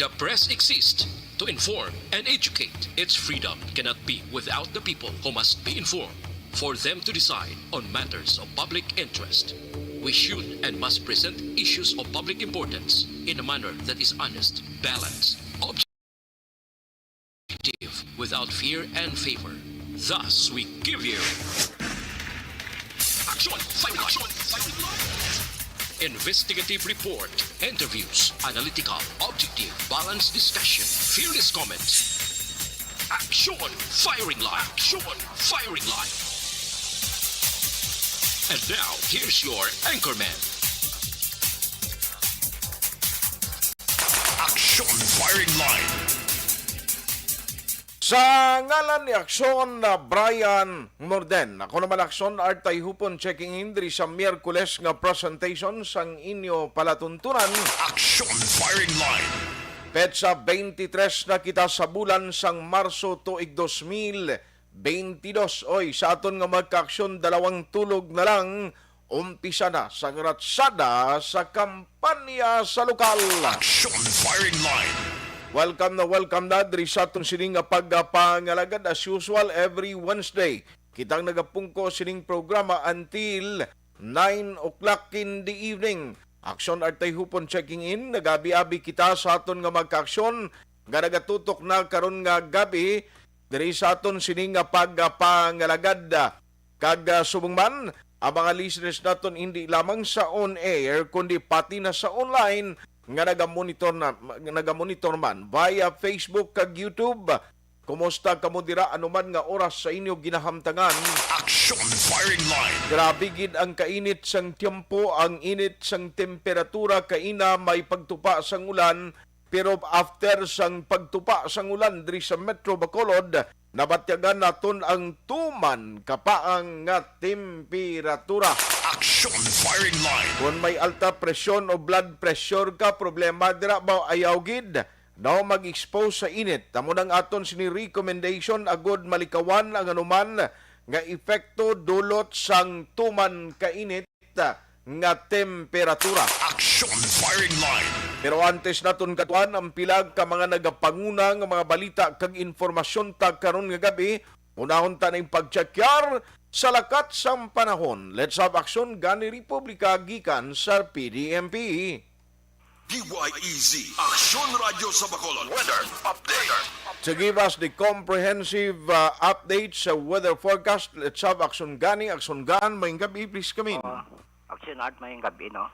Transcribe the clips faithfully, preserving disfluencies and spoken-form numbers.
The press exists to inform and educate. Its freedom cannot be without the people, who must be informed for them to decide on matters of public interest. We should and must present issues of public importance in a manner that is honest, balanced, objective, without fear and favor. Thus, we give you Action Firing Line. Investigative report, interviews, analytical, objective, balanced discussion, fearless comments. Action Firing Line. Action Firing Line. And now, here's your anchorman. Action Firing Line. Sa ngalan ni Action, na Brian Morden. Ako naman, Action Art Tayhupon, checking in diri sa Miyerkules nga presentation sang inyo palatuntunan. Action Firing Line. Petsa twenty-three na kita sa bulan sang Marso tuig dos mil twenty-dos. Oy, sa aton nga magkaaksyon, dalawang tulog na lang, umpisa na sang ratsada sa kampanya sa lokal. Action Firing Line. Welcome na welcome na diri sa aton sini nga pagpangalagad. As usual, every Wednesday, kitang nagapungko sining programa until nine o'clock in the evening. Action Art Tayhupon checking in. Nagabi-abi kita sa aton nga magkaaksyon nga nagatutok na karon nga gabi diri sa aton sini nga pagpangalagad. Kag, ah, subong man, ang mga listeners naton hindi lamang sa on air, kundi pati na sa online nga nagamonitor na, nagamonitor man via Facebook kag YouTube. Kumusta kamo dira anuman nga oras sa inyo ginahamtangan? Action Firing Line. Grabe gid ang kainit sang tiempo, ang init sang temperatura, kaina may pagtupa sang ulan, pero after sang pagtupa sang ulan diri sa Metro Bacolod, nabatyagan naton ang tuman kapaang nga temperatura. Action Firing Line. Kon may alta presyon o blood pressure ka, problema dira ba? Ayaw gid, no, mag-expose sa init. Amo nang aton sini recommendation agud malikawan ang anuman nga epekto dulot sang tuman kainit nga temperatura. Action Firing Line. Pero antes naton katuan ang pila ka mga nagapanguna nga mga balita kag informasyon ta karon nga gabi, unahon ta ning pagtsakyar sa lakat sang panahon. Let's have action gani, Republika, gikan sa P D M P. D Y E Z, Aksyon Radyo sa Bacolod. Weather update. To give us the comprehensive, uh, update sa weather forecast, let's have action gani, action gan, maayong gabi, please come in. Ah, Action Art, maayong gabi, no?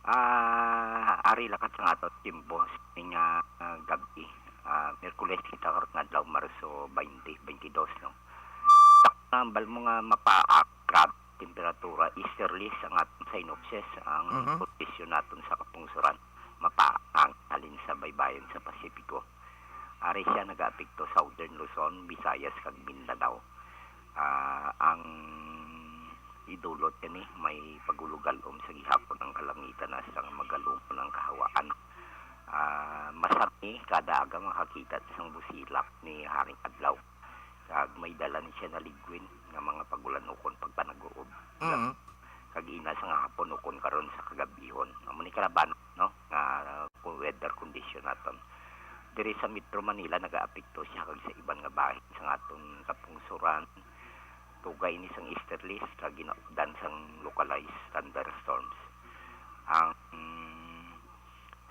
Ah, ari lakat sa aton tiempo sining, ah, gabi. Ah, Miyerkules kita karon nga adlaw, Marso twenty, twenty-dos, no? Tambal mo nga mapaak, grabe temperatura, easterlies ang aton synopsis, ang Mhm. kondisyon naton sa kapungsoran, mapaak ang halin sa baybayon sa Pasipiko. Ari siya nagaapekto sa Southern Luzon, Visayas, kag Mindanao. Ah, ang idulot kani, may pagulugalom sa gihapon ang kalangitan hasta nga magalumon ang kahawaan. Ah, masami kada aga makakita ta sang busilak ni Haring Adlaw. Kag may dala ni siya na ligwin nga mga pagulan ukon pagpanag-uob. Mhm. Kag ina sang hapon ukon karon sa kagab-ihon. Amo ni kalabanan, no, nga, uh, weather condition naton. Diri sa Metro Manila, nagaapekto siya kag sa iban nga bahin sa aton kapungsoran. Tugay ini sang easterlies kag ginaupdan sang localized thunderstorms. Ang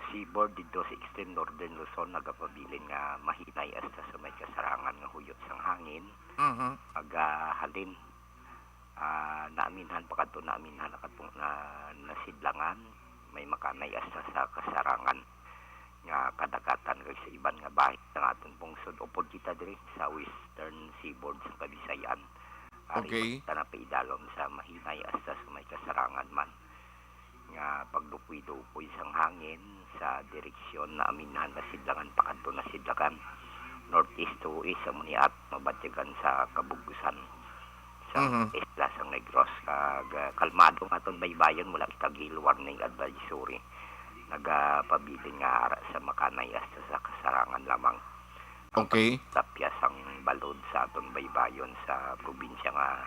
seaboard didto sa extreme northern Luzon nagapabilin nga mahinay hasta sa may kasarangan nga huyo sang hangin. Mhm. Magahalin, ah, naaminhan pa kadto, naaminhan na kadto na nasidlangan, may makanay hasta sa kasarangan nga kadagatan kag sa iban nga bahin sa aton pungsod. Upod kita diri sa western seaboard sa Kabisayan. Ari Okay. ta na paidalom sa mahinay hasta sa may kasarangan man nga pagdupoy-dupoy sang hangin sa direksyon na aminhan na sidlangan pakadto na sidlakan northeast to east, amo ni at mabatyagan sa kabugsan sa Mhm. isla sang Negros. Kag, ah, kalmado nga aton baybayon, wala kita gale warning advisory. Nagapabilin nga ara sa makanay hasta sa kasarangan lamang. Okay. Tapya sang balod sa aton baybayon sa probinsya nga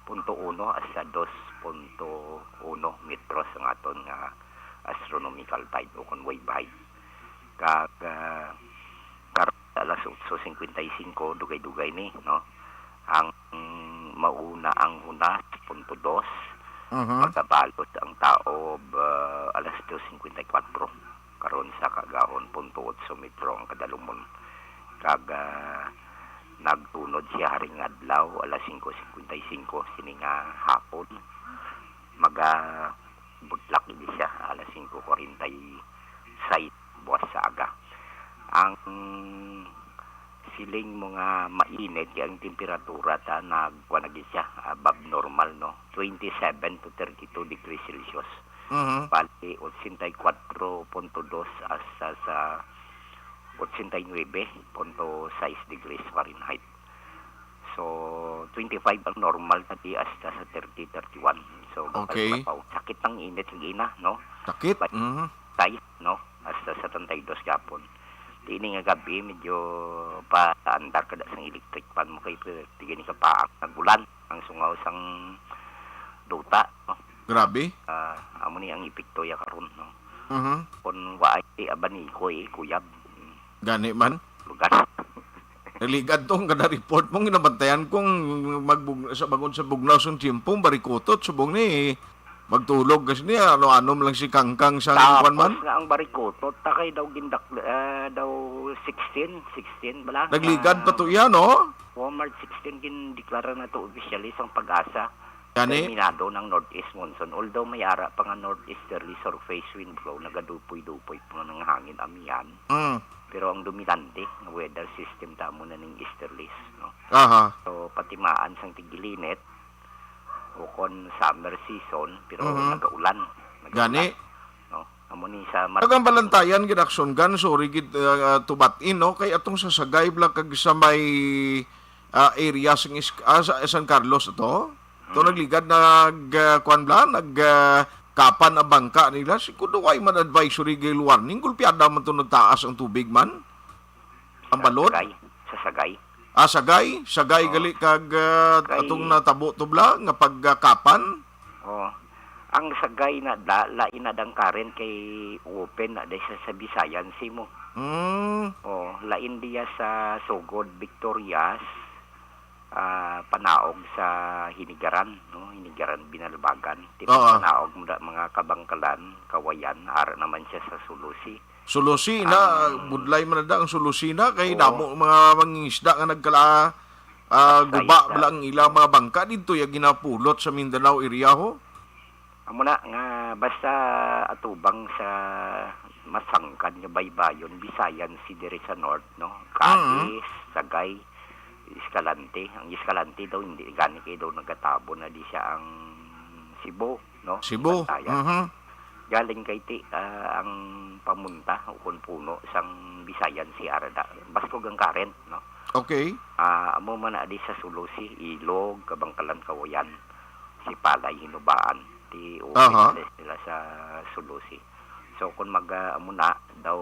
punto uno hasta dos punto uno metros ang aton nga astronomical tide o kon wave height. Kag, ah, karon alas otso singkwenta y singko, dugay-dugay ni, no? Ang mauna ang Hunas, punto dos, Mhm. Pagkabalot ang Taob, ah, alas dos singkwenta y kwatro. Karon sa kaagahon, punto otso metro ang kadalumon. Kag, ah, nagtunod siya haring adlaw, alas singko singkwenta y singko, sini nga hapon. Maga-, butlak ini siya, alas singko kwarenta y sais buwas sa aga. Ang siling mo nga mainit, kay ang temperatura ta nagkuha na gid siya, above normal, no? Twenty-seven to thirty-two degrees Celsius. Mhm. Bali, ochenta y kwatro punto dos hasta sa ochenta y nuebe punto sais degrees Fahrenheit. So, twenty-five ang normal ta di hasta sa thirty, thirty-one. So, Okay. Sakit ang init, sige na, no? Sakit? But Mhm. Tay, no? Hasta sa treinta y dos gapon. Di ini nga gabi, medyo paandar ka da sang electric fan mo kay pwede gani ka pa ang nagulan, ang sungaw sang duta, no? Grabe. Ah, amo ni ang epekto ya karon, no? Mhm. Kung waay ti abaniko, eh, kuyab. Mm. Gani man. Lugar. Naligad to, ang kada report mo, ginabantayan kong magbug-, sa bangod sa bugnaw sang tiyempo, barikotot, subong ni, magtulog, kasi niya, ano-ano lang si Kangkang sa Tapos kuwan man. Nga ang barikotot, ta kay daw gindak-, ah, daw sixteen, sixteen bala. Nagligad pa to Ah, iya, no? Oh, March sixteen, gindeklara na to officially sang PAGASA. Gani? Terminado ng northeast monsoon. Although may ara pa nga northeasterly surface wind flow, nagadupoy-dupoy pa nga nga hangin amihan. Mm. Pero ang dominante nga weather system ta mo na ning easterlies, no? Aha. So, patimaan sang tigilinit, o kon summer season, pero Mhm. nagaulan. Nagaulan, Gani? No? Amo ni sa Mar- Tagang Balantayan, Ginaksongan, sorry gid, ah, tubatin, no? Kay atong sa Sagay, bla, kag sa may, ah, area sing is-, ah, sa San Carlos ato. To Hmm. nagligad, nag, ah, kuwan bla, nag, ah, kapan ang bangka nila. Si kuno way man advisory gale warning, gulpiada man to nagtaas ang tubig man. Ang Sa balod? Sagay. Sa Sagay. Ah, Sagay? Sagay Oo. gali kag, ah, Kay atong natabo to bla, nga pagkapan? Oo. Ang Sagay na da, lain na dang current kay open na dahil sa, sa Visayan Sea mo. Mm. Oo, lain diya sa Sogod, Victorias, ah, panaog sa Hinigaran, no? Hinigaran, Binalbagan. Tipo Oo. panaog mo da, mga Kabangkalan, Kawayan, ara naman siya sa Sulusi. Sulusi na, Ang budlay man na da ang Sulusi na, kay Oo. damo mga mangingisda nga nagkala, ah, Sa guba isda. bala ang ilang mga bangka didto, ya ginapulot sa Mindanao area, ho? Amo na nga, basta atubang sa masangkad nga baybayon, Visayan Sea diri sa north, no? Mm. Cadiz, Sagay, Escalante. Ang Escalante daw, hindi gani kay daw nagatabo na di siya ang Cebu, no? Cebu. Bantayan. Mhm. Galing kay ti, ah, ang pamunta o kon puno sang Visayan Sea ara da. Baskog ang current, no? Okay. Ah, amo man na di sa Sulusi, Ilog, Kabangkalan, Kawayan, Sipalay, Hinubaan, ti open Aha. na sila sa Sulusi. So, kung mag, ah, amo na daw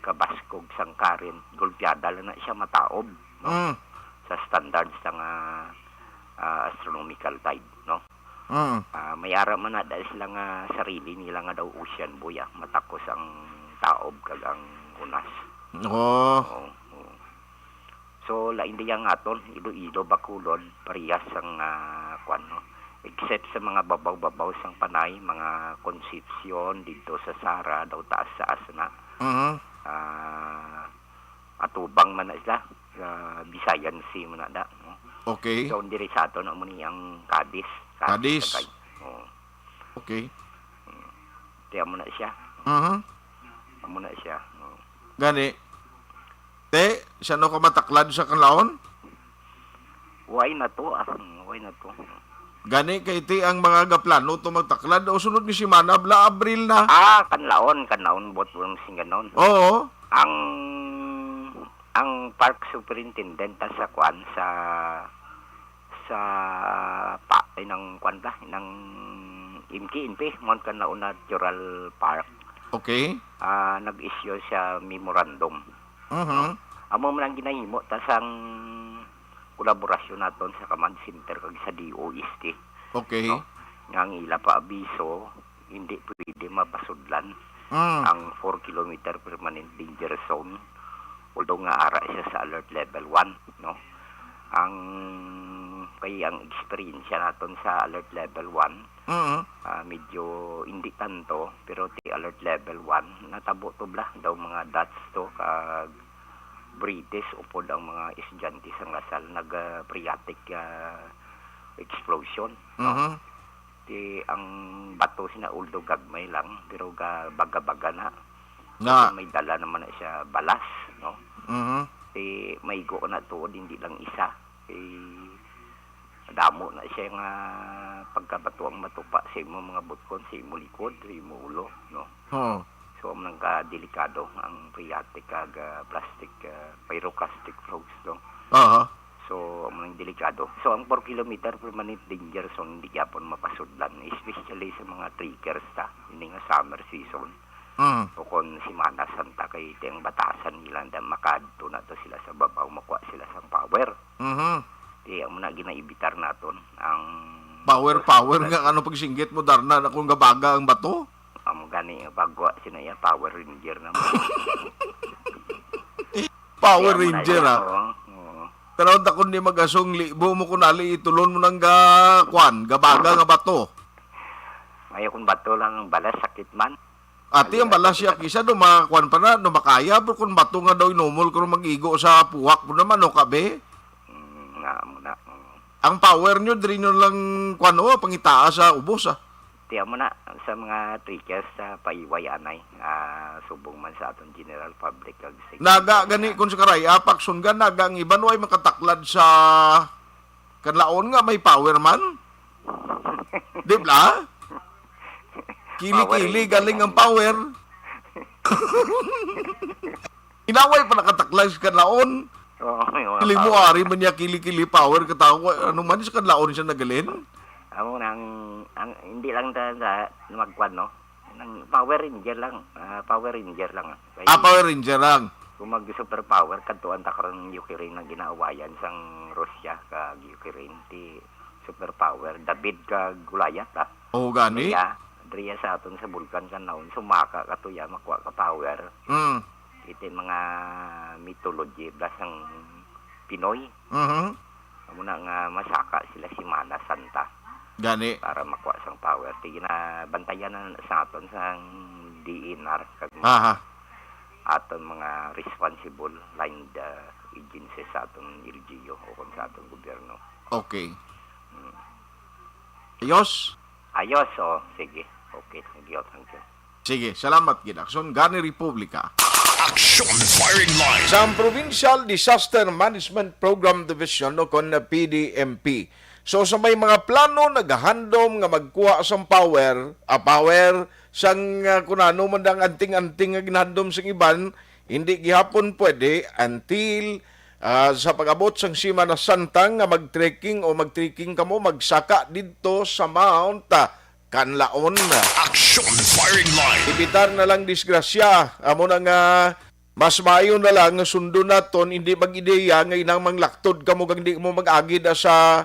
kabaskog sang current, gulpiada lang na siya mataob, no? Mm. Sa standards sang, ah, ah, astronomical tide, no? Mm. Ah, may ara man na dahil sila nga sarili nila nga daw ocean buoy, ah. Matakos ang taob kag ang unas. Oh. Oo, oo. So, lain diya nga aton, Iloilo, Bacolod, parehas ang, ah, kwan, no? Except sa mga babaw-babaw sang Panay, mga Concepcion, didto sa Sara, daw taas-taas na. Mhm. Ah, atubang man na sila. Sa Visayan Sea man na da, no? Okay. So, diri sa aton, amo ni ang Cadiz. Cadiz. Cadiz. Sagay. Oo. Okay. Kaya mo na siya. Mhm. Amo na siya. Oo. Gani. Te, siya no ka mataklad sa Kanlaon? Why na to? Ah, hmm, why na to? Gani kay ti ang mga gaplano to magtaklad o sunod ni semana, bla, Abril na. Ah, Kanlaon, Kanlaon, buot mo sing ganon. Oo. Ang, ang park superintendent ta sa kwan, sa, sa pa, ay, nang kwan ta, nang M K N P, Mount Kanlaon Natural Park. Okay. Ah, nag-issue siya memorandum. Mhm. Amo man ang ginahimo ta sang kolaborasyon naton sa Command Center kag sa D O S T. Okay. No? Nga ang ila pa abiso, hindi pwede mapasudlan. Mm. Ang four kilometer permanent danger zone, although nga ara siya sa alert level one, no? Ang, kay ang eksperyensya naton sa alert level one, Mm. ah, medyo hindi tanto, pero ti alert level one, natabo to bla daw mga dots to, kag Brites upod ang mga estudyante sang La Salle nag, ah, phreatic, ah, explosion, no? Mhm. Ti ang bato sina, although gagmay lang, pero ga-, baga-baga na. Nga. Kasi may dala naman na siya balas, no? Mhm. Ti maigo na tuod, hindi lang isa. Ti damo na siya nga pagkabato ang matupa sa imo mga butkon, sa imo likod, sa imo ulo, no? Oo. So, ang mga delikado ang phreatic kag, ah, plastic, ah, pyroclastic flows, no? Aha. So, ang mga delikado. So, ang four kilometer permanent danger zone, hindi gyapon mapasudlan, especially sa mga trekkers ta, ini nga summer season. Mm. O kon Semana Santa, kay ti ang batasan nila, da makadto na to sila sa babaw, makuha sila sang power. Mhm. Ti amo na ginaibitar naton ang Power, power nga ano pagsinggit mo, Darna, na kung gabaga ang bato? Amo gani nga pagwa sina iya Power Ranger na mo. Power Kaya mo na Ranger, siya, ah. Oo, oo. Pero takon di magasong libo mo kun ali itulon mo nang ga, kwan, gabaga nga bato. Ayaw kung bato lang ang balas, sakit man. Ati ang Ayaw, balas sakit siya man. Kisa do makakuan pa na, do makaya, pero kung bato nga daw inumol, kung mag-igo sa puwak mo naman, no, kabe? Mm, nga mo na. Mm. Ang power nyo, diri nyo lang, kwan, oh, pangitaa sa ubos, ah. Tiyan mo na, sa mga trekkers sa Paiway, anay, ah, subong man sa aton general public, kag sa Naga gani kung sa Karay, apak, sunggan, naga ang iban, way makataklad sa Kanlaon nga may power man. Di ba? Kili-kili Power galing ang power. Inaway pa nakataklag sa Kanlaon. Oo, may mga Kili mo, power. Ari man niya kili-kili power katawa. Ano man sa Kanlaon siya nagalin? Amo na ang, ang, hindi lang ta, ta, magkwan, no? Nang Power Ranger lang. Ah, Power Ranger lang, ah. Kay Ah, Power Ranger lang. Kung mag-superpower, kadtuan ta karon ang Ukraine nga ginaawayan sang Russia kag Ukraine, ti superpower, David kag Goliath, ah. Oh, gani? Dria, dria sa aton sa Bulkan Kanlaon, sumaka ka tuya, makuha ka power. Mm. Iti mga mythology, blas ang Pinoy. Mhm. Amo na nga masaka sila Semana Santa Gani. para makuha sang power. Ti ginabantayan na sa aton sang D E N R kag mga Aha. aton mga responsible line, uh, agencies sa aton L G U o kung sa aton gobyerno. Okay. Mm. Ayos? Ayos, oh, sige. Okay, thank you, thank you. Sige, salamat gid. Aksyon gani Republika. Aksyon Firing Line. Sa Provincial Disaster Management Program Division o kon P D M P. So, sa may mga plano nagahandom nga magkuha sang power, ah, power sang, ah, kun ano man ang anting-anting nga ginahandom sang iban, hindi gihapon pwede until, ah, sa pag-abot sang Semana Santa nga mag-trekking o mag-trekking kamo, magsaka didto sa Mount, ah, Kanlaon. Action Firing Line. Evitar na lang disgrasya. Amo na nga, mas maayo na lang nga sundon naton, hindi mag-ideya nga inang manglaktod kamo kag di mo mag-agi da sa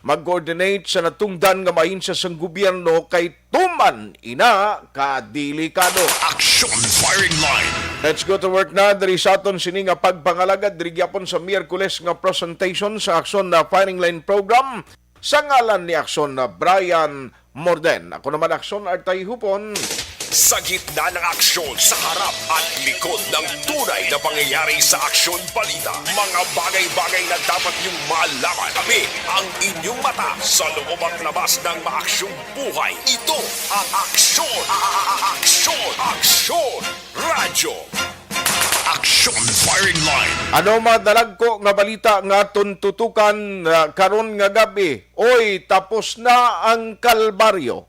mag-coordinate sa natungdan nga maahinsya sang gobyerno kay tuman ina ka delikado. Action Firing Line. Let's go to work na diri sa aton sini nga pagpangalagad diri gyapon sa Miyerkules nga presentation sa Action na Firing Line program. Sa ngalan ni Action na Brian Morden, ako naman Action Artay Hupon. Sa gitna ng aksyon, sa harap at likod ng tunay na pangyayari sa Aksyon Balita, mga bagay-bagay na dapat niyong malaman. Kami ang inyong mata sa loob at labas ng maaksyong buhay. Ito ang Aksyon, a-, a-, a-, Aksyon, Aksyon Radyo. Action Firing Line. Ano madalagko nga balita nga aton tutukan, ah, karon nga gabi? Oy, tapos na ang kalbaryo.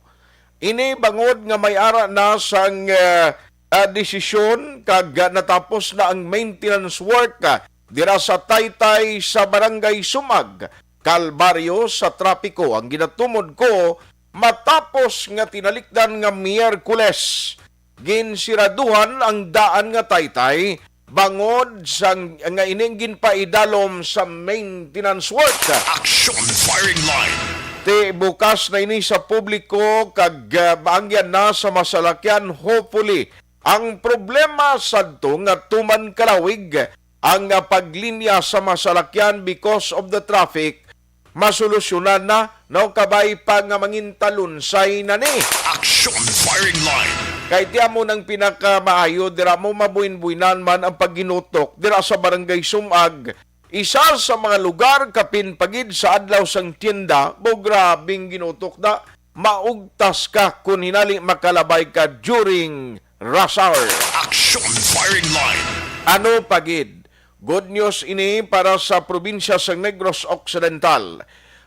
Ini bangod nga may ara na sang, ah, ah, desisyon kag, ah, natapos na ang maintenance work, ah, dira sa Taytay sa Barangay Sumag, Kalbaryo sa trapiko ang ginatumod ko matapos nga tinalikdan nga Miyerkules. Ginsiraduhan ang daan nga Taytay bangod sang nga ining ginpaidalom sa maintenance work. Action Firing Line. Ti bukas na ini sa publiko kag, ah, maangyan na sa masalakyan, hopefully, Ang problema sadto nga tuman kalawig ang, ah, paglinya sa mga salakyan because of the traffic, masolusyonan na, no? Kabay pa nga mangintalunsay na ni. Action Firing Line. Kay ti amo nang pinakamaayo, dira mo mabuin-buinan man ang pagginutok dira sa Barangay Sumag, isa sa mga lugar kapin pagid sa adlaw sang tienda, mo grabing ginutok na, maugtas ka kun hinali makalabay ka during rush hour. Action Firing Line. Ano pagid? Good news ini para sa probinsya sa Negros Occidental.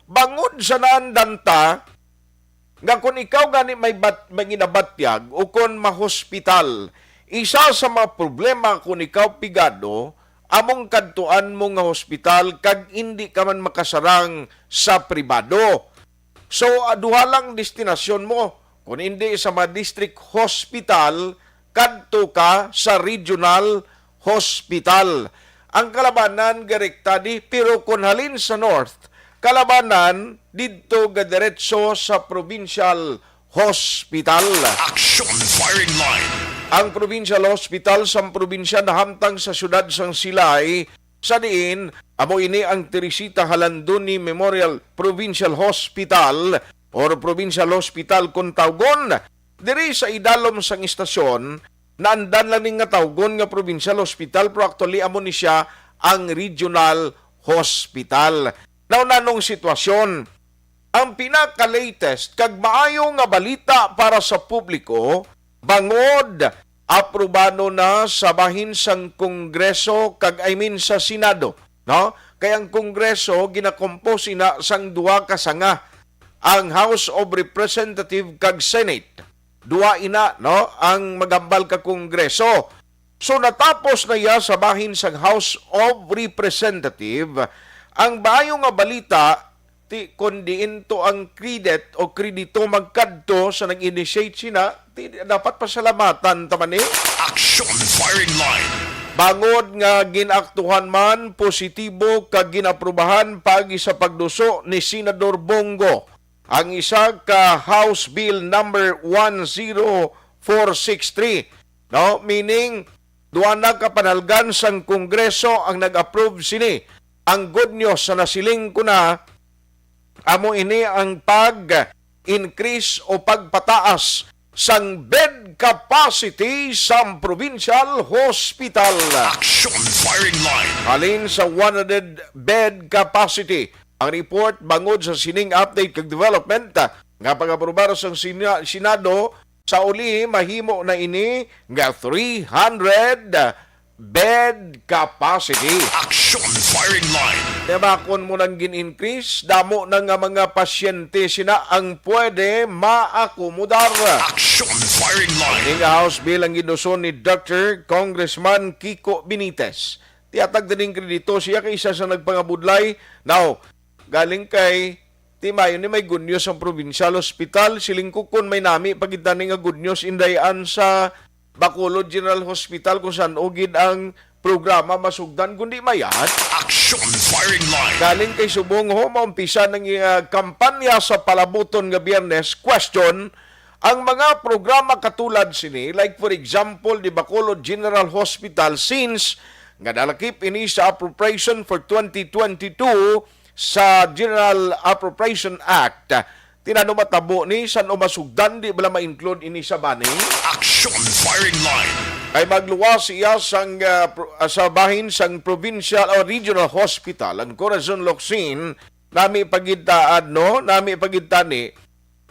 Bangod sa naandan ta nga kun ikaw gani may bat-, may ginabatyag o kon mahospital, isa sa mga problema kun ikaw pigado, among kadtuan mo nga hospital kag indi ka man makasarang sa pribado. So, ah, duha lang destinasyon mo. Kung hindi sa mga district hospital, kadto ka sa regional hospital. Ang kalabanan direkta di, pero kung halin sa north, kalabanan didto ga diretso sa provincial hospital. Action Firing Line. Ang provincial hospital sang probinsya nahamtang sa siyudad sang Silay, sa diin amo ini ang Teresita Jalandoni Memorial Provincial Hospital or Provincial Hospital kung tawgon. Diri sa idalom sang istasyon, naandan lang ni nga tawgon nga Provincial Hospital, pero actually amo ni siya ang Regional Hospital. Now, nanong sitwasyon? Ang pinaka-latest kag maayo nga balita para sa publiko, bangod aprobado na sa bahin sang Kongreso kag, I mean, sa Senado, no? Kay ang Kongreso ginakompose ina sang duha ka sanga, ang House of Representative kag Senate. Duha ina, no, ang magambal ka Kongreso. So, natapos na iya sa bahin sang House of Representative. Ang maayo nga balita, ti, kon diin to ang credit o kredito magkadto sa nag-initiate sina, ti, dapat pasalamatan ta man ni. Action Firing Line. Bangod nga ginaktuhan man, positibo kag ginaprubahan paagi sa pagduso ni Senador Bong Go ang isa ka House Bill number one zero four six three, no? Meaning, duha na ka panalgan sang Kongreso ang nag-approve sini. Ang good news sa nasiling ko na, amo ini ang pag-increase o pagpataas sang bed capacity sang provincial hospital. Action Firing Line. Halin sa one hundred bed capacity, ang report bangod sa sining update kag development, ah, nga pag-aprobar sa Sina-, Senado, sa uli mahimo na ini nga three hundred bed capacity. Action Firing Line. Kaya bakon mo nang gin-increase, damo na nga mga pasyente sina ang pwede maakomodar. Action Firing Line. Ini nga House Bill ang giduson ni Doctor Congressman Kiko Benitez. Tiatag dining kredito siya kay isa sa nagpangabudlay. Now, galing kay Timayon ni may good news ang provincial hospital. Siling ko kun may nami pa gid tani nga good news indayan sa Bacolod General Hospital kung san-o gid ang programa masugdan, kundi mayat. Action Firing Line. Galing kay subong ho, maumpisa ng, ah, kampanya sa palabuton nga Biyernes. Question, ang mga programa katulad sini, like for example, di Bacolod General Hospital, since nga nalakip ini sa appropriation for twenty twenty-two sa General Appropriation Act, tinano matabo ni san-o masugdan, di bala ma-include ini sa bani? Action Firing Line. Kay magluwas iya sang, ah, pro-, ah, sa bahin sang provincial o regional hospital, ang Corazon Locsin, nami pagitaad, no? Nami pagitani,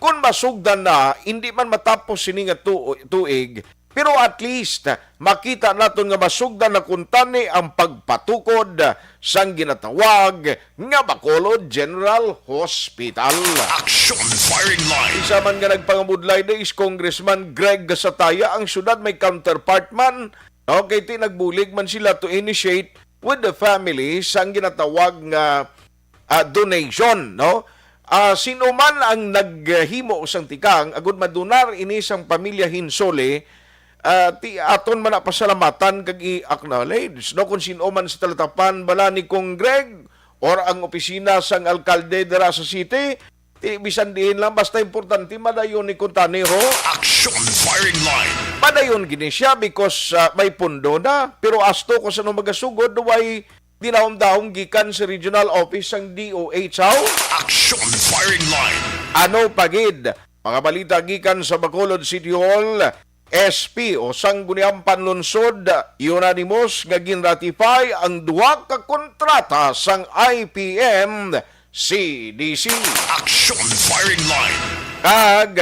kung masugdan na, hindi man matapos sini nga tu-, tuig, pero at least, makita naton nga masugdan na kuntani ang pagpatukod sang ginatawag nga Bacolod General Hospital. Action Firing Line. Isa man nga nagpangabudlay na is Congressman Greg Gasataya, ang syudad may counterpart man. Okay, ti nagbulig man sila to initiate with the family sang ginatawag nga, ah, donation, no? Ah, sino man ang naghimo sang tikang, agud madonar ini sang pamilya Hinsole, ah, ti aton man na pasalamatan kag i-acknowledge, no? Kung sino man sa talatapan bala ni Kong Greg or ang opisina sang alkalde dira sa city, Ti, bisan diin lang, basta importante, madayon ni kuntani, ho. Action Firing Line. Madayon gini siya because, ah, may pundo na. Pero asto ko sa nung magasugod, way dinahom-dahom gikan sa regional office sang D O H, ho. Action Firing Line. Ano pa gid? Mga balita gikan sa Bacolod City Hall, S P o Sangguniang Panlungsod, unanimous nga ginratify ang duha ka kontrata sang I P M C D C. Action Firing Line. Kag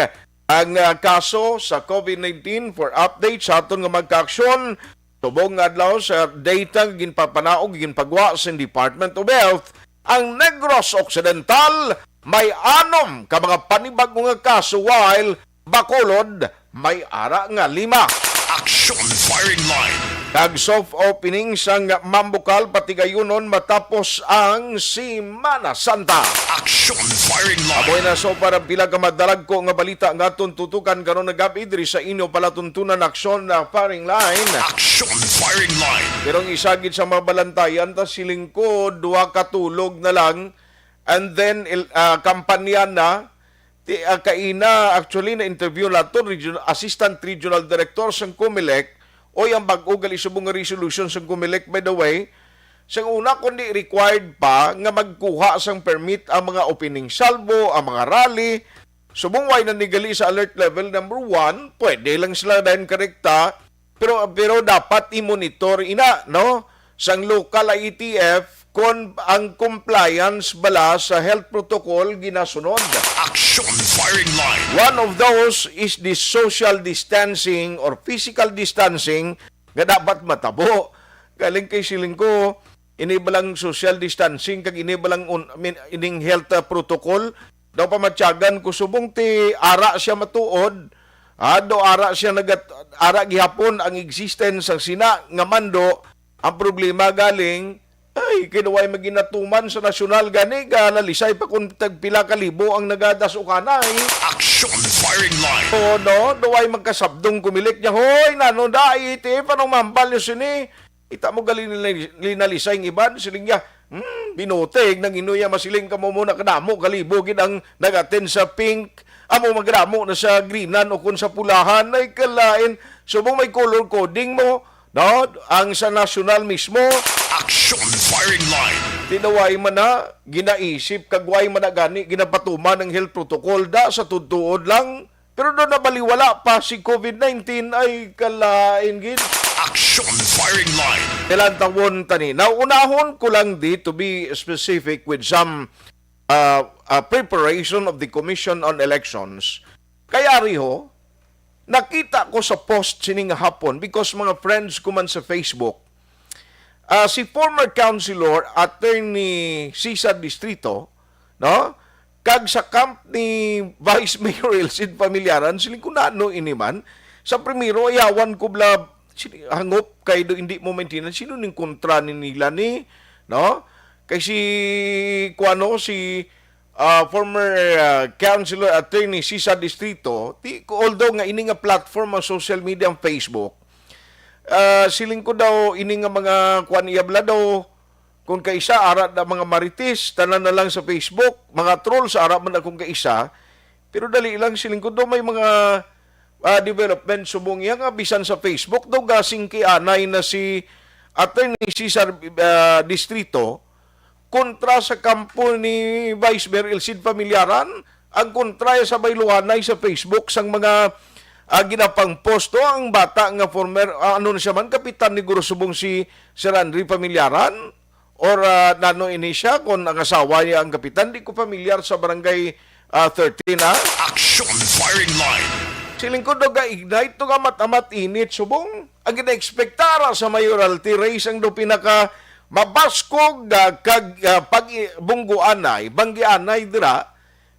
ang, ah, kaso sa COVID nineteen, for update sa aton nga magka-aksyon, subong nga adlaw sa data nga ginpapanaog, ginpagwa sa Department of Health, ang Negros Occidental may anom ka mga panibag-o nga kaso, while Bacolod may ara nga lima. Action Firing Line. Kag soft opening sang Mambukal, Patigayunon matapos ang Semana Santa. Action Firing Line. Amoy na so para pila ka madalagko nga balita nga aton tutukan karon nga gab-i diri sa inyo palatuntunan, Action na Firing Line. Action Firing Line. Pero ang isa gid sa mabalantayan ta, siling ko, duha ka tulog na lang, and then il- ah, kampanya na. Ti, ah, kaina, actually, na-interview naton region, Assistant Regional Director sang Comelec, oy, ang bag-o gali subong nga resolution sang Comelec, by the way, sang una, kundi required pa nga magkuha sang permit ang mga opening salvo, ang mga rally. Subong way na ni gali sa alert level number one, pwede lang sila dayon karekta, pero, pero dapat i-monitor ina, no, sang local I A T F kon ang compliance bala sa health protocol ginasunod. Action Firing Line. One of those is the social distancing or physical distancing nga dapat matabo. Galing kay siling ko, ini balang social distancing kag ini balang un, I mean, ining health, ah, protocol, daw pamatyagan ko subong ti ara siya matuod, ah, do ara siya nagat, ara gihapon ang existence sang sina nga mando. Ang problema galing, ay, kay do way maginatuman sa nasyonal gani, ga nalisay pa kung tagpila ka libo ang nagadasokanay. Action Firing Line. Oo, no? Do way magkasabdong Comelec niya, "Hoy, nano da, I A T F, anong mambal niyo sini?" Kita mo gali nila linalisay ang iban, siling niya, "Hmm, binutig, nang inuya masiling ka mo muna kadamo, kalibo gid ang nag-attend sa pink, amo magdamo na sa greenan o kung sa pulahan, ay kalain, subong may color coding mo, no? Ang sa national mismo." Action Firing Line. Tinaway man na, ginaisip, kagway man na gani, ginapatuman ang health protocol da sa tutuod lang, pero doon nabaliwala pa si COVID nineteen, ay kalain gid. Action Firing Line. Kailan tawon tani? Now, unahon ko lang di, to be specific, with some, uh, uh, preparation of the Commission on Elections. Kaya riho, nakita ko sa post sining hapon because mga friends ko man sa Facebook, ah, si former Councilor Attorney Cesar Distrito, no? Kag sa camp ni Vice Mayor Elcid Familiaran, siling ko, "Nano ini man?" Sa primero, ayawan ko bala, sini, hangop kay do hindi mo maintindihan sino ning kontra ni nila ni, no? Kay si, kuano, si, ah, former, ah, Councilor Attorney Cesar Distrito, ti, although nga ini nga platform ang social media, ang Facebook, ah, siling ko daw, ini nga mga kuan iya bala daw, kung kaisa, ara na mga marites, tanan na lang sa Facebook, mga trolls, ara man na kung kaisa. Pero dali lang, siling ko daw, may mga, ah, development subong iya nga bisan sa Facebook daw, gasing kianay na si Attorney Cesar, ah, Distrito, kontra sa kampo ni Vice Mayor Elcid Familiaran, ang kontra sa bayluhanay sa Facebook sang mga, ah, ginapang-post to ang bata nga former, ah, ano na siya man, kapitan ni Guro Subong si Sir Andre Familiaran, or, ah, nano ini siya, kung ang asawa niya ang kapitan, di ko familiar sa barangay, ah, thirteen, ah. Action Firing Line. Siling ko, do ga-ignite to, gamat-amat init, subong. Ang gina-expectara sa mayoralty race ang do pinaka mabaskog, ah, kag, ah, pag-, bungguanay, banggianay dira,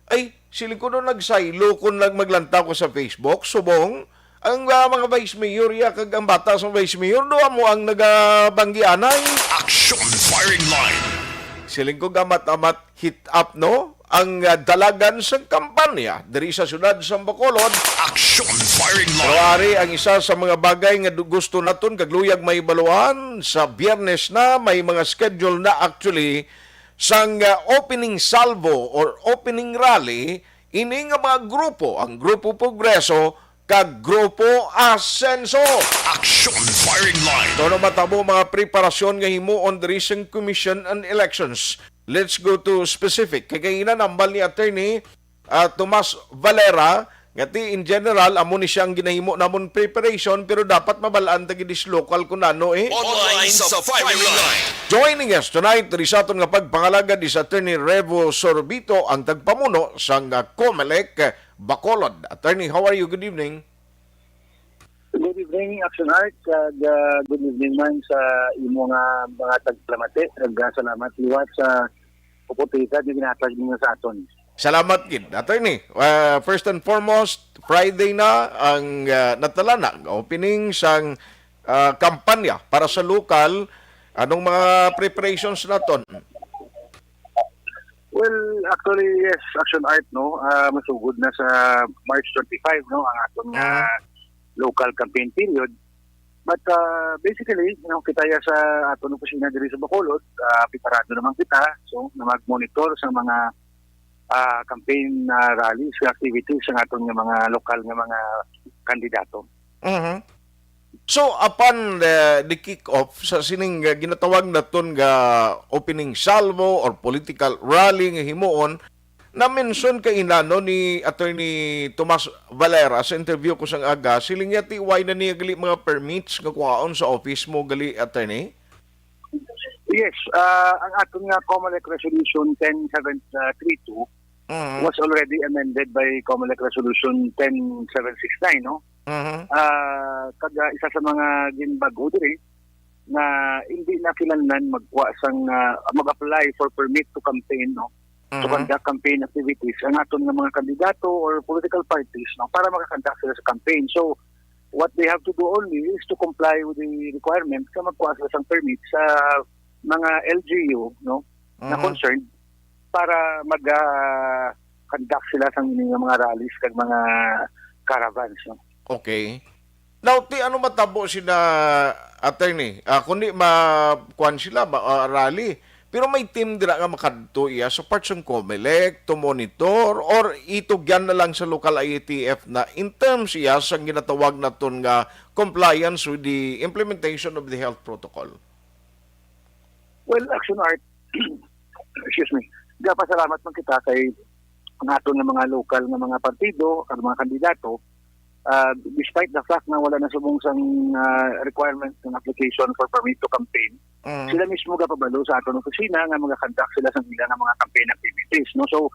ay, siling ko do nagsaylo kung nag-, maglantaw ko sa Facebook, subong, ang, ah, mga vice mayor, ya, kag ang bata sa vice mayor, do amo ang nagabanggianay. Action Firing Line. Siling ko gamat-amat heat up, no? Ang, ah, dalagan sang kampanya diri sa siyudad sa Bacolod. Action Firing Line. Pero ari ang isa sa mga bagay nga du-, gusto naton kag luyag mahibaluan. Sa Biyernes na, may mga schedule na actually sang, ah, opening salvo or opening rally, ini nga mga grupo, ang Grupo Progreso kag Grupo Asenso. Action Firing Line. Ito na matabo mga preparasyon nga himuon diri sa Commission on Elections. Let's go to specific. Kay kanina nambal ni Attorney, ah, Tomas Valera, nga ti in general, amo ni siya ang ginahimo namon preparation, pero dapat mabalaan ta gid is local kung ano eh. Online sa Firing Line. Joining us tonight, diri sa aton nga pagpangalagad is Attorney Revo Sorbito, ang tagpamuno sang, ah, Comelec Bacolod. Attorney, how are you? Good evening. Good evening, Action Art, kag, ah, good evening man sa imo nga mga tagpalamati. Nagkasalamat liwat sa oportunidad nga ginatag ninyo sa aton. Salamat gid, Attorney. Ah, first and foremost, Friday na ang, ah, natala na ang opening sang, ah, kampanya para sa lokal. Anong mga preparations naton? Well, actually, yes, Action Art, no? Ah, masugod na sa March twenty-five, no, ang aton nga Ah. local campaign period. But, ah, basically, you know, kita ya sa aton opisina diri sa Bacolod, ah, preparado naman kita, so, na mag-monitor sa mga, ah, campaign, ah, rallies, activities sa aton nga mga lokal nga mga kandidato. Mhm. So, apan, eh, the kick-off sa sining, eh, ginatawag naton nga opening salvo or political rally nga himuon, na-mention kaina, no, ni Attorney Tomas Valera sa interview ko sang aga, siling niya ti way na niya gali mga permits nga kuhaon sa office mo gali, Attorney? Yes, ah, ang aton nga Comelec Resolution ten seven three two Mhm. was already amended by Comelec Resolution ten seven six nine, no? Mhm. Ah, kag, ah, isa sa mga ginbag-o diri nga hindi na kinahanglan magkuha sang, ah, mag-apply for permit to campaign, no? To Mhm. conduct campaign activities ang aton nga mga kandidato or political parties, no, para makakonduct sila sa campaign. So, what they have to do only is to comply with the requirements nga magkuha sila sang permit sa mga L G U, no, na Mhm. concerned para mag, ah, conduct sila sang ining mga rallies kag mga caravans, no. Okay. Now, ti ano matabo sina, Attorney? Ah, kundi ma-, kuwan sila, ma-, ah, rally. Pero may team dira nga makadto iya sa part sang Comelec to monitor or itugyan na lang sa local I A T F na in terms iya sa ginatawag naton nga compliance with the implementation of the health protocol? Well, Action Art, excuse me, gapasalamat man kita kay ang aton nga mga lokal nga mga partido, ang mga kandidato, ah, despite the fact nga wala na subong sang, ah, requirement ng application for permit to campaign, Mm. sila mismo gapabalo sa aton opisina nga magakonduct sila sa ila nga mga campaign activities, no? So,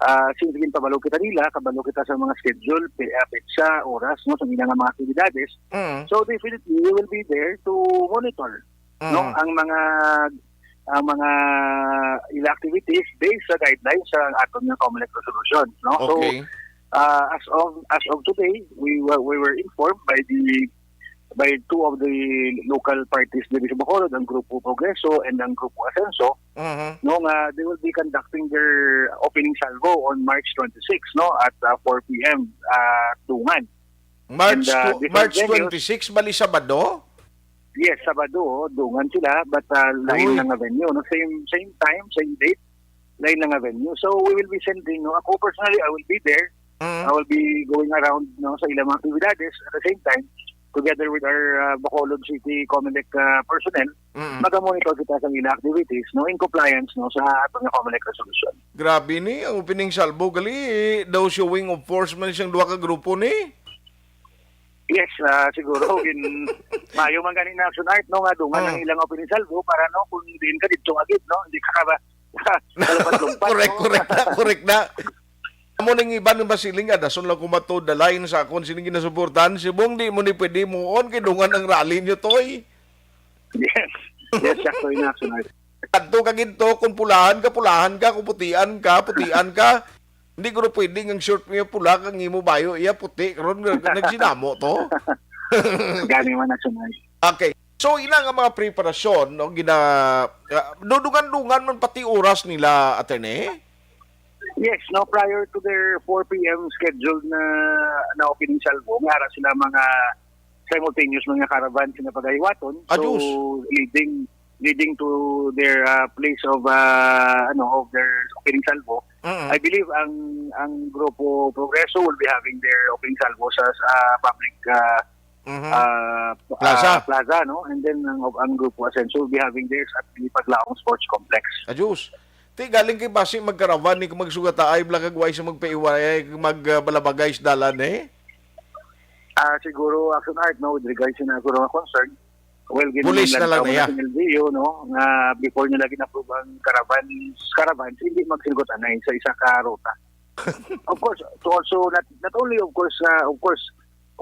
ah, since ginpabalo kita nila, kabalo kita sa mga schedule, pi-, ah, petsa, oras, no, sa ila nga mga aktibidades. Mm. So, definitely, we will be there to monitor, no, Mm. ang mga, ang mga ila activities based sa guidelines sa aton nga Comelec resolution, no? So, Okay. ah, as of, as of today, we were, we were informed by the, by two of the local parties diri sa Bacolod, ang Grupo Progreso and ang Grupo Asenso, Mhm. no, nga they will be conducting their opening salvo on March twenty-six, no, at, ah, four P M, ah, Dungan. March And, ah, tw-, different March venues. twenty-six, bali Sabado? Yes, Sabado, oh, Dungan sila, but, ah, lain Uy. lang nga venue, no? Same, same time, same date, lain lang nga venue. So, we will be sending, no? Ako personally, I will be there. Mm. I will be going around, no, sa ilang mga aktibidades. At the same time, together with our, ah, Bacolod City Comelec, ah, personnel, Mm. magamonitor kita sa ilang activities, no, in compliance, no, sa aton nga Comelec resolution. Grabe ni, ang opening salvo, gali, daw showing of force man siyang duha ka grupo ni. Yes, ah, siguro, in, mayo man gani na Action Art, no, nga dungan Ah. ang ilang opening salvo para, no, kung diin ka dito agad, no, hindi ka ka ba, kalumpat-lumpat, Correct, no? correct na, correct na. Amo ning iban nga masiling nga, dason lang kumato the line sa akon sining ginasuportahan, si Bong, di mo ni pwede muon kay dungan ang rally nyo, Toy. Yes. Yes, sakto yun, Action Art. Kadto ka ginto, kung pulahan ka, pulahan ka, kung putian ka, putian ka. Hindi ko pwede nga short niya pula, kang imo bayo, iya puti, karon nag-, nagsinamo to. Gani man, Action Art. Okay. So, ina nga mga preparasyon, no, gina-, ah, dudungan-dungan man pati oras nila, Attorney? Yes, no, prior to their four P M scheduled na, na opening salvo, may ara sila mga simultaneous mga caravan sila pagahiwaton. Ah, So, Diyos. leading, leading to their, ah, place of, ah, ano, of their opening salvo. Mm. I believe ang, ang Grupo Progreso will be having their opening salvo sa, sa public, ah, Mhm. ah, Plaza. ah, plaza, no? And then ang, ang Grupo Asenso will be having theirs at the Paglaong Sports Complex. Ajus. Ti, galing kay basi magkarawan ni kung magsugataay, blagag way sa magpaiwayay, magbalabagay sa dalan, eh? Ah, siguro, Action Art, no, with regards sa siguro nga concern, well, Pulis na lang ginlantaw na na ya. Sa L G U, no, nga before nila gin-approve ang caravan, caravan, hindi magsilgot anay sa isa ka ruta. Of course, to also not, not only, of course, uh, of course,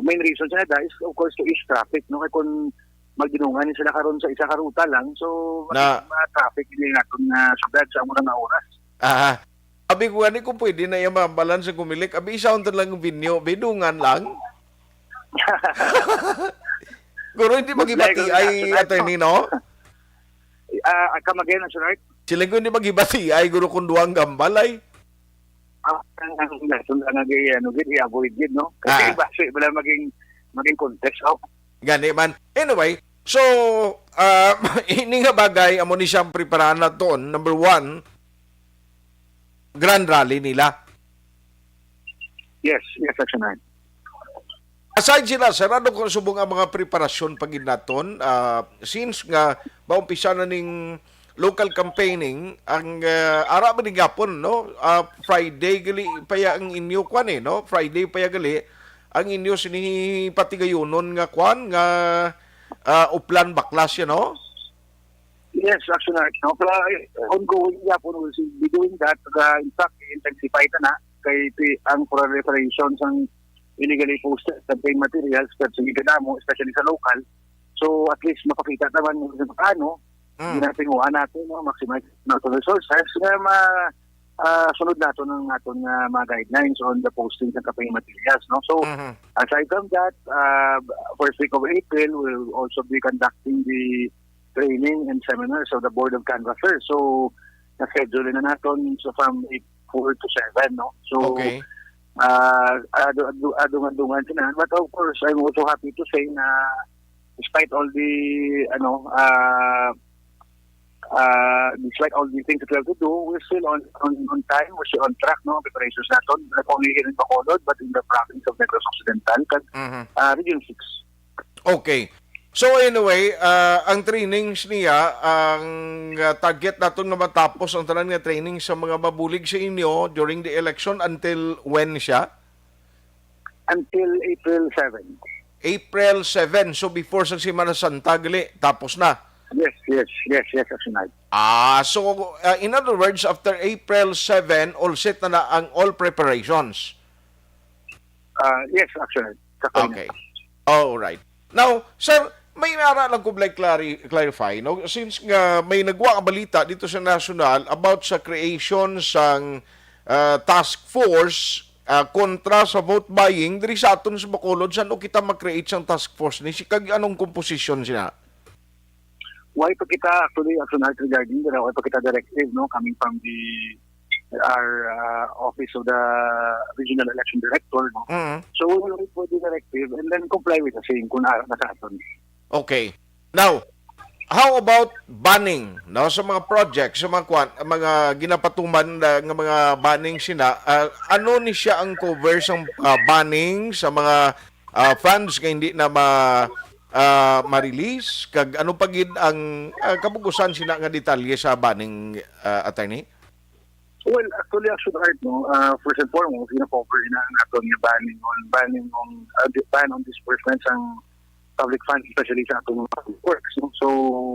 main reason sa nila is, of course, to ease traffic, no? Kay kung magdunungan sila karon sa isa ka ruta lang, so, na ma-traffic din natin na syudad sa mga nga oras. Aha. Abi ko gani kung pwede na iya mabalan sa Comelec. Abi, isa unta lang ang venue, bidungan lang. Guro, hindi magibati ay attorney, no? Ah, come again, Sir Art? Sila ko hindi magibati ay guro kung duwang gambal ay. Ah, ang, ang lesson lang nga, ano, gid, i-avoid gid, no? Kasi ah, basi wala maging, maging contest, oh. Gani man. Anyway, so, ah, ini nga bagay, amo ni siyang preparahan naton. Number one, grand rally nila. Yes, yes, Action Nine. Aside sila, sir, ano kung subong ang mga preparasyon pa gid naton? Ah, since nga maumpisa na ning local campaigning, ang, ah, ara ba ni gapon, no? Ah, Friday gali pa ya ang inyo kwan, eh, no? Friday pa ya gali ang inyo sini patigayunon nga kwan, nga, ah, uplan baklas, you know? Yes, actually, no? Pero, eh, ongoing gihapon, we'll be doing that. Uh, in fact, i-intensify ta na kay ti-, ang preparation sang illegally posted campaign materials, pero sa kadamo, especially sa local. So, at least, mapakita naman kung paano Mm. ginatinguhan natin, no? Maximize natin resources na ma-, ah, sunod nato ng aton nga mga guidelines on the posting sa campaign materials, no? So, Mhm. aside from that, uh, first week of April, we'll also be conducting the training and seminars of the Board of Canvassers. So, na-schedule na naton so from eight, four to seven, no? So, Okay. ah, adu-, adu-, adungan-dungan sila. But of course, I'm also happy to say na despite all the, ano, ah, ah, despite all the things that we have to do, we're still on, on, on time, we're still on track, no? Preparations naton, not only here in Bacolod, but in the province of Negros Occidental, kag, Mhm. ah, Region six. Okay. So anyway, ah, ang trainings niya, ang, ah, target naton nga matapos ang tanan nga training sa mga mabulig sa inyo during the election, until when siya? Until April seven. April seven. So before sa Semana Santa, gali, tapos na. Yes, yes, yes, yes, Action Nine. Ah, so, ah, in other words, after April seven, all set na na ang all preparations? Ah, yes, Action Nine. Sa kanya. Okay. All right. Now, sir, may ara lang ko like clari-, clarify, no? Since nga may nagwa nga balita dito sa national about sa creation sang, ah, task force, ah, kontra sa vote buying diri sa aton sa Bacolod, san-o kita ma-create sang task force ni? Si kag anong composition sina? Way pa kita, actually, Action Nine, regarding that, way pa kita directive, no, coming from the, our, uh, office of the regional election director, no? Mm. So, we will wait for the directive and then comply with the same kung na, na sa aton. Okay. Now, how about banning, no? Sa mga projects, sa mga kwan, mga ginapatuman na, nga mga banning sina, ah, ano ni siya ang cover sa, ah, banning sa mga, ah, funds nga hindi na ma-, ah, ma-release? Kag ano pa gid ang, ah, kabug-usan sina nga detalye sa banning, ah, attorney? Well, actually, Action Art, no, ah, first and foremost, gina-cover na ang aton nga banning on, banning on, ah, di-, ban on disbursement sang public funds, especially sa atong mga public works, no? So,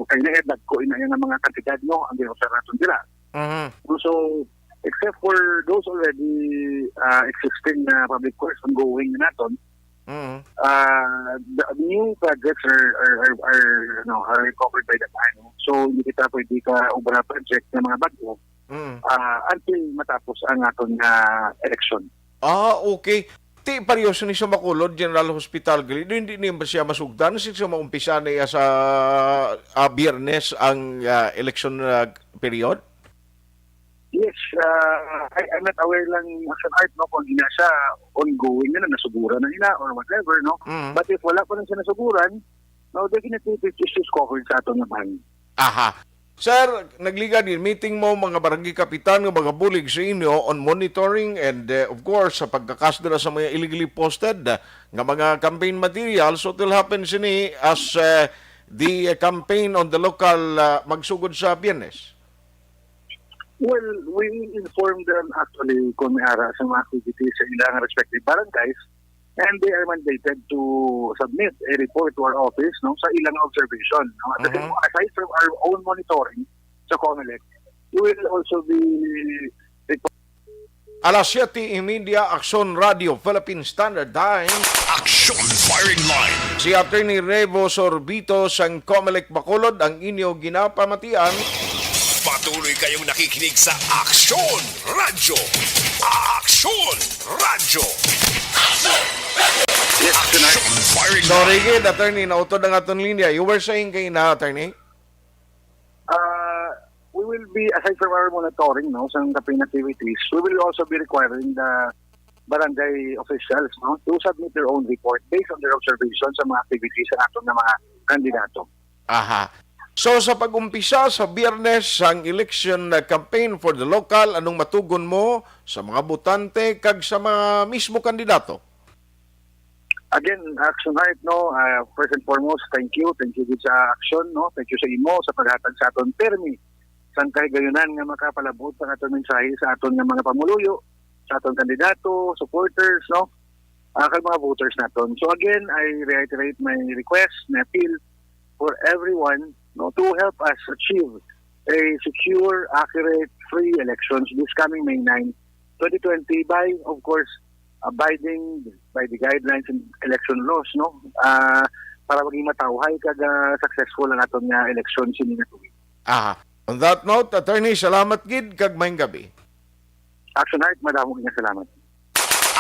kay na dagko ina nga mga kantidad, no, ang gina-offer naton dira. Mhm. So, except for those already, ah, existing na public works ongoing na naton, Mhm. ah, the new projects are, are, are, are, ano, are covered by the ban, no? So, hindi kita pwede ka ubra project ng mga bago Mm. ah, until matapos ang aton nga eleksyon. Ah, okay. Ti, pareho ni sa Bacolod General Hospital, gali, do hindi niya ba siya masugdan since maumpisa na iya sa, ah, Biyernes ang, ah, election, ah, period? Yes, ah, I, I'm not aware lang, Action Art, no, kung ina siya ongoing na, nasuguran na nila or whatever, no? Mm. But if wala pa lang siya nasuguran, no, definitely it is covered sa aton nga ban. Aha. Sir, nagligad gid, meeting mo mga barangay kapitan nga magabulig sa inyo on monitoring and, eh, of course, sa pagkakasdra sa mga illegally posted, ah, nga mga campaign materials. What will happen sini as, eh, the, eh, campaign on the local, ah, magsugod sa Biyernes? Well, we inform them actually kung may ara sa mga activities sa ilang respective barangays, and they are mandated to submit a report to our office, no, sa ilang observation, no. At the same, Mhm. Aside from our own monitoring sa Comelec, we will also be report- Alas siyete y media, Aksyon Radio, Philippine Standard Time. Aksyon Firing Line. Si Attorney Revo Sorbito sang Comelec Bacolod ang inyo ginapamatian. Patuloy kayong nakikinig sa Aksyon Radyo. Aksyon Radyo. Yes, good night. Aksyon Firing Sorry Line. Gid, Attorney, nautod ang aton linya. You were saying kay na, Attorney? Uh, we will be, aside from our monitoring, no, sa campaign activities, we will also be requiring the barangay officials, no, to submit their own report based on their observation sa mga activities sa aton nga mga kandidato. Aha. So, sa pag-umpisa sa Biyernes ang election, uh, campaign for the local, anong matugon mo sa mga botante kag sa mga mismo kandidato? Again, Action Heart, no, uh, first and foremost, thank you. Thank you gid sa Action, no? Thank you sa imo sa paghatag sa aton permi sang kahigayunan nga makapalabot sa aton mensahe sa aton nga mga pamuluyo, sa aton kandidato, supporters, no? Ah, kag mga voters naton. So again, I reiterate my request, my appeal for everyone, no, to help us achieve a secure, accurate, free elections this coming May nine, twenty twenty by, of course, abiding by the guidelines and election laws, no? Ah, para maging matawhay kag, ah, successful ang aton nga election sini nga tuig. Aha. On that note, Attorney, salamat gid kag maayong gabi. Action Heart, madamo nga salamat.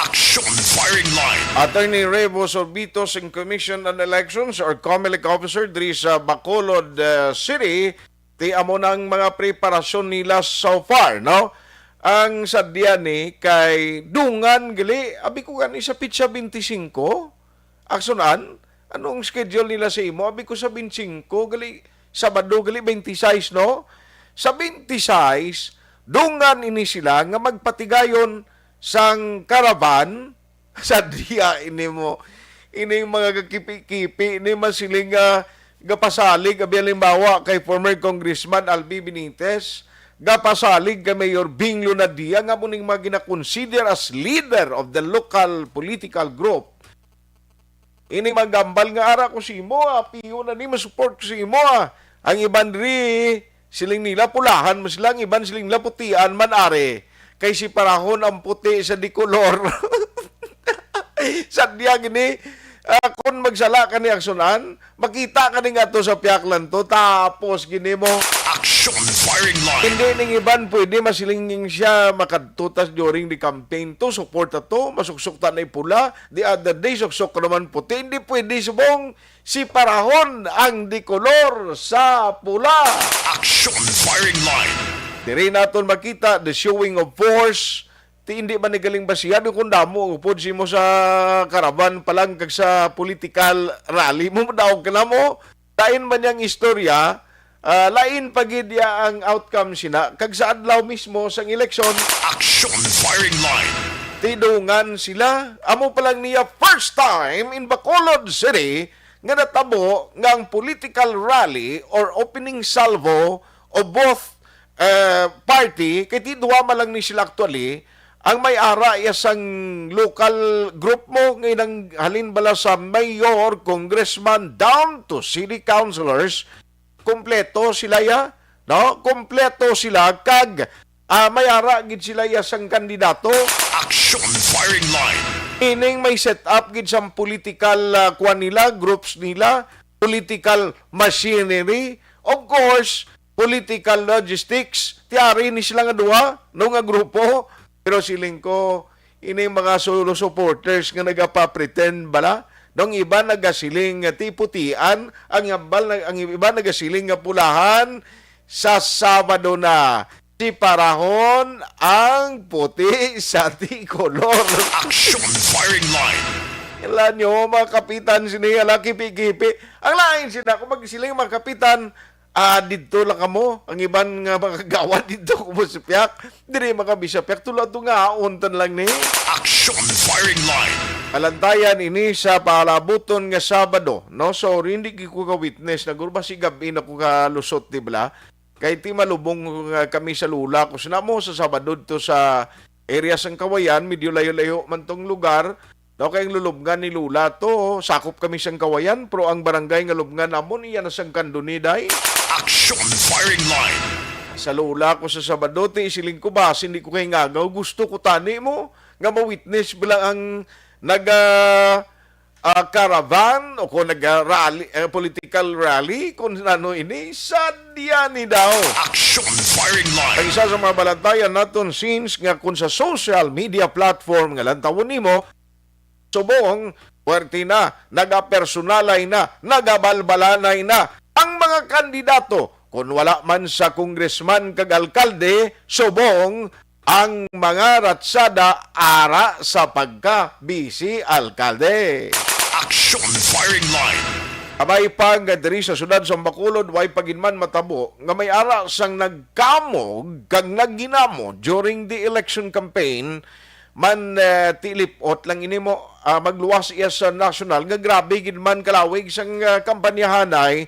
Action Firing Line. Attorney Revo Sorbito sing Commission on Elections or Comelec officer diri sa Bacolod, uh, City. Ti amo na ang mga preparasyon nila so far, no? Ang sadya ni kay dungan gali, abi ko gani sa pitsa twenty-five, Action Ann, anong schedule nila sa imo? Abi ko sa twenty-five, gali, Sabado, gali, twenty-six, no? Sa twenty-six, dungan ini sila nga magpatigayon sang caravan. Sadya ini mo, ining mga kakipi-kipi ni masiling nga gapasalig, abi, halimbawa, kay former Congressman Albi Benitez, gapasalig kay Mayor Bing Lunadia, nga mo ning mga ginakonsider as leader of the local political group. Ini magambal nga ara ko si imo, ah, piyo na ni, masupport ko si imo, ah. Ang iban diri, siling nila pulahan mo sila, ang iban siling nila putian man, are. Kay si parahon ang puti sa dikolor. Sadya gini, ah, kung magsala ka ni Action Ann, makita ka ni nga to sa piyaklan to, tapos gini mo. Action Firing Line. Hindi ning iban pwede masiling siya makadto tas during the campaign to, suporta to, masuksok ta na pula, the other day, suksok ko naman puti. Hindi pwede, subong si parahon ang dikolor sa pula. Action Firing Line. Diri naton makita the showing of force. Ti hindi man ni galing basihan kung damo ang upod si mo sa caravan pa lang kag sa political rally mo, madaog ka na mo. Lain man yang istorya, ah, lain pa gid ya ang outcome sina kag sa adlaw mismo sang eleksyon. Action Firing Line. Tidungan sila. Amo pa lang niya first time in Bacolod City nga natabo nga ang political rally or opening salvo of both, eh, party, kay ti duha man lang ni sila actually, ang may ara iya sang local group mo, nga inang halin bala sa mayor, congressman, down to city councilors, kompleto sila ya, no? Kompleto sila kag, ah, may ara gid sila ya sang kandidato. Action Firing Line. Ining may set up gid sang political, ah, kuan nila, groups nila, political machinery. Of course, political logistics. Ti ari ni sila nga duha, no, nga grupo. Pero siling ko, ini mga solo supporters nga nagapapretend bala, nung iba nagasiling nga ti putian, ang hambal na, ang iba nagasiling nga pulahan, sa Sabado na. Si parahon ang puti sa ti kolor. Action Firing Line. Hala nyo, mga kapitan, sini, hala, kipi-kipi. Ang lain sila, kung magsiling mga kapitan, Ah, didto lang kamo, ang iban nga mga kagawad didto kamo sa piyak. Diri man kami sa piyak, tulo ato nga aon tan lang ni. Action Firing Line. Kalantayan ini sa palabuton nga Sabado, no? So, hindi gyud ko ka-witness, naguro ba si gabi na ko kalusot, di bala? Kay ti malubong nga kami sa lula ko. Sina mo sa Sabado to sa area sang Kawayan, medyo layo-layo man tong lugar. No, kay ang lulubngan ni Lula to, sakop kami sang Kawayan, pero ang barangay nga lubngan namon, iya na sang Candoniday. Action Firing Line. Sa lula ko sa Sabado, ti isiling ko ba, hindi ko kay ngagaw, gusto ko tani mo, nga ma-witness bilang ang naga, ah, caravan o kung naga rally, eh, political rally, kung ano ini, sadya ni daw. Action Firing Line. Ang isa sa mga balantayan naton, since nga kung sa social media platform nga lantawon nimo, subong, puwerte na, nagapersonalay na, nagabalbalanay na ang mga kandidato. Kung wala man sa congressman kag alkalde, subong ang mga ratsada ara sa pagka-vice alkalde. Action Firing Line. Kabay pa nga diri sa siyudad sa Bacolod, way pa gid man matabo nga may ara sang nagkamog kag nagginamo during the election campaign. Man, eh, tilipot lang ini mo, ah, magluwas iya sa nasyonal nga grabe gid man kalawig sang, ah, kampanyahanay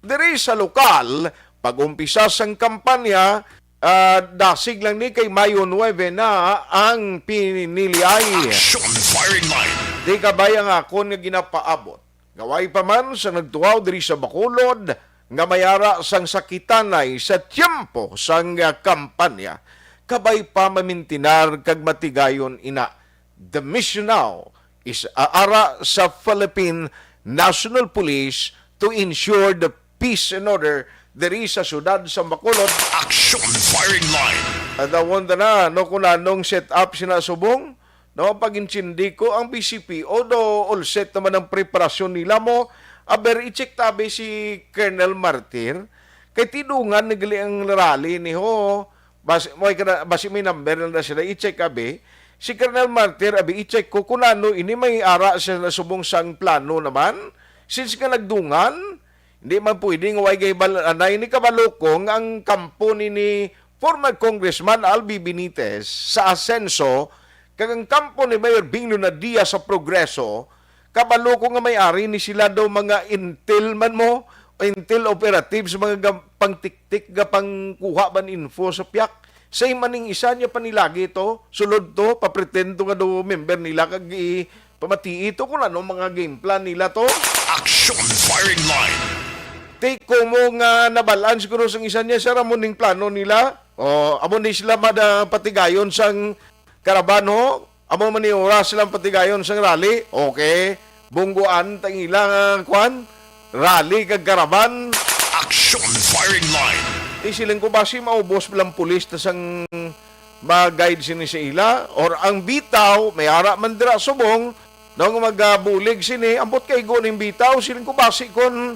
diri sa lokal. Pag-umpisa sang kampanya, ah, dasig lang ni kay Mayo nuebe na ang piniliay. Action Firing Line. Di kabay ang akon nga ginapaabot. Nga way pa man sa nagtuaw diri sa Bacolod nga may ara sang sakitanay sa tiyempo sang, ah, kampanya, kabay pa mamintinar kag matigayon ina. The mission now is, ah, ara sa Philippine National Police to ensure the peace and order diri sa siyudad sa Bacolod. Action Firing Line. Adawon ta na, no, kung anong set up sina subong, no, pag-intindi ko ang B C P, although all set naman ang preparasyon nila mo, aber, i-check tabi si Colonel Martir, kay tidungan na gali ang rally ni ho, basi, mo, basi may number na sila, i-check abi, si Colonel Martir, abi, i-check ko kung ano, ini may ara siya na subong sang plano naman, since nga nagdungan, hindi man pwede nga way gahibal-anay ni kabalo ko nga ang kampo ni, ni former Congressman Albi Benitez sa Asenso kag ang kampo ni Mayor Bing Luna Diaz sa Progreso, kabalo ko nga may ari ni sila daw mga intel man mo, intel operatives, mga ga-, pangtiktik, gapangkuha ban info sa piyak. Sa imaning isa niya panilagi to, sulod to, papretend to nga daw member nila kag i-, pamatii to kung ano mga game plan nila to. Action Firing Line. Ti, kumo nga nabalaan siguro sang isa niya, sir, amo ning plano nila. O, amo ni sila mada patigayon sang karaban, ho? Amo man ni oras silang patigayon sang rally? Okay. Bungguan tang ilang, ah, kwan? Rally kag karaban. Action Firing Line. Isiling ko, basi maubos lang pulis ta sang mag-guide sini sa ila, or ang bitaw, may ara man dira subong, no, nga magabulig sini, ambot kay go ning bitaw, siling ko basi kon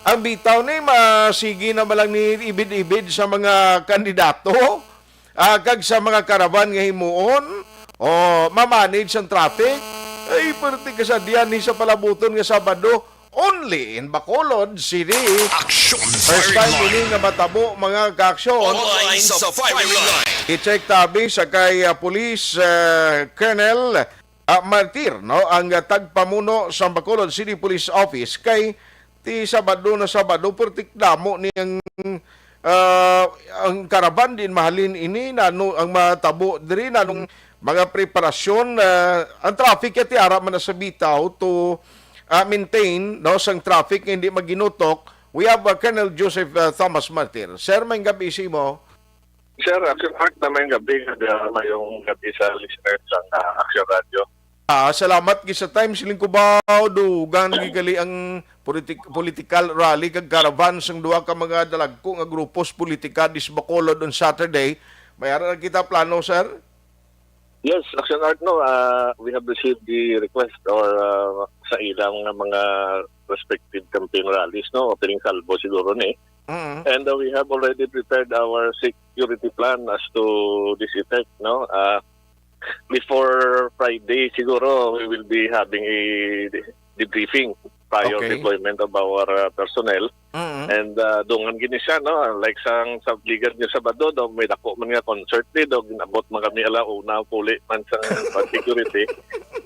ang bitaw ni masigi na man lang ni ibid-ibid sa mga kandidato, ah, kag sa mga karaban nga himuon, o mamanage ang traffic, ay, perti kasadya ni sa palabuton nga Sabado, only in Bacolod City. Action First Firing time Line. Ini nga matabo, mga kaaksyon. Online sa Firing Line. I-check tabi sa kay, ah, Police, ah, Colonel, ah, Martir, no, ang, ah, tagpamuno sa Bacolod City Police Office kay ti Sabado na Sabado, pertik damo ni ang, ah, ang karaban din mahalin ini, nano ang matabo diri, nanong mga preparasyon, ah, ang traffic kay ti ara man na sa bitaw to, ah, maintain, no, sang traffic nga hindi maginutok. We have, ah, Colonel Joseph, ah, Thomas Martir. Sir, may gabi sa imo. Sir, Action Art, na may gabi, nga mayong gabi sa listeners ng, ah, Action Radio. Ah, salamat gid sa time, siling ko ba, dugan gid gali ang politik-, political rally kag caravan sang duha ka mga dalagko nga grupos politika dis Bacolod on Saturday. May ara na kita plano, sir? Yes, Action Art, no, ah, we have received the request or, ah, sa ilang mga respective campaign rallies, no, opening salvo siguro ni. Mm. And, uh, we have already prepared our security plan as to this effect, no? Uh, before Friday, siguro, we will be having a de-, debriefing. prior Okay. deployment of our, uh, personnel. Mm-mm. And, uh, dungan gini siya, no? Like sang sa Ligad nga Sabado, daw may dako man nga concert ni, daw ginabot man kami ala una, puli man sang security.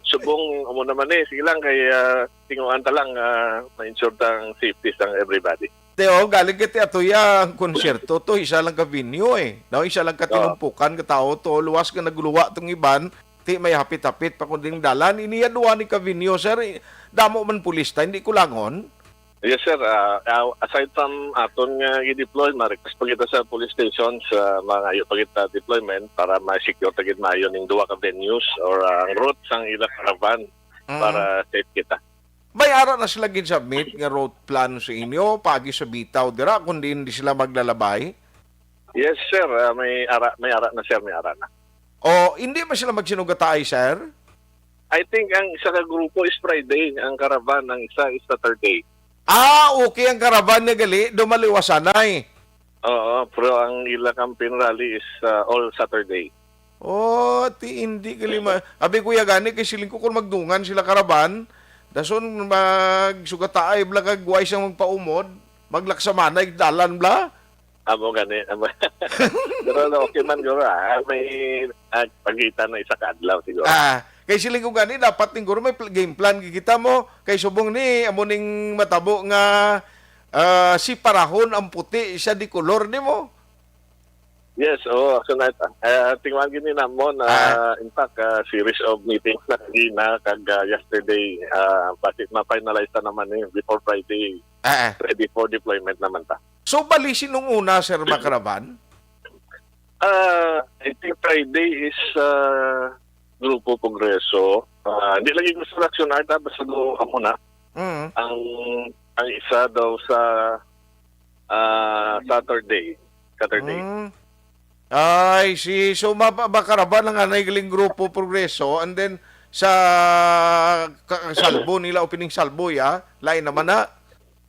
Subong, amo naman eh, sige lang, kay, uh, tinguan ta lang, uh, ma-ensure ta ang safety sang everybody. Teo, galing kay ti Atoya ang konsyerto to, isa lang ka venue eh. No, isa lang ka Oo. tinumpukan ka tao to, luwas ka nagluwa tong iban, ti may hapit-hapit pa kunding dalan. Iniya duwa ni ka venue, sir, eh, damo man pulista, hindi kulangon. Yes, sir. Ah, ah, aside from aton nga i-deploy, ma-request pa kita sa police stations, ah, mangayo pa kita deployment para ma-secure ta gid maayo ning duha ka venues or, ah, ang route sang ila caravan Mm. para safe kita. May ara na sila gin-submit nga route plan sa inyo, paagi sa bitaw dira, kung diin di sila maglalabay? Yes, sir. Ah, may ara, may ara na, sir. May ara na. O, hindi ba sila magsinugataay, sir? I think ang isa ka grupo is Friday, ang caravan, ang isa is Saturday. Ah, okay, ang caravan nga gali, dumaliwasanay. Oo, pero ang ila campaign rally is, ah, all Saturday. Oh, ti hindi gali ma-, abi, kuya, gani kay siling ko kung magdungan sila caravan, dason magsugataay bla kag way sang magpaumod, maglaksamanay dalan bla. Amo gani, amo. Pero no, okay man guro, ah. May, ah, pagitan na isa ka adlaw siguro. Ah, kay siling ko gani dapat ning guro may pl-, game plan gid kita mo kay subong ni amo ning matabo nga, ah, si Parahon ang puti, siya di kolor nimo. Yes, oo, actually, ah, tingnan gini namon, Ah. ah, in fact, ah, series of meetings na kanina kag, ah, yesterday, ah, basi ma-finalize ta naman ni before Friday. Ah, ah. Ready for deployment naman ta. So, bali, sinong una, Sir Macaravan? Ah, I think Friday is, ah, Grupo Progreso. Ah, hindi lagi gusto ng Action Art, ah, basta do ako na. Mm. Ang, ang isa daw sa, ah, Saturday. Saturday. Mm. Ay, si, so, ma-, ma-, Macaravan ang anay galing Grupo Progreso, and then sa ka-, salbo nila, opening salbo, ya, lain naman na.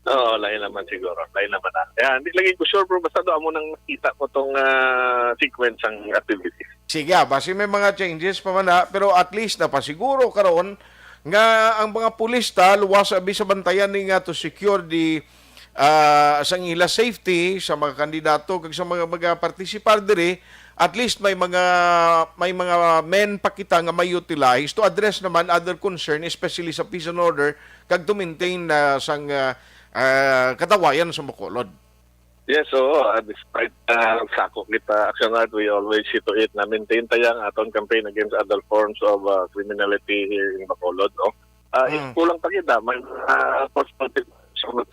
Oo, lain naman siguro. Lain naman na. Kaya, hindi lagi ko sure, pero basta do amo nang nakita ko tong, ah, sequence ang activities. Sige, ah, basi may mga changes pa man, ha, pero at least napasiguro karon nga ang mga pulis ta luwas abi sa bantayan ni nga to secure the, ah, sang ila safety sa mga kandidato kag sa mga, mga partisipar diri. At least may mga, may mga men pa kita nga may utilize to address naman other concern, especially sa peace and order kag to maintain, ah, sang, ah, ah, katawayan sa Bacolod. Yes, oo. Ah, despite, ah, sako kita Action Art, we always see to it na maintain ta yang aton campaign against other forms of, ah, criminality here in Bacolod, no? Ah, if Mm. kulang pa kita, may, ah, perspective,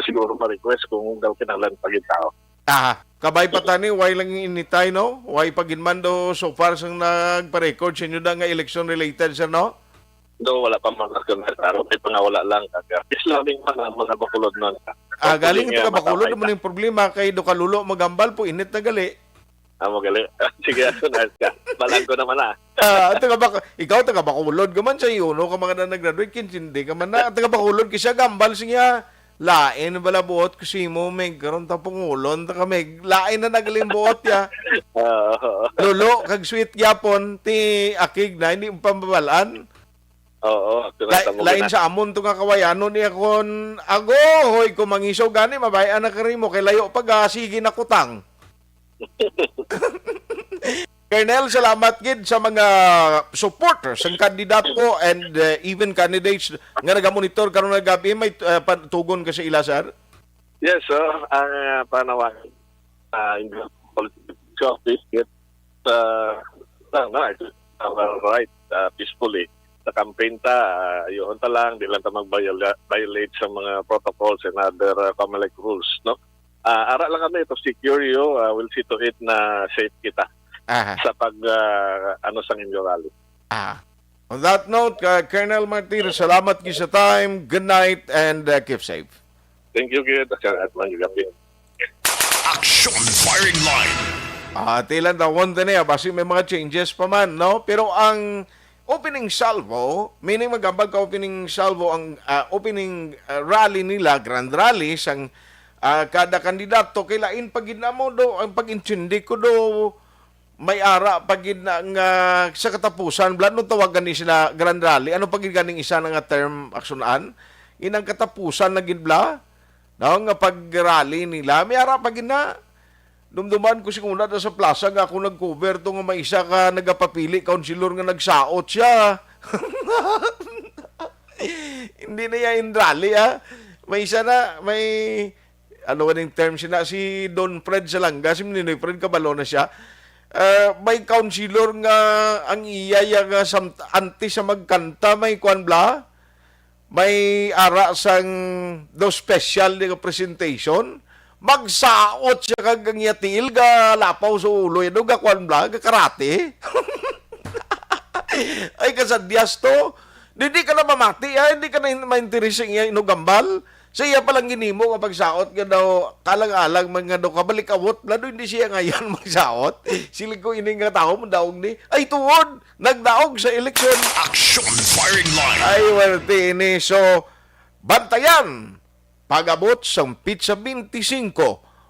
siguro ma-request kung daw kinahanglan pa kita, oh. Ah, kabay pa tani, way lang initay, no? Way pa gid man do so far sang nagpa-record sa inyo da nga election related, sir, no? Do, wala pa man, Sir Nat. Aron kay pangawala lang, kag, ah, peace loving man ang mga Bacolod nun. Ah, galing Hopefully nga taga Bacolod matamaan mo ta. Ning problema kay do kalulo magambal po, init na gali. Amo gali. Sige, ako na ka. Balaan ko naman, ah. Ah, taga Bac-, ikaw taga Bacolod ka man sa iyo, no? Ka mga na nag-graduate, kinsindi ka man na. Taga Bacolod ka siya, gambal siya. Lain bala buot ko simo, Meg, karon ta pungulon ta ka, Meg. Lain na nagaling buot ya. Oo. Lolo, kag sweet gyapon, ti akig na, hindi mo pambabalaan. Oo, actually, Lai-, tamo lain gina- sa amon to nga kawayanon niya kon, ago, hoy, kung mangisaw gani, mabay-an na karimo, kay layo pa ga, sige na kutang. Colonel, salamat gid sa mga supporters, ang kandidato and, uh, even candidates nga nagamonitor karon nga gabi, may, uh, patugon ka sa ila, sir? Yes, sir. Ang, uh, panawagan, uh, in the political office, yes, uh, no, no, it's our right, uh, peacefully. Sa campaign ta, uh, ayuhon ta lang, di lang ta mag-viola-, violate sa mga protocols and other, uh, Comelec rules, no? Ah, ara lang kami to secure you. Ah, we'll see to it na safe kita Aha. sa pag, ah, ano, sang inyo rally. Ah. On that note, uh, Colonel Martir, salamat gid sa time. Good night and, uh, keep safe. Thank you, good. At man, good. Action Firing Line. Ah, tilan tawon din eh. Basi may mga changes pa man, no? Pero ang opening salvo, meaning magambal ka opening salvo ang, ah, opening, ah, rally nila, grand rally sang, ah, kada kandidato, kay lain pa gid namo do, ang pag-intindi ko do, may ara pa gid na nga sa katapusan, bla, no, tawagan ni sila grand rally. Ano pa gid ganing isa na nga term, Action An? Inang katapusan na gid bala, no, nga pag-rally nila. May ara pa gid na. Dumduman ko si una na sa plaza nga ako nag-cover to nga may isa ka nagapapili, councilor nga nagsaot siya. Hindi na yan in rally, ah. May isa na, may, ano ba ning term siya na? Si Don Fred Salanga, si Ninoy Fred, kabalo na siya. Ah, may councilor nga ang iya ya nga sam-, antes sa magkanta, may kwan bala, may ara sang daw special nga presentation, magsaot siya kag ang iya tiil ga lapaw sa ulo, ano, ga kwan bala, ga karate. Ay, kasadyas to. Di, di ka na mamati, ah, hindi ka na in-, mainteres sa iya inugambal. Sa iya palang ginimo nga pagsaot nga daw, kalang-alang man nga daw, kabalik-awot na daw, hindi siya ngayon magsaot. Siling ko, ini nga tao, mandaog ni, ay, tuod, nagdaog sa eleksyon. Action Firing Line. Ay, werte ini. So, bantayan. Pag-abot sang pitsa twenty-five,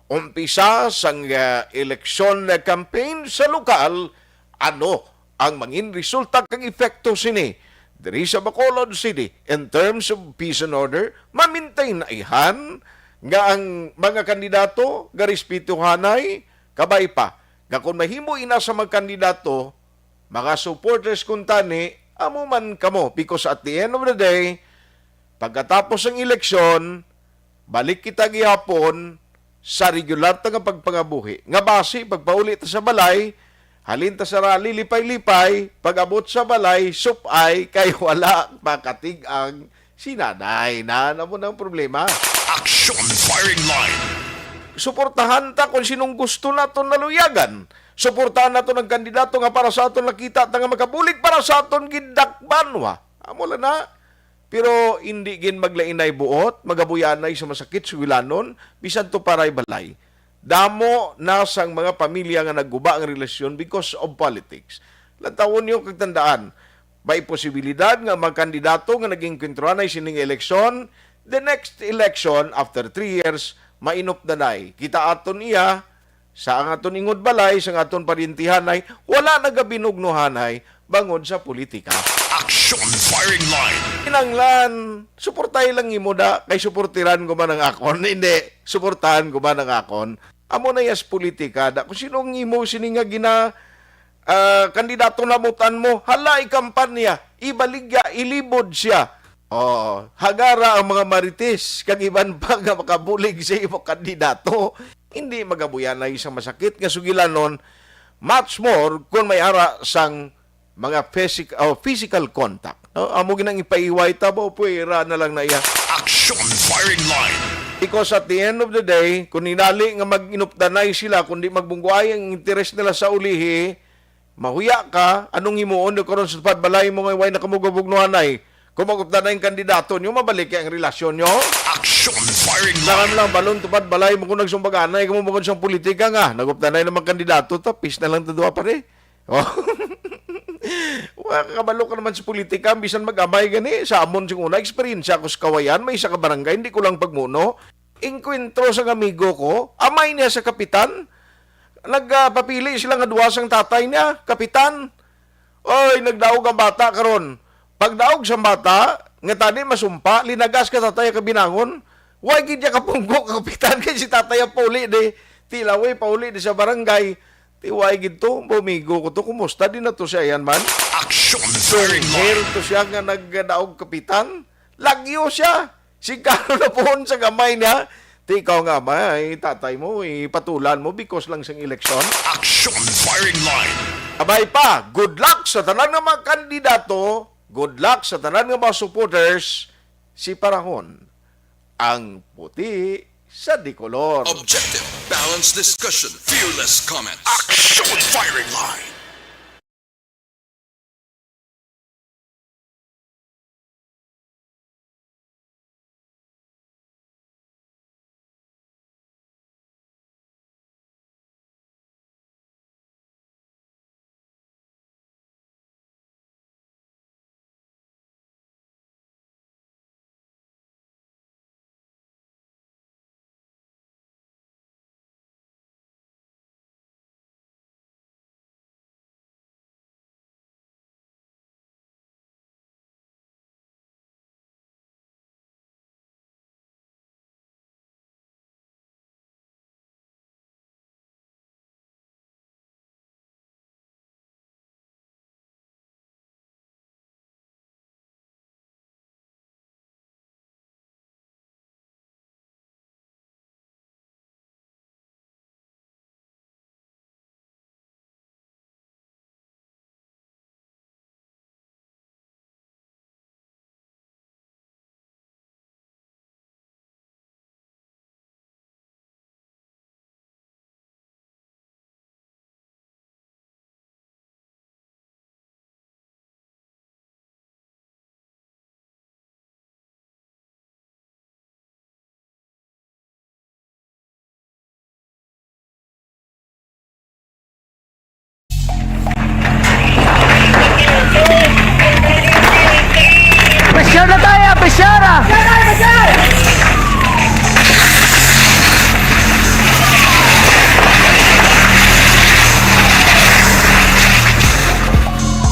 umpisa sang, ah, eleksyon na campaign sa lokal, ano ang mangin resulta kag epekto sini diri sa Bacolod City in terms of peace and order? Mamintain na ihan nga ang mga kandidato garespetuhanay, kabay pa nga kon mahimo ina sa mga kandidato, mga supporters kuntani, amo man kamo, because at the end of the day, pagkatapos ng eleksyon, balik kita gihapon sa regular ta nga pagpangabuhi. Nga basi, pagpauli ta sa balay, halin ta sa rally, lipay-lipay, pag-abot sa balay, supay, kay wala makatig-ang si nanay. Na, na mo nang problema. Action Firing Line. Suportahan ta kung sinong gusto naton naluyagan. Suportahan naton ang kandidato nga para sa aton nakita ta nga makabulig para sa aton gidakbanwa. Amo lang na. Pero hindi gid maglainay buot, magabuyanay sa masakit sugilanon, bisan to paray balay. Damo na sang mga pamilya nga nagguba ang relasyon because of politics. Lantawon niyo kag tandaan, may posibilidad nga ang mga kandidato nga nag-engkwentro anay sining eleksyon, the next election, after three years, mainupdanay. Kita aton iya, sa ang aton ingod balay, sa ang aton paryentihanay, wala nagabinugnohanay bangod sa politika. Action Firing Line. Kinanglan, suportahi lang imo da, kay suportiran ko man ang akon. Hindi, suportahan ko man ang akon. Amo na yas politika da. Kung sino ang imo sini nga gina, ah, kandidato na butan mo, hala, ikampanya, ibaligya, ilibod siya. Oh, hagara ang mga marites, kag iban pa nga makabulig sa imo kandidato. Hindi magabuyanay sa masakit nga sugilanon, much more kung may ara sang mga physic-, oh, physical contact. No? Amo ginang ipaiway ta ba o puwera na lang na iya? Action Firing Line. Because at the end of the day, kung hinali nga mag-inupdanay sila, kung di magbungguay ang interes nila sa ulihi, mahuya ka, anong himuon do karon sa tupad balay mo nga way na kamo gabugnuhanay? Kung mag-updanay ang kandidato nyo, mabalik kay ang relasyon nyo? Action Firing Line. Lang, balon tupad balay mo kung nagsumbaganay kamo bukod sa politika nga, nag-updanay naman kandidato, tapis na lang ta duha, pare. Oh. Wa, kabalo ka naman sa politika, bisan mag-amay gani. Sa amon sing una, eksperyensya ko sa Kawayan, may isa ka barangay, hindi ko lang pagmuno. Engkwentro sang amigo ko, amay niya sa kapitan. Nagpapili sila nga duha sang tatay niya, kapitan. Oy, nagdaog ang bata karon. Pagdaog sa bata, nga tani masumpa, linagas ka tatay ka binangon. Wa gid niya kapungko ka kapitan kay si tatay ang pauli di. Tila, "Uy, pauli di sa barangay." Ti, "Wa gid to, bumigo ko to. Kumusta din na to siya yan man?" Action Firing Line. Tunghil to siya nga nagdaog kapitan. Lagyo siya. Sigkano na puhon sa gamay niya. Ti ikaw nga, may tatay mo, ipatulan mo because lang sang eleksyon. Action Firing Line. Abay pa, good luck sa tanan nga mga kandidato, good luck sa tanan nga mga supporters, si Parahon, ang puti sa dikolor. Objective, balanced discussion, fearless comments. Action Firing Line.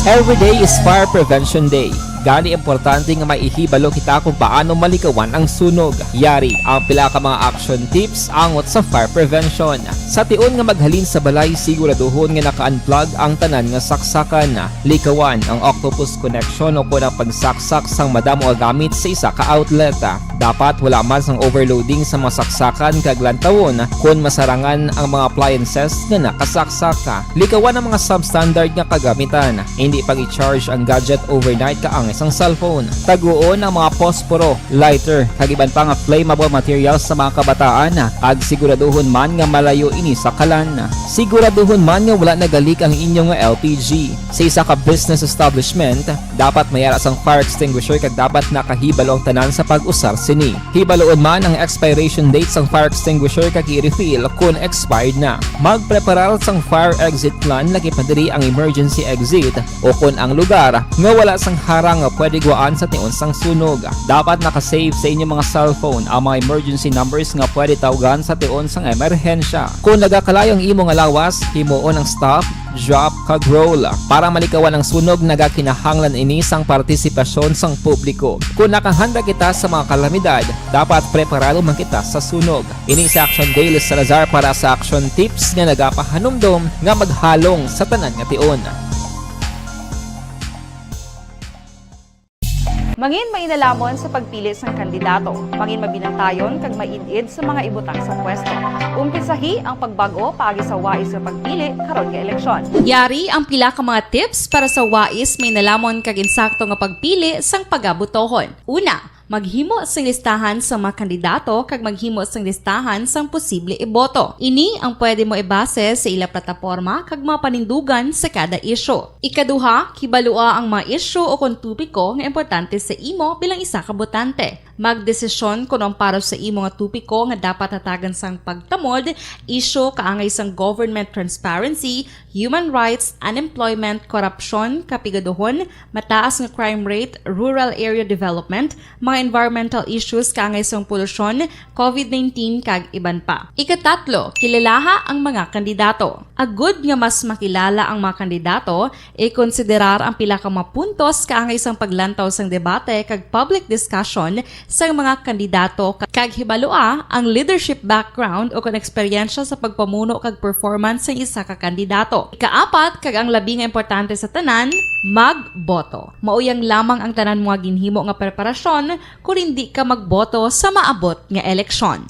Every day is Fire Prevention Day. Gani, importante nga maihibalo kita kung paano malikawan ang sunog. Yari ang pila ka mga action tips angot sa fire prevention. Sa tion nga maghalin sa balay, siguraduhon nga naka-unplug ang tanan nga saksakan. Likawan ang octopus connection o kon ang pagsaksak sang madamo nga gamit sa isa ka outlet. Dapat wala man sang overloading sa mga saksakan kag lantawon kon masarangan ang mga appliances nga nakasaksak. Likawan ang mga substandard nga kagamitan. Hindi pag-i-charge ang gadget overnight kaangay sang cellphone. Taguon ang mga posporo, lighter, kag iban pa nga flammable materials sa mga kabataan, kag siguraduhon man nga malayo ini sa kalan. Siguraduhon man nga wala nagalik ang inyo nga L P G. Sa isa ka business establishment, dapat may ara sang fire extinguisher kag dapat nakahibalo ang tanan sa pag-usar sini. Hibaloon man ang expiration date sang fire extinguisher kag i-refill kon expired na. Magpreparar sang fire exit plan, lakip na diri ang emergency exit o kon ang lugar nga wala sang harang nga pwede guwaan sa tion sang sunog. Dapat naka-save sa inyo mga cellphone ang mga emergency numbers nga pwede tawgan sa tion sang emerhensya. Kon nagakalayo ang imo nga lawas, himuon ang stop, drop, kag roll. Para malikawan ang sunog, nagakinahanglan ini sang partisipasyon sang publiko. Kon nakahanda kita sa mga kalamidad, dapat preparado man kita sa sunog. Ini si Action Dale Salazar para sa Action Tips nga nagapahanumdom nga maghalong sa tanan nga tion. Mangin mainalamon sa pagpili sang kandidato. Mangin mabinantayon kag maid-id sa mga ibutang sa pwesto. Umpisahi ang pagbag-o paagi sa wais nga pagpili karon nga eleksyon. Yari ang pila ka mga tips para sa wais, mainalamon kag insakto nga pagpili sang pagabotohon. Una, maghimo sing listahan sa mga kandidato kag maghimo sing listahan sang posible iboto. Ini ang pwede mo ibase sa ila plataporma kag mga panindugan sa kada isyu. Ikaduha, kibalua ang mga isyu o kon topiko nga importante sa imo bilang isa ka botante. Magdesisyon kon ang para sa imo nga topiko nga dapat hatagan sang pagtamod, isyu kaangay sang government transparency, human rights, unemployment, korupsyon, kapigaduhon, mataas nga crime rate, rural area development, mga environmental issues kaangay sang polusyon, covid nineteen, kag iban pa. Ikatatlo, kilalaha ang mga kandidato. Agud nga mas makilala ang mga kandidato, ikonsiderar ang pila ka mga puntos kaangay sang paglantaw sang debate kag public discussion sang mga kandidato, kag hibalua ang leadership background o kon eksperyensya sa pagpamuno kag performance sang isa ka kandidato. Ikaapat, kag ang labi nga importante sa tanan, magboto. Mao yang lamang ang tanan mo nga ginhimo nga preparasyon kon indi ka magboto sa maabot nga eleksyon.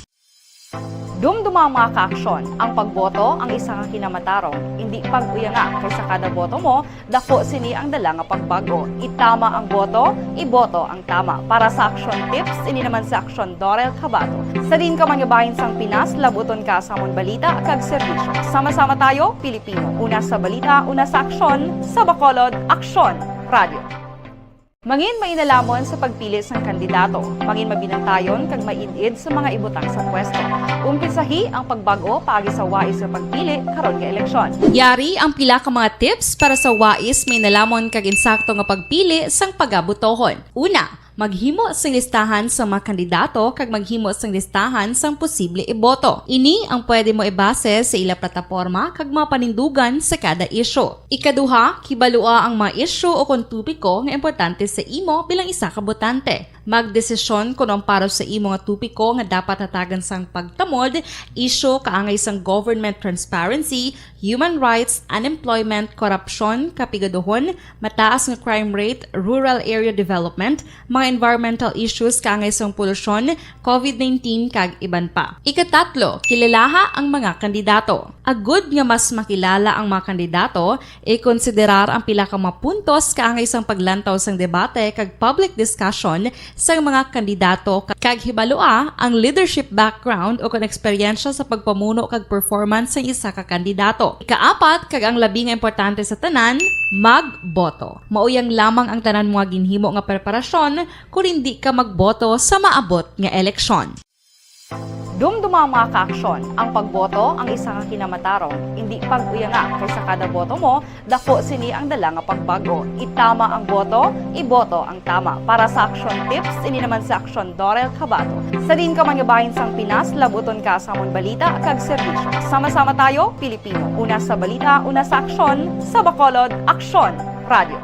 Dumduma ang mga kaaksyon. Ang pagboto ang isa ka kinamatarong. Indi pag-uyanga, kay sa kada boto mo, dako sini ang dala nga pagbag-o. Itama ang boto, iboto ang tama. Para sa Action Tips, ini naman si Action Dorel Cabato. Sa diin ka man nga bahin sang Pinas, labuton ka sa amon balita kag serbisyo. Sama-sama tayo, Pilipino. Una sa balita, una sa aksyon, sa Bacolod, Aksyon Radio. Mangin mainalamon sa pagpili sang kandidato. Mangin mabinantayon kag maid-id sa mga ibutang sa pwesto. Umpisahi ang pagbag-o paagi sa wais nga pagpili karon nga eleksyon. Yari ang pila ka mga tips para sa wais, mainalamon kag insakto nga pagpili sang pagabotohon. Una, maghimo sing listahan sa mga kandidato kag maghimo sing listahan sang posible iboto. Ini ang pwede mo ibase sa ila plataporma kag mga panindugan sa kada isyu. Ikaduha, kibalua ang mga isyu o kon topiko nga importante sa imo bilang isa ka botante. Magdesisyon kon ang para sa imo nga topiko nga dapat hatagan sang pagtamod, isyu kaangay sang government transparency, human rights, unemployment, korupsyon, kapigaduhon, mataas nga crime rate, rural area development, mga environmental issues kaangay sang polusyon, covid nineteen, kag iban pa. Ikatatlo, kilalaha ang mga kandidato. Agud nga mas makilala ang mga kandidato, ikonsiderar ang pila ka mga puntos kaangay sang paglantaw sang debate kag public discussion sang mga kandidato, kag hibalua ang leadership background o kon eksperyensya sa pagpamuno kag performance sang isa ka kandidato. Ikaapat, kag ang labi nga importante sa tanan, magboto. Mao yang lamang ang tanan mo nga ginhimo nga preparasyon kon indi ka magboto sa maabot nga eleksyon. Dumduma ang mga kaaksyon. Ang pagboto ang isa ka kinamatarong. Indi pag-uyanga, kay sa kada boto mo, dako sini ang dala nga pagbag-o. Itama ang boto, iboto ang tama. Para sa Action Tips, ini naman si Action Dorel Cabato. Sa diin ka man nga bahin sang Pinas, labuton ka sa amon balita kag serbisyo. Sama-sama tayo, Pilipino. Una sa balita, una sa aksyon, sa Bacolod, Aksyon! Radyo.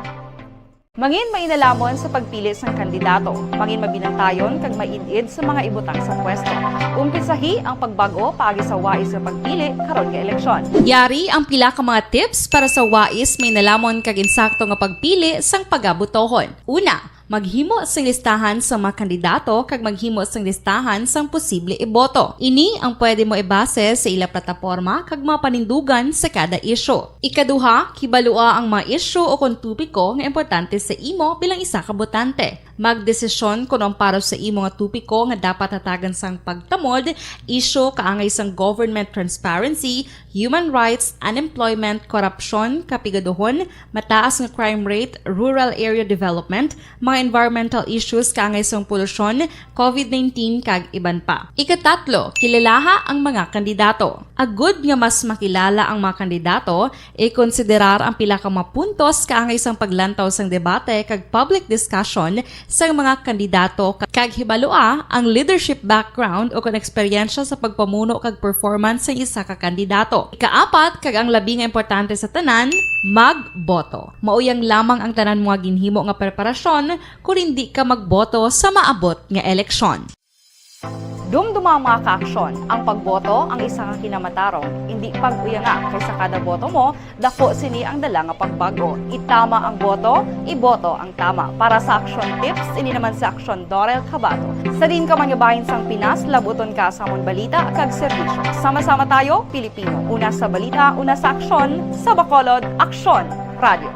Mangin mainalamon sa pagpili sang kandidato. Mangin mabinantayon kag maid-id sa mga ibutang sa pwesto. Umpisahi ang pagbag-o paagi sa wais nga pagpili karon nga eleksyon. Yari ang pila ka mga tips para sa wais, mainalamon kag insakto nga pagpili sang pagabotohon. Una, maghimo sing listahan sa mga kandidato kag maghimo sing listahan sang posible iboto. Ini ang pwede mo ibase sa ila plataporma kag mga panindugan sa kada isyu. Ikaduha, kibalua ang mga isyu o kon topiko nga importante sa imo bilang isa ka botante. Magdesisyon kon ang para sa imo nga topiko nga dapat hatagan sang pagtamod, isyu kaangay sang government transparency, human rights, unemployment, korupsyon, kapigaduhon, mataas nga crime rate, rural area development, mga environmental issues kaangay sang polusyon, covid nineteen, kag iban pa. Ikatatlo, kilalaha ang mga kandidato. Agud nga mas makilala ang mga kandidato, ikonsiderar ang pila ka mga puntos kaangay sang paglantaw sang debate kag public discussion sang mga kandidato, kag hibalua ang leadership background o kon eksperyensya sa pagpamuno kag performance sang isa ka kandidato. Ikaapat, kag ang labi nga importante sa tanan, magboto. Mauyang lamang ang tanan mo nga ginhimo nga preparasyon kon indi ka magboto sa maabot nga eleksyon. Dumduma ang mga kaaksyon. Ang pagboto ang isa ka kinamatarong. Indi pag-uyanga, kay sa kada boto mo, dako sini ang dala nga pagbago. Itama ang boto, iboto ang tama. Para sa Aksyon Tips, ini naman si Aksyon Dorel Cabato. Sa diin ka man nga bahin sang Pinas, labuton ka sa amon balita kag serbisyo. Sama-sama tayo, Pilipino. Una sa balita, una sa aksyon, sa Bacolod, Aksyon Radio.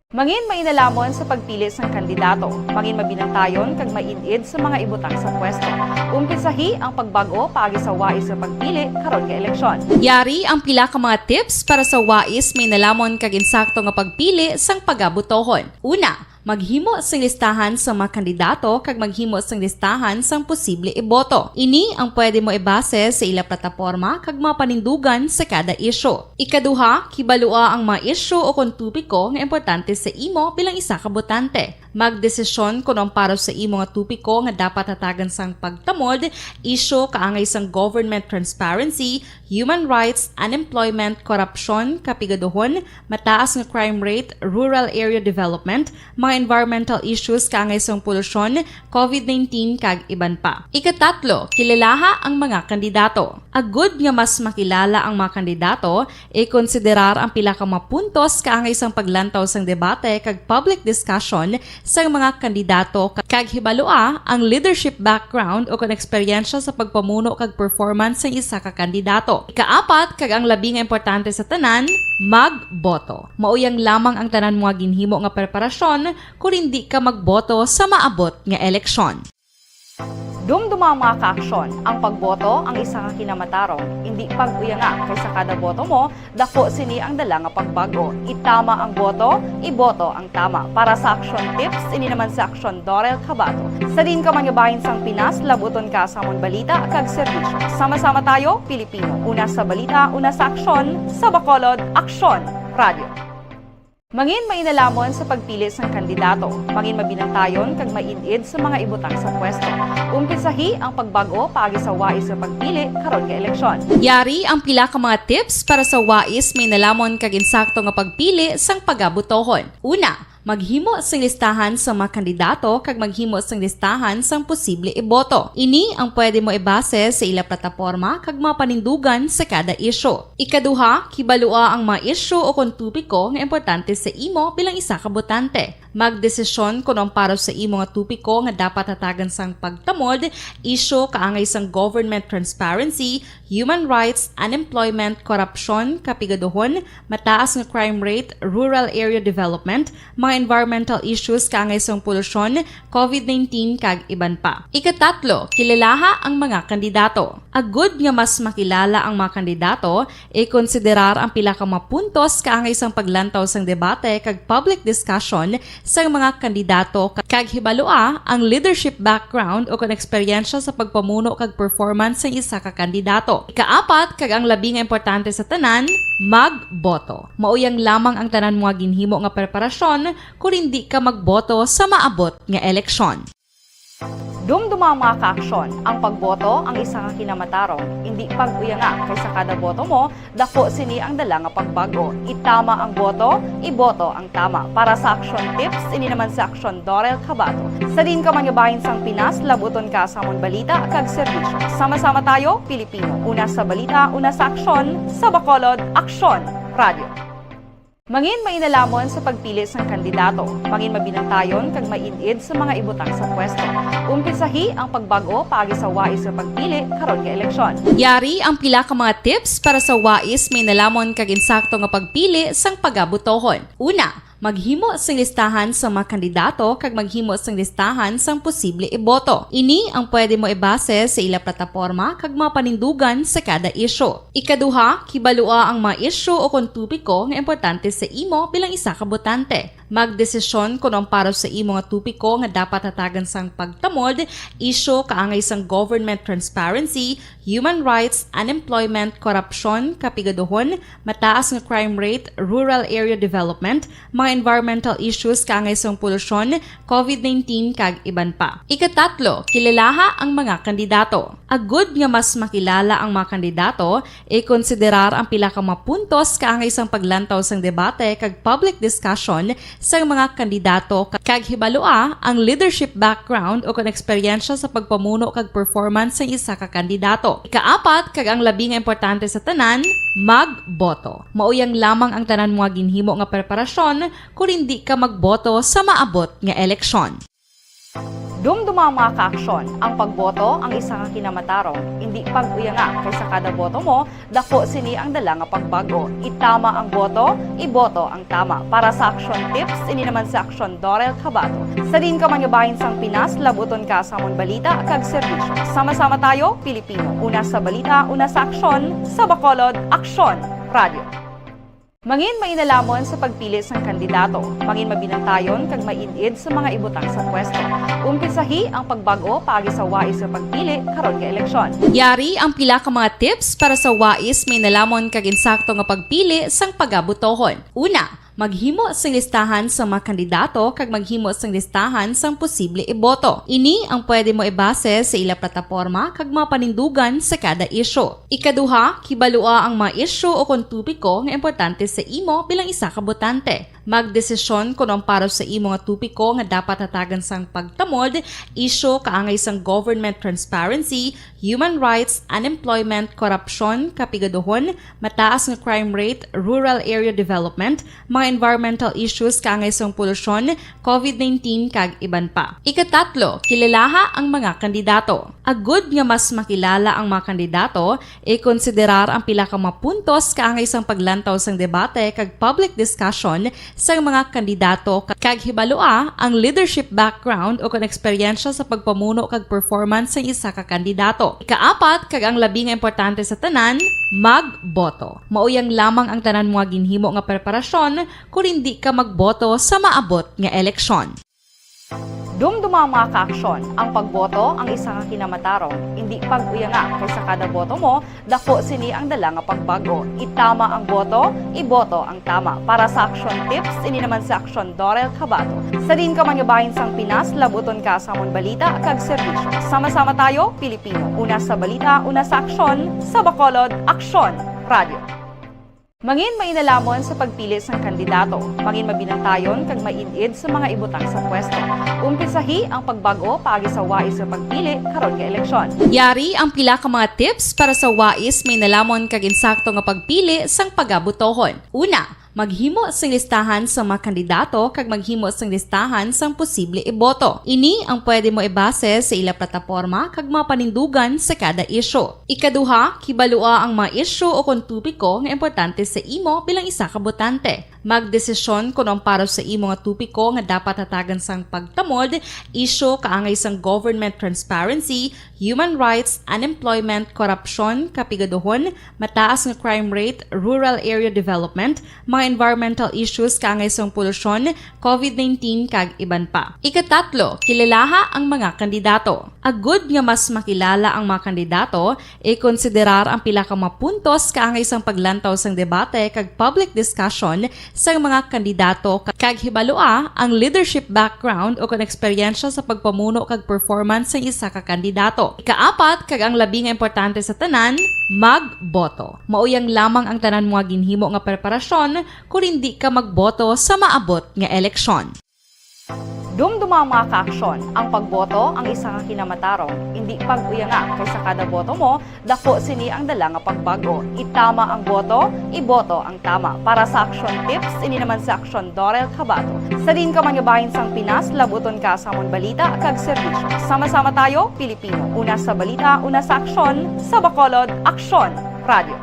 Mangin mainalamon sa pagpili sang kandidato. Mangin mabinantayon kag maid-id sa mga ibutang sa pwesto. Umpisahi ang pagbag-o paagi sa wais nga pagpili karon nga eleksyon. Yari ang pila ka mga tips para sa wais, mainalamon kag insakto nga pagpili sang pagabotohon. Una, maghimo sing listahan sa mga kandidato kag maghimo sing listahan sang posible iboto. Ini ang pwede mo ibase sa ila plataporma kag mga panindugan sa kada isyu. Ikaduha, kibalua ang mga isyu o kon topiko nga importante sa imo bilang isa ka botante. Magdesisyon kon ang para sa imo nga topiko nga dapat hatagan sang pagtamod, isyu kaangay sang government transparency, human rights, unemployment, korupsyon, kapigaduhon, mataas nga crime rate, rural area development, mga environmental issues kaangay sang polusyon, covid nineteen, kag iban pa. Ikatatlo, kilalaha ang mga kandidato. Agud nga mas makilala ang mga kandidato, ikonsiderar ang pila ka mga puntos kaangay sang paglantaw sang debate kag public discussion sang mga kandidato, kag hibalua ang leadership background o kon eksperyensya sa pagpamuno kag performance sang isa ka kandidato. Ikaapat, kag ang labi nga importante sa tanan, magboto. Mauyang lamang ang tanan mo nga ginhimo nga preparasyon kon indi ka magboto sa maabot nga eleksyon. Dumduma ang mga kaaksyon. Ang pagboto ang isa ka kinamatarong. Indi pag-uyanga, kay sa kada boto mo, dako sini ang dala nga pagbago. Itama ang boto, iboto ang tama. Para sa Aksyon Tips, ini naman si Aksyon Dorel Cabato. Sa diin ka man nga bahin sang Pinas, labuton ka sa amon balita kag serbisyo. Sama-sama tayo, Pilipino. Una sa balita, una sa aksyon, sa Bacolod, Aksyon Radio. Mangin mainalamon sa pagpili sang kandidato. Mangin mabinantayon kag maid-id sa mga ibutang sa pwesto. Umpisahi ang pagbag-o paagi sa wais nga pagpili karon nga eleksyon. Yari ang pila ka mga tips para sa wais, mainalamon kag insakto nga pagpili sang pagabotohon. Una, maghimo sing listahan sa mga kandidato kag maghimo sing listahan sang posible iboto. Ini ang pwede mo ibase sa ila plataporma kag mga panindugan sa kada isyu. Ikaduha, kibalua ang mga isyu o kon topiko nga importante sa imo bilang isa ka botante. Magdesisyon kon ang para sa imo nga topiko nga dapat hatagan sang pagtamod, isyu kaangay sang government transparency, human rights, unemployment, korupsyon, kapigaduhon, mataas nga crime rate, rural area development, mga environmental issues kaangay sang polusyon, covid nineteen, kag iban pa. Ikatatlo, kilalaha ang mga kandidato. Agud nga mas makilala ang mga kandidato, ikonsiderar ang pila ka mga puntos kaangay sang paglantaw sang debate kag public discussion sang mga kandidato, kag hibalua ang leadership background o kon eksperyensya sa pagpamuno kag performance sang isa ka kandidato. Ikaapat, kag ang labi nga importante sa tanan, magboto. Mauyang lamang ang tanan mo nga ginhimo nga preparasyon kon indi ka magboto sa maabot nga eleksyon. Dumduma ang mga kaaksyon, ang pagboto ang isa ka kinamatarong. Indi pag-uyanga, kay sa kada boto mo, dako sini ang dala nga pagbago. Itama ang boto, iboto ang tama. Para sa Aksyon Tips, ini naman si Aksyon Dorel Cabato. Sa diin ka man nga bahin sang Pinas, labuton ka sa amon balita kag serbisyo. Sama-sama tayo, Pilipino. Una sa balita, una sa aksyon, sa Bacolod, Aksyon Radio. Mangin mainalamon sa pagpili sang kandidato. Mangin mabinantayon kag maid-id sa mga ibutang sa pwesto. Umpisahi ang pagbag-o paagi sa wais nga pagpili karon nga eleksyon. Yari ang pila ka mga tips para sa wais, mainalamon kag insakto nga pagpili sang pagabotohon. Una, maghimo sing listahan sa mga kandidato kag maghimo sing listahan sang posible iboto. Ini ang pwede mo ibase sa ila plataporma kag mga panindugan sa kada isyu. Ikaduha, kibalua ang mga isyu o kon topiko nga importante sa imo bilang isa ka botante. Magdesisyon kon ang para sa imo nga topiko nga dapat hatagan sang pagtamod, isyu kaangay sang government transparency, human rights, unemployment, korupsyon, kapigaduhon, mataas nga crime rate, rural area development, mga environmental issues kaangay sang polusyon, covid nineteen, kag iban pa. Ikatatlo, kilalaha ang mga kandidato. Agud nga mas makilala ang mga kandidato, ikonsiderar ang pila ka mga puntos kaangay sang paglantaw sang debate kag public discussion sang mga kandidato, kag hibalua ang leadership background o kon eksperyensya sa pagpamuno kag performance sang isa ka kandidato. Ikaapat, kag ang labi nga importante sa tanan, magboto. Mauyang lamang ang tanan mo nga ginhimo nga preparasyon kon indi ka magboto sa maabot nga eleksyon. Dumduma ang mga kaaksyon, ang pagboto ang isa ka kinamatarong. Indi pag-uyanga, kay sa kada boto mo, dako sini ang dala nga pagbago. Itama ang boto, iboto ang tama. Para sa Aksyon Tips, ini naman si Aksyon Dorel Cabato. Sa diin ka man nga bahin sang Pinas, labuton ka sa amon balita kag serbisyo. Sama-sama tayo, Pilipino. Una sa balita, una sa aksyon, sa Bacolod, Aksyon Radio. Mangin mainalamon sa pagpili sang kandidato. Mangin mabinantayon kag maid-id sa mga ibutang sa pwesto. Umpisahi ang pagbag-o paagi sa wais nga pagpili karon nga eleksyon. Yari ang pila ka mga tips para sa wais, mainalamon kag insakto nga pagpili sang pagabotohon. Una, maghimo sing listahan sa mga kandidato kag maghimo sing listahan sang posible iboto. Ini ang pwede mo ibase sa ila plataporma kag mga panindugan sa kada isyu. Ikaduha, kibalua ang mga isyu o kon topiko nga importante sa imo bilang isa ka botante. Magdesisyon kon ang para sa imo nga topiko nga dapat hatagan sang pagtamod, isyu kaangay sang government transparency, human rights, unemployment, korupsyon, kapigaduhon, mataas nga crime rate, rural area development, mga environmental issues kaangay sang polusyon, covid nineteen, kag iban pa. Ikatatlo, kilalaha ang mga kandidato. Agud nga mas makilala ang mga kandidato, ikonsiderar ang pila ka mga puntos kaangay sang paglantaw sang debate kag public discussion sang mga kandidato, kag hibalua ang leadership background o kon eksperyensya sa pagpamuno kag performance sang isa ka kandidato. Ikaapat, kag ang labi nga importante sa tanan, magboto. Mauyang lamang ang tanan mo nga ginhimo nga preparasyon kon indi ka magboto sa maabot nga eleksyon. Dumduma ang mga kaaksyon, ang pagboto ang isa ka kinamatarong. Indi pag-uyanga, kay sa kada boto mo, dako sini ang dala nga pagbago. Itama ang boto, iboto ang tama. Para sa Aksyon Tips, ini naman si Aksyon Dorel Cabato. Sa diin ka man nga bahin sang Pinas, labuton ka sa amon balita kag serbisyo. Sama-sama tayo, Pilipino. Una sa balita, una sa aksyon, sa Bacolod, Aksyon Radio. Mangin mainalamon sa pagpili sang kandidato. Mangin mabinantayon kag maid-id sa mga ibutang sa pwesto. Umpisahi ang pagbag-o paagi sa wais nga pagpili karon nga eleksyon. Yari ang pila ka mga tips para sa wais, mainalamon kag insakto nga pagpili sang pagabotohon. Una, maghimo sing listahan sa mga kandidato kag maghimo sing listahan sang posible iboto. Ini ang pwede mo ibase sa ila plataporma kag mga panindugan sa kada isyu. Ikaduha, kibalua ang mga isyu o kon topiko nga importante sa imo bilang isa ka botante. Magdesisyon kon ang para sa imo nga topiko nga dapat hatagan sang pagtamod, isyu kaangay sang government transparency, human rights, unemployment, korupsyon, kapigaduhon, mataas nga crime rate, rural area development, environmental issues kaangay sang polusyon, covid nineteen, kag iban pa. Ikatatlo, kilalaha ang mga kandidato. Agud nga mas makilala ang mga kandidato, ikonsiderar ang pila ka mga puntos kaangay sang paglantaw sang debate kag public discussion sang mga kandidato, kag hibalua ang leadership background o kon eksperyensya sa pagpamuno kag performance sang isa ka kandidato. Ikaapat, kag ang labi nga importante sa tanan, magboto. Mao yang lamang ang tanan mga ginhimo nga preparasyon kon hindi ka magboto sa maabot nga eleksyon. Dumduma ang mga kaaksyon. Ang pagboto ang isa ka kinamatarong. Hindi pag-uyanga, kay sa kada boto mo, dako sini ang dala nga pagbag-o. Itama ang boto, iboto ang tama. Para sa aksyon tips, ini naman si Aksyon Dorel Cabato. Sa diin ka man nga bahin sang Pinas, labuton ka sa amon balita kag serbisyo. Sama-sama tayo, Pilipino. Una sa balita, una sa aksyon, sa Bacolod, Aksyon Radio.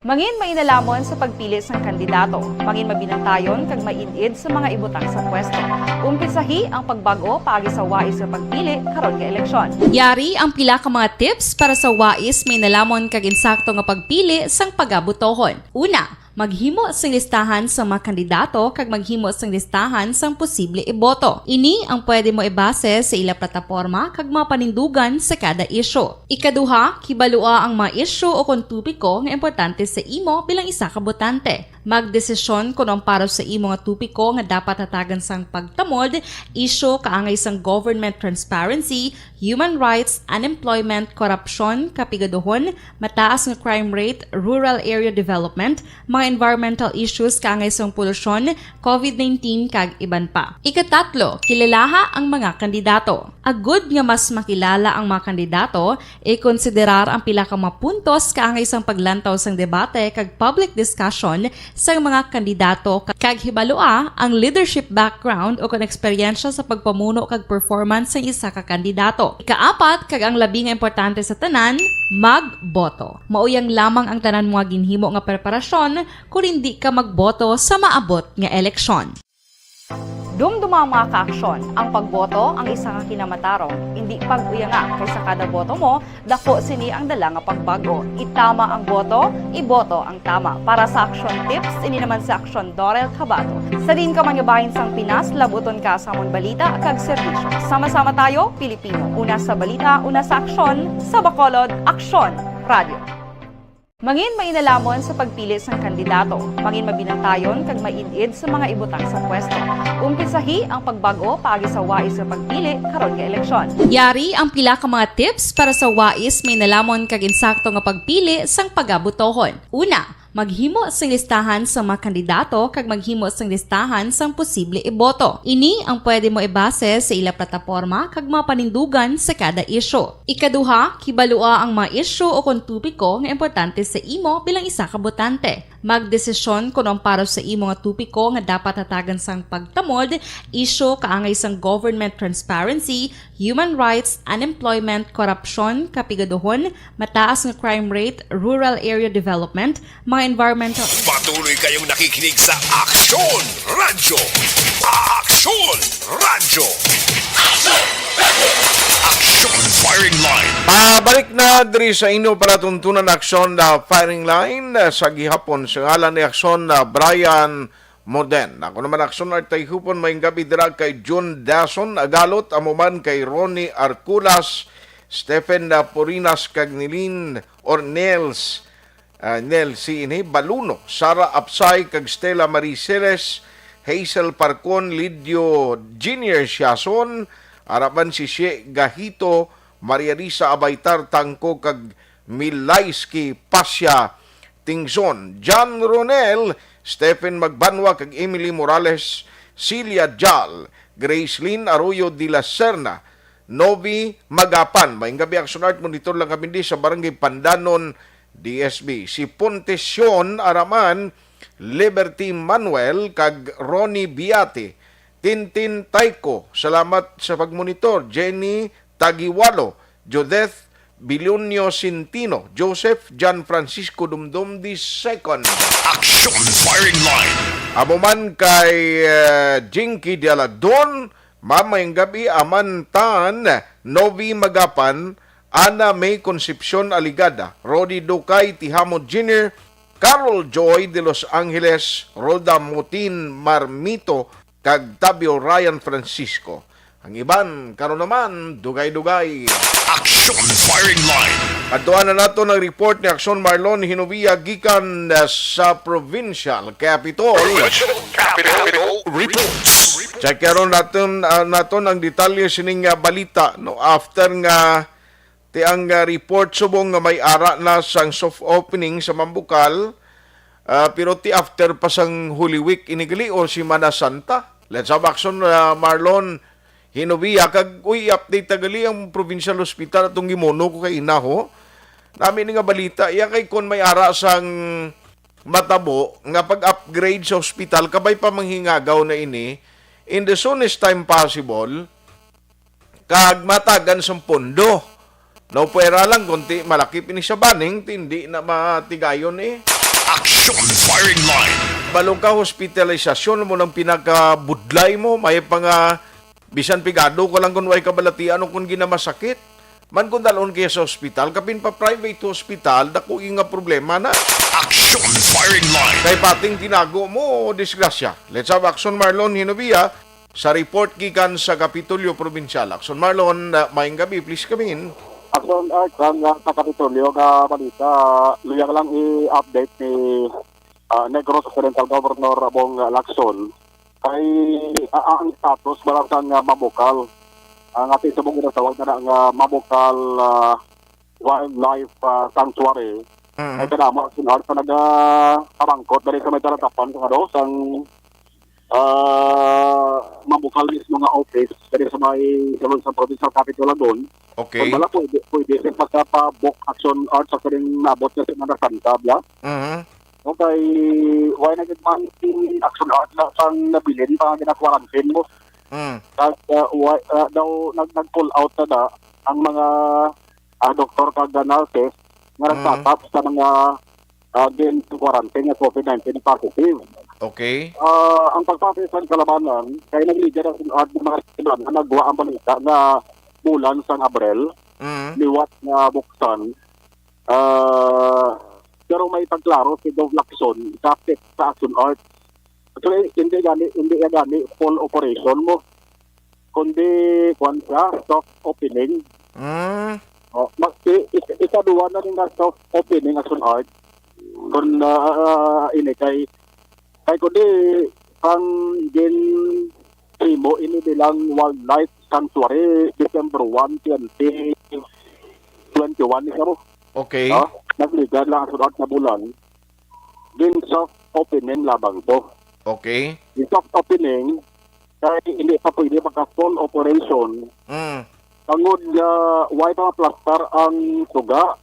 Mangin mainalamo sa pagpili sang kandidato. Mangin mabinantayon kag maid-id sa mga ibutang sa pwesto. Umpisahi ang pagbag-o paagi sa wais nga pagpili karon nga eleksyon. Yari ang pila ka mga tips para sa wais, mainalamo kag insakto nga pagpili sang pagabotohon. Una, maghimo sing listahan sa mga kandidato kag maghimo sing listahan sang posible iboto. Ini ang pwede mo ibase sa ila plataporma kag mga panindugan sa kada isyu. Ikaduha, kibalua ang mga isyu o kon topiko nga importante sa imo bilang isa ka botante. Magdesisyon kon ang para sa imo nga topiko nga dapat hatagan sang pagtamod, isyu kaangay sang government transparency, human rights, unemployment, korupsyon, kapigaduhon, mataas nga crime rate, rural area development, mga environmental issues kaangay sang polusyon, covid nineteen, kag iban pa. Ikatatlo, kilalaha ang mga kandidato. Agud nga mas makilala ang mga kandidato, ikonsiderar ang pila ka mga puntos kaangay sang paglantaw sang debate kag public discussion sang mga kandidato, kag hibalua ang leadership background o kon eksperyensya sa pagpamuno kag performance sang isa ka kandidato. Ikaapat, kag ang labi nga importante sa tanan, magboto. Mao yang lamang ang tanan mga ginhimo nga preparasyon kon hindi ka magboto sa maabot nga eleksyon. Dumduma ang mga kaaksyon. Ang pagboto ang isa ka kinamatarong. Hindi pag-uyanga, kay sa kada boto mo, dako sini ang dala nga pagbag-o. Itama ang boto, iboto ang tama. Para sa aksyon tips, ini naman si Aksyon Dorel Cabato. Sa diin ka man nga bahin sang Pinas, labuton ka sa amon balita kag serbisyo. Sama-sama tayo, Pilipino. Una sa balita, una sa aksyon, sa Bacolod, Aksyon Radio. Mangin mainalamo sa pagpili sang kandidato. Mangin mabinantayon kag maid-id sa mga ibutang sa pwesto. Umpisahi ang pagbag-o paagi sa wais nga pagpili karon nga eleksyon. Yari ang pila ka mga tips para sa wais, mainalamo kag insakto nga pagpili sang pagabotohon. Una, maghimo sing listahan sa mga kandidato kag maghimo sing listahan sang posible iboto. Ini ang pwede mo ibase sa ila plataporma kag mga panindugan sa kada isyu. Ikaduha, kibalua ang mga isyu o kon topiko nga importante sa imo bilang isa ka botante. Magdesisyon kon ang para sa imo nga topiko nga dapat hatagan sang pagtamod, isyu kaangay sang government transparency, human rights, unemployment, korupsyon, kapigaduhon, mataas nga crime rate, rural area development, mga environmental Patuloy kayong nakikinig sa Aksyon Radyo. Aksyon Radyo. Aksyon Firing Line. Pabalik na diri sa inyo palatuntunan, Aksyon na Firing Line, ah, sa gihapon sa ngalan ni Aksyon na Brian Moden. Ako naman, Aksyon Art Tayhupon, may gabi dira kay June Dason Agalot, amo man kay Ronnie Arculas, Stephen, ah, Purinas, kag Nilin Ornels, ah, Nel C. Ini, Baluno, Sara Apsay, kag Stella Marie Ceres, Hazel Parcon, Lidio Junior Siason, Araban si Shie Gahito, Maria Risa Abaitar Tangko, kag Milaiski Pasya Tingson, John Ronel, Stephen Magbanwa, kag Emily Morales, Celia Jal, Grace Lynn Arroyo de la Serna, Novi Magapan. Maayong gabi, Aksyon Art. Monitor lang kami di sa Barangay Pandanon, D S B. Si Pontesion Araman, Liberty Manuel, kag Ronnie Biate. Tintin Tayko, salamat sa pagmonitor. Jenny Tagiwalo, Judith Bilunio Sintino, Joseph John Francisco Dumdum the second. Action Firing Line. Amo man kay, eh, Jinky Dialagdon, Mamayong Gabi, Aman Tan, Novi Magapan, Ana May Concepcion Aligada, Rody Ducay Tihamo Junior, Carol Joy de Los Angeles, Rhoda Mutin Marmito, kag Tabio Ryan Francisco. Ang iban, karon naman, dugay-dugay. Action Firing Line. Adtuan na nato ang report ni Action Marlon Hinovia gikan, uh, sa Provincial Capitol. Provincial Capitol Reports. Check karon naton, uh, naton ang detalye sining, uh, balita, no? After nga ti ang, ah, report subong nga may ara na sang soft opening sa Mambukal, ah, pero ti after pa sang Holy Week ini gali o Semana Santa. Let's have action, ah, Marlon Hinovia, kag uy, i-update ta gali ang provincial hospital atong gimuno ko kay inaho. Nami ni nga balita, iya kay kon may ara sang matabo nga pag-upgrade sa hospital, kabay pa manghingagaw na ini, in the soonest time possible, kag matagan sang pondo. No, pwera lang kunti malakip ini sa baning, ti hindi na matigayon eh. Action Firing Line. Balong ka, hospitalisasyon mo nang pinakabudlay mo, may pa nga bisan pigado ko lang kung way kabalatian o kung ginamasakit. Man kung dalon kaya sa hospital, kapin pa private hospital, dako yung nga problema na. Action Firing Line. Kay pating tinago mo, disgrasya. Let's have action, Marlon Hinovia. Sa report gikan sa Kapitolyo Probinsyal, Action Marlon, uh, maayong gabi, please come in. Action Art, ang, uh, sa Kapitolyo nga balita, luyag lang i-update ni, uh, Negros Occidental Governor Bong Lacson kay, uh, ang status bala sang, uh, Mambukal. Ang ating subong ginatawag na nga Mambukal, uh, Wildlife, uh, Sanctuary. Mm. Ay kanamo, Action Art, sa nagapamangkot dali sa may talatapan sa, ano, sang ah, Mambukal mismo nga office, kani sa may sulod sa Provincial Capitol Lagon. Okay. Kung wala, pwede, pwede siya magpa-book, Action Art, sa kining naabot nga Semana Santa, bla. Mhm. Okay, why na gid man si Action Art na sang nabilin pa nga gina-quarantine mo? Mm. Kag, ah, why, ah, daw nag-, nag-pull out na da ang mga, ah, doktor kag, ah, nurses nga Mm. nagtatap sa mga, ah, gin-quarantine nga COVID nineteen positive. Okay. Ah, ang pagpati sa kalabanan, kay nagliga na sa mga semana, nagwa ang balita nga bulan sang Abril, Mm. liwat nga buksan. Ah, pero may pagklaro si Gov Lacson sa, sa Action Art. Actually, hindi gani, hindi nga gani full operation mo, kundi, kuwan siya, soft opening. Mm. Oh, mag-, i-, i-, ikaduha na rin nga soft opening, Action Art. Kung, ah, ah, ini kay, kay kundi, ang gin-, himo ini bilang wildlife sanctuary, December one, twenty twenty-one, isa mo. Okay. Oh, nagligan lang, Action Art, na bulan. Gin-soft opening lamang to. Okay. Gin-soft opening, kay hindi pa pwede maka full operation. Mm. Tungod nga way pa maplastar ang suga,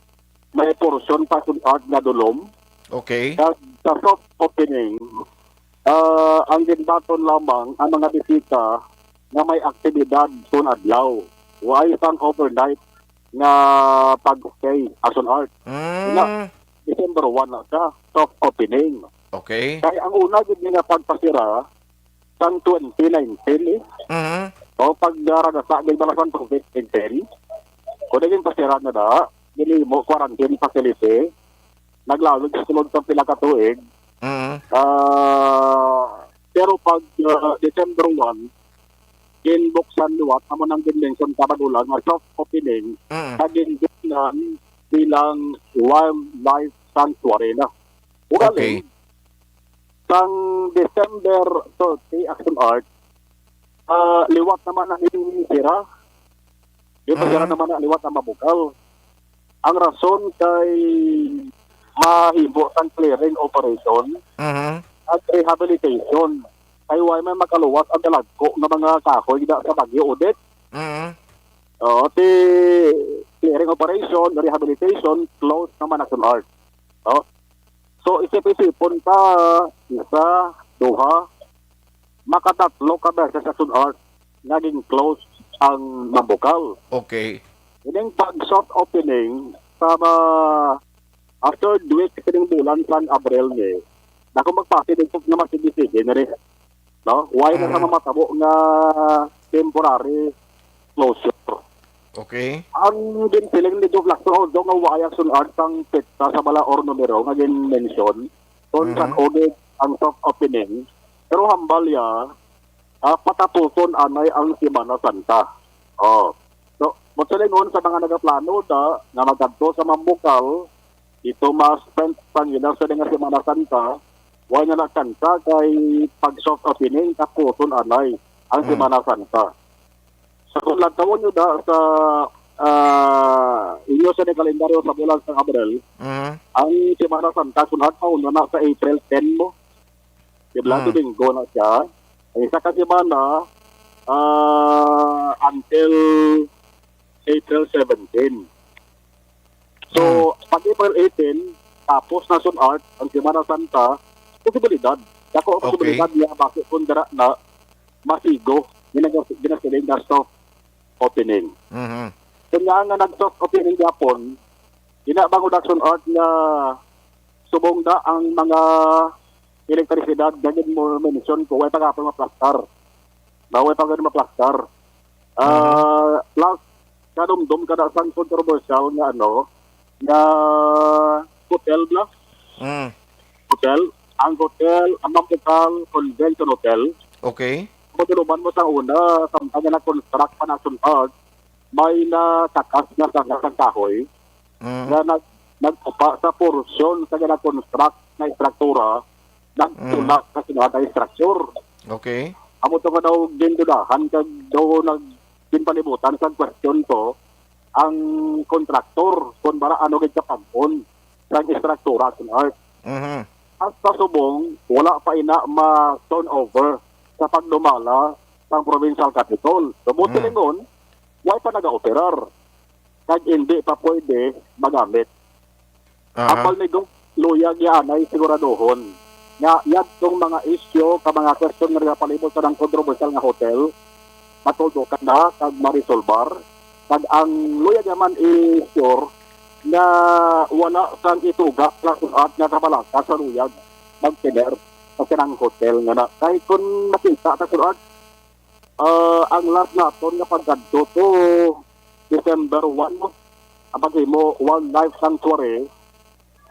may portion pa, Action Art, nga dulom. Okay. Kag sa soft opening, ah, ang ginbaton lamang ang mga bisita nga may aktibidad sun adlaw. Way sang overnight nga pag-stay, Action Art. Mm. Nga, December one na siya, soft opening. Okay. Kay ang una gid nga pagpasira sang twenty nineteen, eh. Mhm. O, pag naragasa gid bala sang COVID nineteen, kung naging pasira na da, ginhimo quarantine facility, naglawig sa sulod sa pila ka tuig. Mhm. Ah, pero pag, ah, December one, ginbuksan liwat, amo nang gin-mention ka, Badulang, nga soft opening, Mm. sa ginbuksan bilang wildlife sanctuary na. Ugaling, Okay. sang December thirty, Action Art, ah, liwat naman ang sira. Di ba, sira Mm. naman ang liwat ang Mambukal. Ang rason kay mahimo sang clearing operation Mhm. at rehabilitation. Kay way man makaluwas ang dalagko nga mga kahoy da sa Bagyo Odette. Mhm. Oo, ti clearing operation, rehabilitation, close naman, Action Art. Oh. So, isip-isipon ka, isa, duha, makatatlo ka beses, Action Art, nga gin-close ang Mambukal. Okay. Ining pag-soft opening sa ma-, ah, third week sining bulan sang Abril ni, dako magpati din nga masigisigi na rin. No? Why na sa Mm. mamatabo nga temporary closure? Okay. Ang ginsiling ni Doc Lacson, although nga wa ya sun-ad sang petsa sa bala or numero nga gin-mention, kung Mhm. san-o gid ang soft opening, pero hambal ya, ah, patapuson anay ang Semana Santa. Oh. So, masilingon sa mga nagaplano da nga magkadto sa Mambukal, dito mas pen-, pangilang sa nga Semana Santa, wa na nakanta kay pag soft opening, tapuson anay ang Mm. Semana Santa. Sa kung lantawon nyo da sa, ah, inyo sa kalendaryo sa bulan sa Abril, Mhm. ang Semana Santa, kung at mauna na sa April ten mo, di ba? Mm. Domingo na siya. Ang isa ka semana, ah, until April seventeen. So, Mm. pag April eighteen, tapos na sun-art ang Semana Santa, posibilidad. Dako ang Okay. posibilidad niya, basi kung dira na masigo, ginagas-, ginasiling nga soft opening. Mhm. Kanya nga nag-soft opening gyapon, ina bang udak sun-art nga subong na ang mga elektrisidad, nga gid mo mention ko, way pa gapon maplastar. Na way pa gid maplastar. Ah, Mhm. Plus, kadumdom ka na sang controversial nga ano, nga hotel ba? Mm. Hotel? Ang hotel, ang Mambukal Convention Hotel. Okay. Maduluman mo sa una, samtang nga nag-construct pa na sun-art, may natakas nga sanga sang kahoy Mm. nga nag-, nagtupa sa porsyon sa gina-construct na estruktura, nagtulak Mm. sa sunod na structure. Okay. Amo to nga daw gindudahan kag daw nag-, ginpalibutan sa question to ang kontraktor kung bara ano gid kapag-on sang estruktura sa art. Mhm. Hasta subong, wala pa ina ma-turnover sa pagdumala sang provincial capitol. Tungod Mm. silingon, way pa nagaoperar, kag indi pa pwede magamit. Aha. Apal ni Doc, luyag ya anay siguraduhon nga yadtong mga isyu ka mga question nga nagapalibot sa nang kontrobersyal nga hotel, matuldukan na kag marisolbar, kag ang luyag naman i-sure nga wala sang ituga nga sulat nga kabalaka sa luyag magtener sa kanang hotel nga na. Kay kung nakita ta sulat, ah, ang last naton nga pagkadto to December one, no? Ang paghimo Wildlife Sanctuary,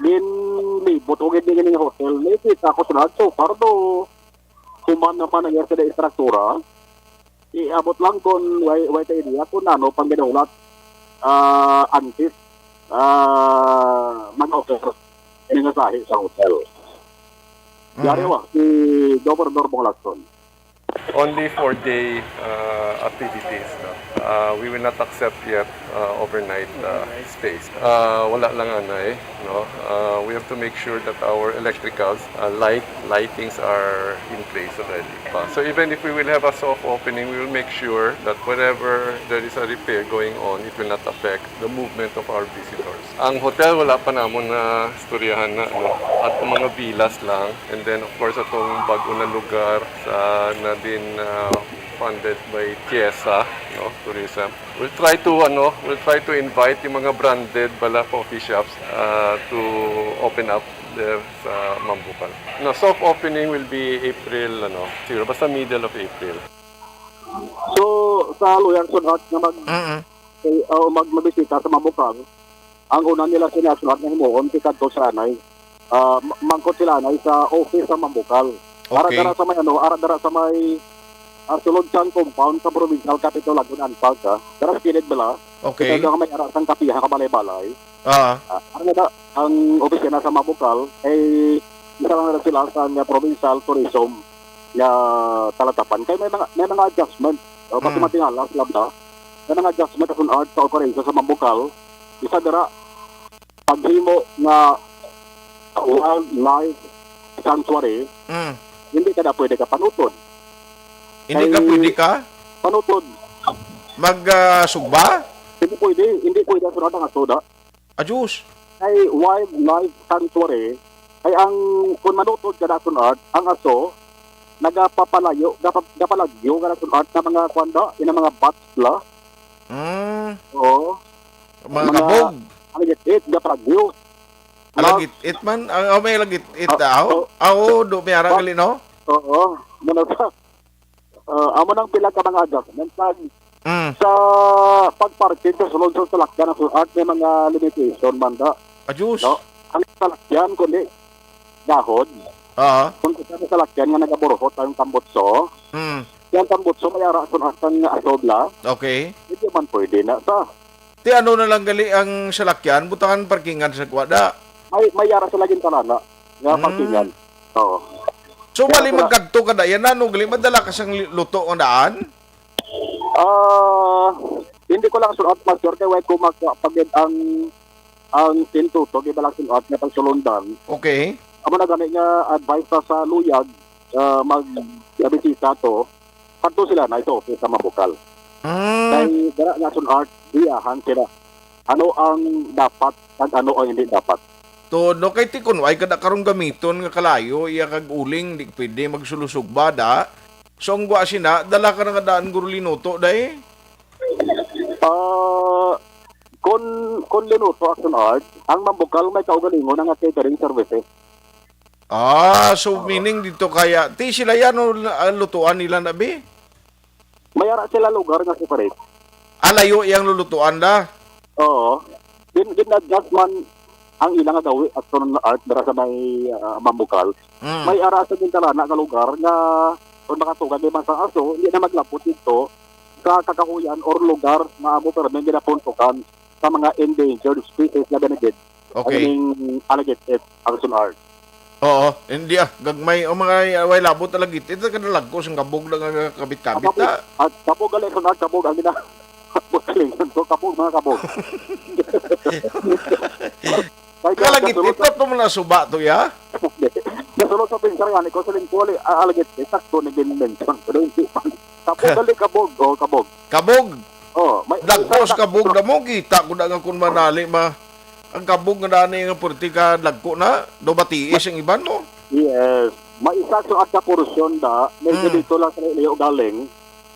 ginlibot ko gid ning hotel. Nakita ko sila, so far do, human naman ang iya sila istruktura. Iabot lang kung way, way ta idea kung ano pang ginahulat, ah, antes, ah, mag-offer ini nga sahi sa hotel. Mhm. Yari wa, si Governor Bong Lacson. Only four-day, uh, activities, no? Uh, we will not accept yet, uh, overnight, uh, stays. Uh, wala lang anay, no? Uh, we have to make sure that our electricals, uh, light, lightings are in place already. Uh, so even if we will have a soft opening, we will make sure that wherever there is a repair going on, it will not affect the movement of our visitors. Ang hotel, wala pa namon na istoryahan na, ano, at mga villas lang. And then, of course, atong bago na lugar sa, na din, ah, funded by TIESA, no, Tourism. We'll try to, ano, we'll try to invite yung mga branded bala coffee shops, ah, to open up there sa Mambukal. No, soft opening will be April, ano, siguro basta middle of April. So, sa luyag sunod nga mag-, Mm-mm. eh, o mag-, mabisita sa Mambukal, ang una nila sinasulat nga himuon, kay kadto sa anay, ah, ma-, mangkot sila anay sa office sa Mambukal. Ara Okay. dara sa may ano, ara dara sa may, ah, sulod sang compound sa Provincial Capitol Lagun-an Park, ah. Dara sa kilid bala. Okay. Kita nga may ara sang kapihan ka balay-balay. Ah. Ah, ano na, ang opisina sa Mambukal, eh, isa lang na sila sa nga provincial tourism nga talatapan. Kay may mga, may mga adjustment. O, pati Mm. matingala sila ba? May mga adjustment sa art sa occurrence sa Mambukal. Isa dira, paghimo nga wildlife sanctuary, Mm. hindi ka na pwede ka panutod. Hindi ka Kay pwede ka? Panutod. Mag, ah, sugba? Hindi pwede, hindi pwede ang sunod ang aso da. Adjust. Kay wildlife sanctuary, kay ang, kung manutod ka na sunod, ang aso, nagapapalayo, gapa-, gapalagyo ka na sunod na mga kwanda, yung mga bats la. Mm. Oo. Mga Mga kabog. alagit-it, gapalagyo. Alagit-it man? Ah, oh, may alagit-it Ah, daw? oh. Ah, oo, do, may arang Ba-, gali, no? Oo. Muna sa, ah, amo nang pila ka mga adjustment. Pag, Mm. Sa pagparking sa sulod sa salakyan, Action Art, may mga limitation man da. Ajus. No? Ang salakyan, kundi gahod. Ah. Kung sa salakyan nga nagaburhot ang tambutso, Mm. yung tambutso may ara, Action Art, ang asobla. Okay. Hindi man pwede na sa Ti ano na lang gali ang salakyan, butangan parkingan sa kuwada. May, may ara sa laging talana nga Hmm. parkingan. Oo. So, Kaya bali sila magkadto ka da, yan ano, gali madala ka sang li-, luto ang daan? Ah, hindi ko lang sulat, Master, kay way ko magkuha pa gid ang, ang intuto, iba lang sulat nga pagsulundan. Okay. Amo na gani nga advice sa, sa luyag, ah, mag-, bisita to, kadto sila na ito sa Mambukal. Hmm. Kay dara nga Action Art, diyahan sila. Ano ang dapat kag ano ang hindi dapat? Tuod, no? Kay ti kun way ka da karon gamiton nga kalayo, iya kag uling, di pwede magsulusugba da. So, ang gwa sina, dala ka na nga daan guro linuto, day? Ah, kun, kun linuto, Action Art, ang Mambukal may kaugalingon nga catering services. Ah, so Ah. meaning dito kaya, ti sila yan o la-, ah, lutuan nila na, bi? May ara sila lugar nga separate. Ah, layo iyang lulutuan da? Oo. Gin-, gin-adjust man ang ila nga gawi, Action Art, dira sa may, ah, Mambukal. Mm. May ara sa gintalana nga lugar nga kung makatugan kay man sang aso, hindi na maglapot dito sa kakahuyan or lugar nga amo permi ginapuntukan sa mga endangered species nga binigid. Okay. Ano ning alleged, Action Art? Oo, hindi ah. Gagmay, o mga way labot na lagi. Ito ka nalagko sang kabog na nga kabit-kabit Kabog. na. At kabog, gali, Action Art, kabog. Ang gina-, kabog, gali, so, kabog, mga kabog. Kaya Kalagit, kasunod ito sa to mo na suba to, ya? Hindi. Kasunod sa pinsar nga, ni Councilor Poli, ah, alleged, eh, sakto na din mention. Pero hindi pa. Kabog, gali, kabog. Oh, kabog. Kabog? Oh, may Dagkos isa kabog na mo, kita ko na nga kung manali ma-, ang kabog nga dani nga purti ka dagko na, do matiis ang iban mo. Yes. May isa sa at ka porsyon da, medyo Hmm. dito lang sa layo galing,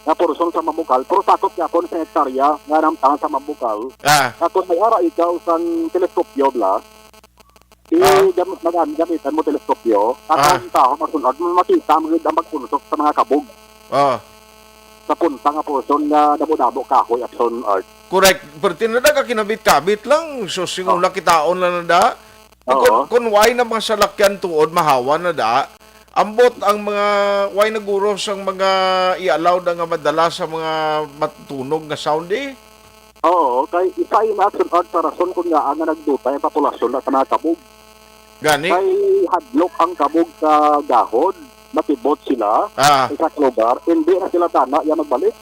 nga porsyon sa Mambukal, pero sakop niya po sa hektarya nga namtang sa Mambukal. Ah. Nga kung may ara ikaw sang teleskopyo, bla, Ah. i-, gam-, magan-, gamitan mo teleskopyo, at Ah. ang tao masunod, makita mo yun ang pagpunsok sa mga kabog. Ah. Sa punta nga porsyon nga damo-damo kahoy, Action Art. Correct. Perti na da ka kinabit-kabit lang. So, singula Ah. kitaon lang na da. Oo. Kun, kun way na mga salakyan tuod, mahawa na da. Ambot ang mga way na guro sang mga i-allow na nga madala sa mga matunog nga sound, eh. Oo, kay isa yun, Action Art, sa rason kung nga nga nagdutay ang populasyon na sa mga kabog. Gani? Kay hadlok ang kabog sa gahod, makibot sila Ah. sa isang lugar, hindi na sila tana, yan magbalik.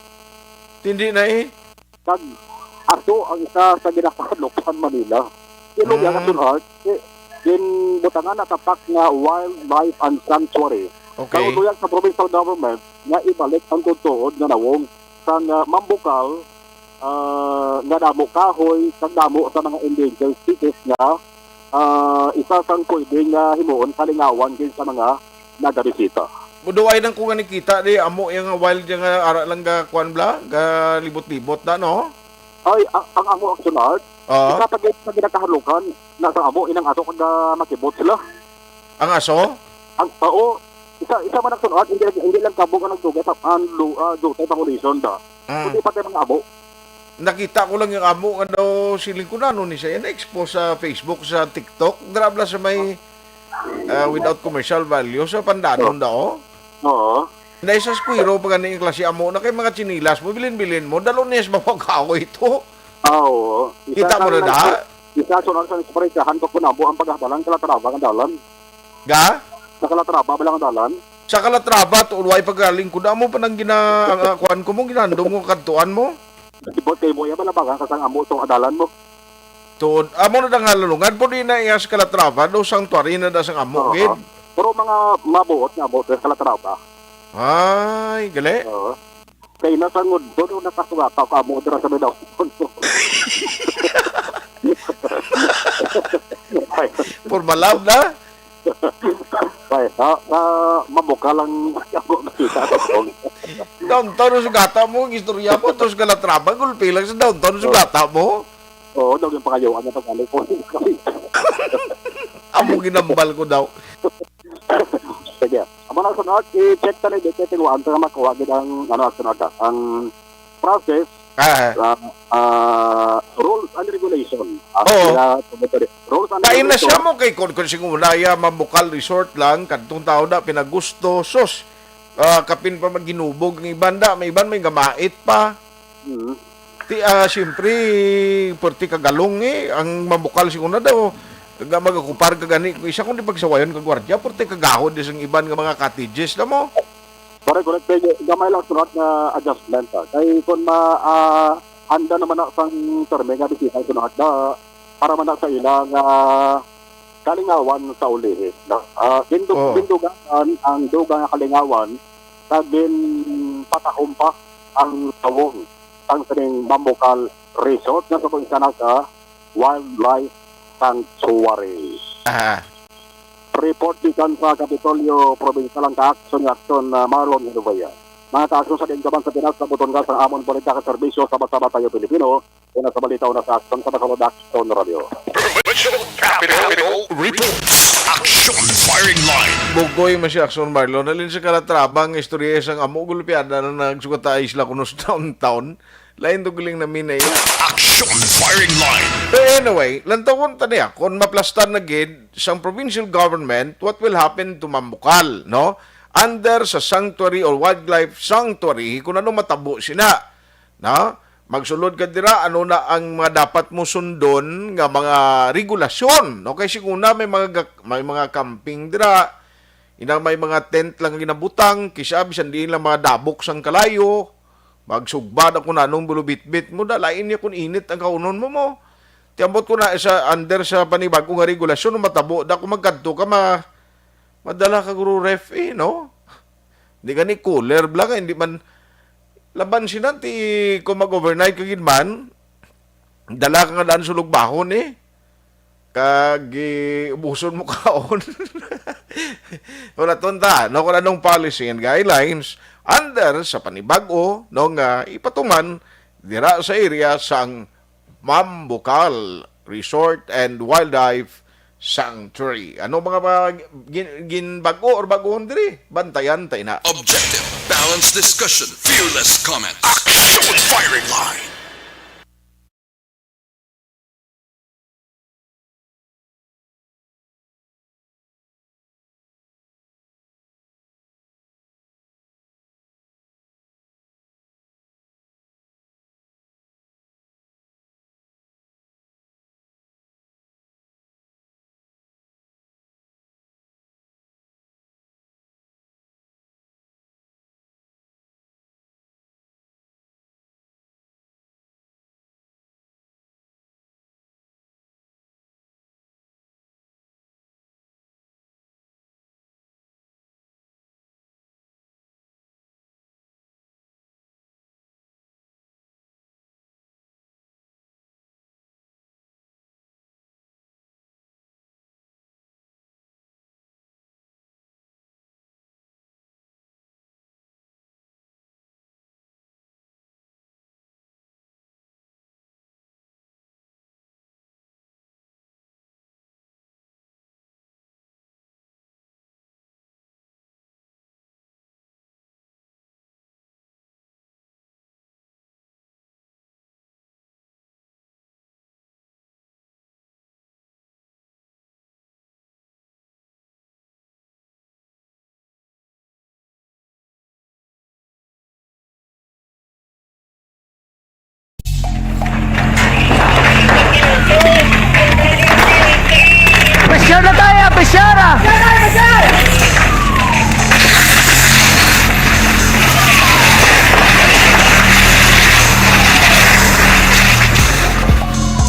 Hindi na eh. Kag aso ang isa sa ginakahadlok sa Manila. Yung lugar Mm. Action Art, eh, ginbutangan na tatak nga wildlife and sanctuary. Okay. Kay uluyag sa provincial government nga ibalik ang tutuod nga nawong sang, ah, Mambukal, ah, nga damo kahoy, kag damo sa mga endangered species nga, ah, isa sang pwede nga himuon kalingawan gid sa mga nagabisita. Muduay lang ko nga nakita di, amo yang wild yang, ah, ara lang ga kuan bla, ga libot-libot na, no? Ay, ang, ang amo, Action Art, Oo. isa pa gid sa ginakahalukan, nasa amo, inang aso kag, ah, makibot sila. Ang aso? Ang, oo, isa, isa man, Action Art, hindi, hindi lang kabog ang nagdugay sa, ang lu-, ah, dutay population da. Mm. Kundi pati mga amo. Nakita ko lang yung amo nga daw siling ko na, ano ni siya, na-expose sa Facebook, sa TikTok. Dira bla sa may, ah, without commercial value, sa Pandanon Oh. daw. Oo. Na isa squiro pa gani yung klase amo na kay mga chinilas mo, bilin-bilin mo, dalo niya sa mga kahoy ito. Ah, oo. Isa Kita mo sang na da? nag-, isa sa nang sa paresahan ko kung amo ang pagkadalan, Calatrava nga dalan. Ga? Sa Calatrava ba lang ang dalan? Sa Calatrava, tuod way pagaling ko. Damo pa nang gina-, ang, ah, kuan ko mo, ginandong mo, kadtuan mo. Sibot kay mo, iya ba labangan ka sang amo tong adalan mo? Tuod, amo na dang halulungan po di na iya sa Calatrava, do sanctuary na da sang amo, Oo. gid. Pero mga mabuot nga amo sa Calatrava. Ay, gali. Oo. Kay nasa ngudto, do nakasugata ka amo dira sa may daw. Ay. Formalab na? Ay, sa, sa Mambukal lang ako nakita sa tong. Downtown ang sugata mo, ang istorya mo, tos Calatrava, gulpi lang sa downtown ang Oh. sugata mo. Oo, daw yung pangayuan na pag-alay ko. Amo ginambal ko daw. Sige. Amo na sunod, i-check ta na dito, tinuan ta nga makuha gid ang, ano, sunod, ah, ang process, Ah. ah, ah, rules and regulation. Ah, Oo. sila, rules and Kain na siya regulation. mo kay kon, kon sing una, ya, Mambukal Resort lang, kadtong tao na pinagusto, sus, ah, kapin pa maghinubog ang iban da, may iban may gamait pa. Mm. Ti, ah, siyempre, perti ka galong, eh, ang Mambukal sing una daw, nga magakupar ka gani, kung isa kung di pagsawayon ka gwardiya, perti ka gahod sang iban nga mga cottages na mo. Correct, correct. Kay gamay lang sunod nga adjustment, ah. Kay kung ma-, ah, handa naman na sang terme nga bisita sunod na para man na sa ilang, ah, kalingawan sa ulihi, no? Ah, bindug-, Oh. bindugaan ang dugang nga kalingawan sa ginpatahom pa ang tawong sang sining Mambukal Resort nga subong isa na ka wildlife sanctuary. Aha. Report gikan sa Kapitolyo Provincial ang ka-action ni Action, ah, Marlon Hinovea. Mga ka-action, sa diin ka man sa Pinas, nabuton ka sa amon balita kag serbisyo sa Basta Tayo Pilipino. Una sa balita, una sa action sa Bacolod Action Radio. Provincial Capital Reports. Action Firing Line. Bugoy man si Action Marlon. Halin sa kalatrabang istorya sang amo gulpiada na nagsugat sa isla kuno sa downtown. Lain to galing na minay. Action Firing Line. Pero anyway, lantawon ta niya, kung maplastar na gid sang provincial government, what will happen to Mambukal, no? Under sa sanctuary or wildlife sanctuary, kung ano matabo sina, no? Magsulod ka dira, ano na ang mga dapat mo sundon nga mga regulasyon, no? Kay siguna may mga gak-, may mga camping dira, inang may mga tent lang ginabutang, kisa bisan diin lang mga dabok sang kalayo, magsugba na kung anong bulubitbit mo, da, lain niya kung init ang kaunon mo mo. Tiambot ko na sa under sa panibag-o nga regulasyon, matabo da kung magkadto ka, ma-, madala ka guro ref, eh, no? Di gani cooler bla ka, hindi man laban sina ti kung mag-overnight ka gid man, dala ka nga daan sulog bahon, eh. Kag, eh, ubuson mo kaon. Wala tonta, no, kung anong policy and guidelines under sa panibag-o, no, nga ipatuman dira sa area sang Mambukal Resort and Wildlife Sanctuary. Ano mga, mga gin-, ginbag-o or baguhon diri? Bantayan tayo na. Objective, balanced discussion, fearless comment. Action Firing Line. Pressure na tayo, pressure ah!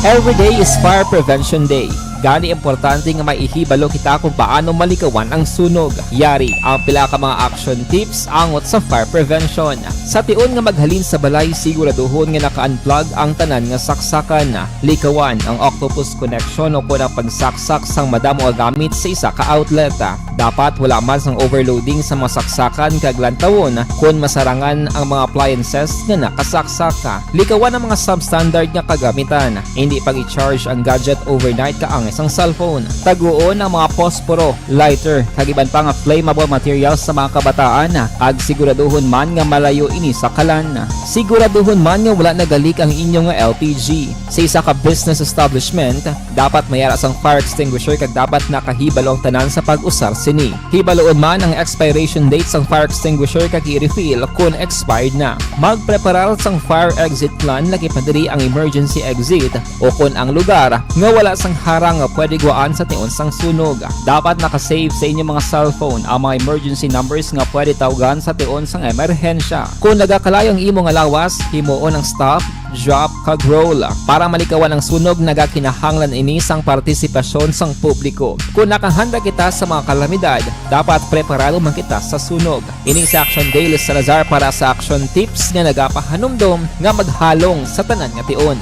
Every day is Fire Prevention Day. Gani, importante nga maihibalo kita kung paano malikawan ang sunog. Yari ang pila ka mga action tips angot sa fire prevention. Sa tion nga maghalin sa balay, siguraduhon nga naka-unplug ang tanan nga saksakan. Likawan ang octopus connection o kon ang pagsaksak sang madamo nga gamit sa isa ka outlet. Dapat wala man sang overloading sa mga saksakan kag lantawon kon masarangan ang mga appliances nga nakasaksak. Likawan ang mga substandard nga kagamitan. Hindi pag-i-charge ang gadget overnight ka ang sang cellphone. Taguon ang mga posporo, lighter, kag iban pa nga flammable materials sa mga kabataan, kag siguraduhon man nga malayo ini sa kalan. Siguraduhon man nga wala nagalik ang inyo nga L P G. Sa isa ka business establishment, dapat may ara sang fire extinguisher kag dapat nakahibalo ang tanan sa pag-usar sini. Hibaluon man ang expiration date sang fire extinguisher kag i-refill kon expired na. Magpreparar sang fire exit plan, lakip na diri ang emergency exit o kon ang lugar nga wala sang harang nga pwede guwaan sa tion sang sunog. Dapat naka-save sa inyo mga cellphone ang mga emergency numbers nga pwede tawgan sa tion sang emerhensya. Kon nagakalayo ang imo nga lawas, himuon ang stop, drop, kag roll. Para malikawan ang sunog, nagakinahanglan ini sang partisipasyon sang publiko. Kon nakahanda kita sa mga kalamidad, dapat preparado man kita sa sunog. Ini si Action Dale Salazar para sa Action Tips nga nagapahanumdom nga maghalong sa tanan nga tion.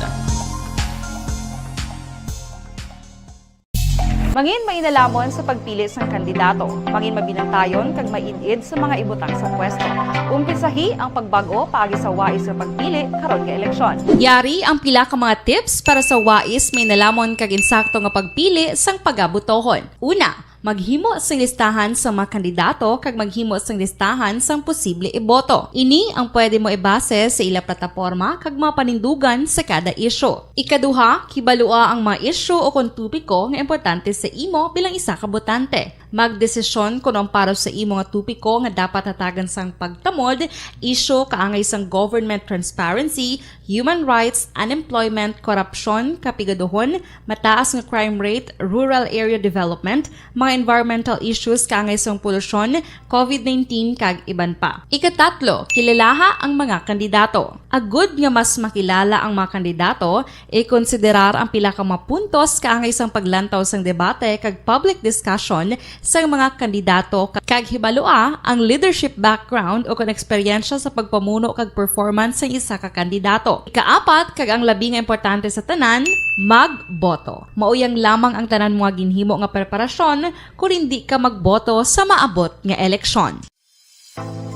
Mangin mainalamon sa pagpili sang kandidato. Mangin mabinantayon kag maid-id sa mga ibutang sa pwesto. Umpisahi ang pagbag-o paagi sa wais nga pagpili karon nga eleksyon. Yari ang pila ka mga tips para sa wais, mainalamon kag insakto nga pagpili sang pagabotohon. Una, maghimo sing listahan sa mga kandidato kag maghimo sing listahan sang posible iboto. Ini ang pwede mo ibase sa ila plataporma kag mga panindugan sa kada isyu. Ikaduha, kibalua ang mga isyu o kon topiko nga importante sa imo bilang isa ka botante. Magdesisyon kon ang para sa imo nga topiko nga dapat hatagan sang pagtamod, isyu kaangay sang government transparency, human rights, unemployment, korupsyon, kapigaduhon, mataas nga crime rate, rural area development, mga environmental issues kaangay sang polusyon, covid nineteen, kag iban pa. Ikatatlo, kilalaha ang mga kandidato. Agud nga mas makilala ang mga kandidato, ikonsiderar ang pila ka mga puntos kaangay sang paglantaw sang debate kag public discussion sang mga kandidato, kag hibalua ang leadership background o kon eksperyensya sa pagpamuno kag performance sang isa ka kandidato. Ikaapat, kag ang labi nga importante sa tanan, magboto. Mauyang lamang ang tanan mo nga ginhimo nga preparasyon kon indi ka magboto sa maabot nga eleksyon.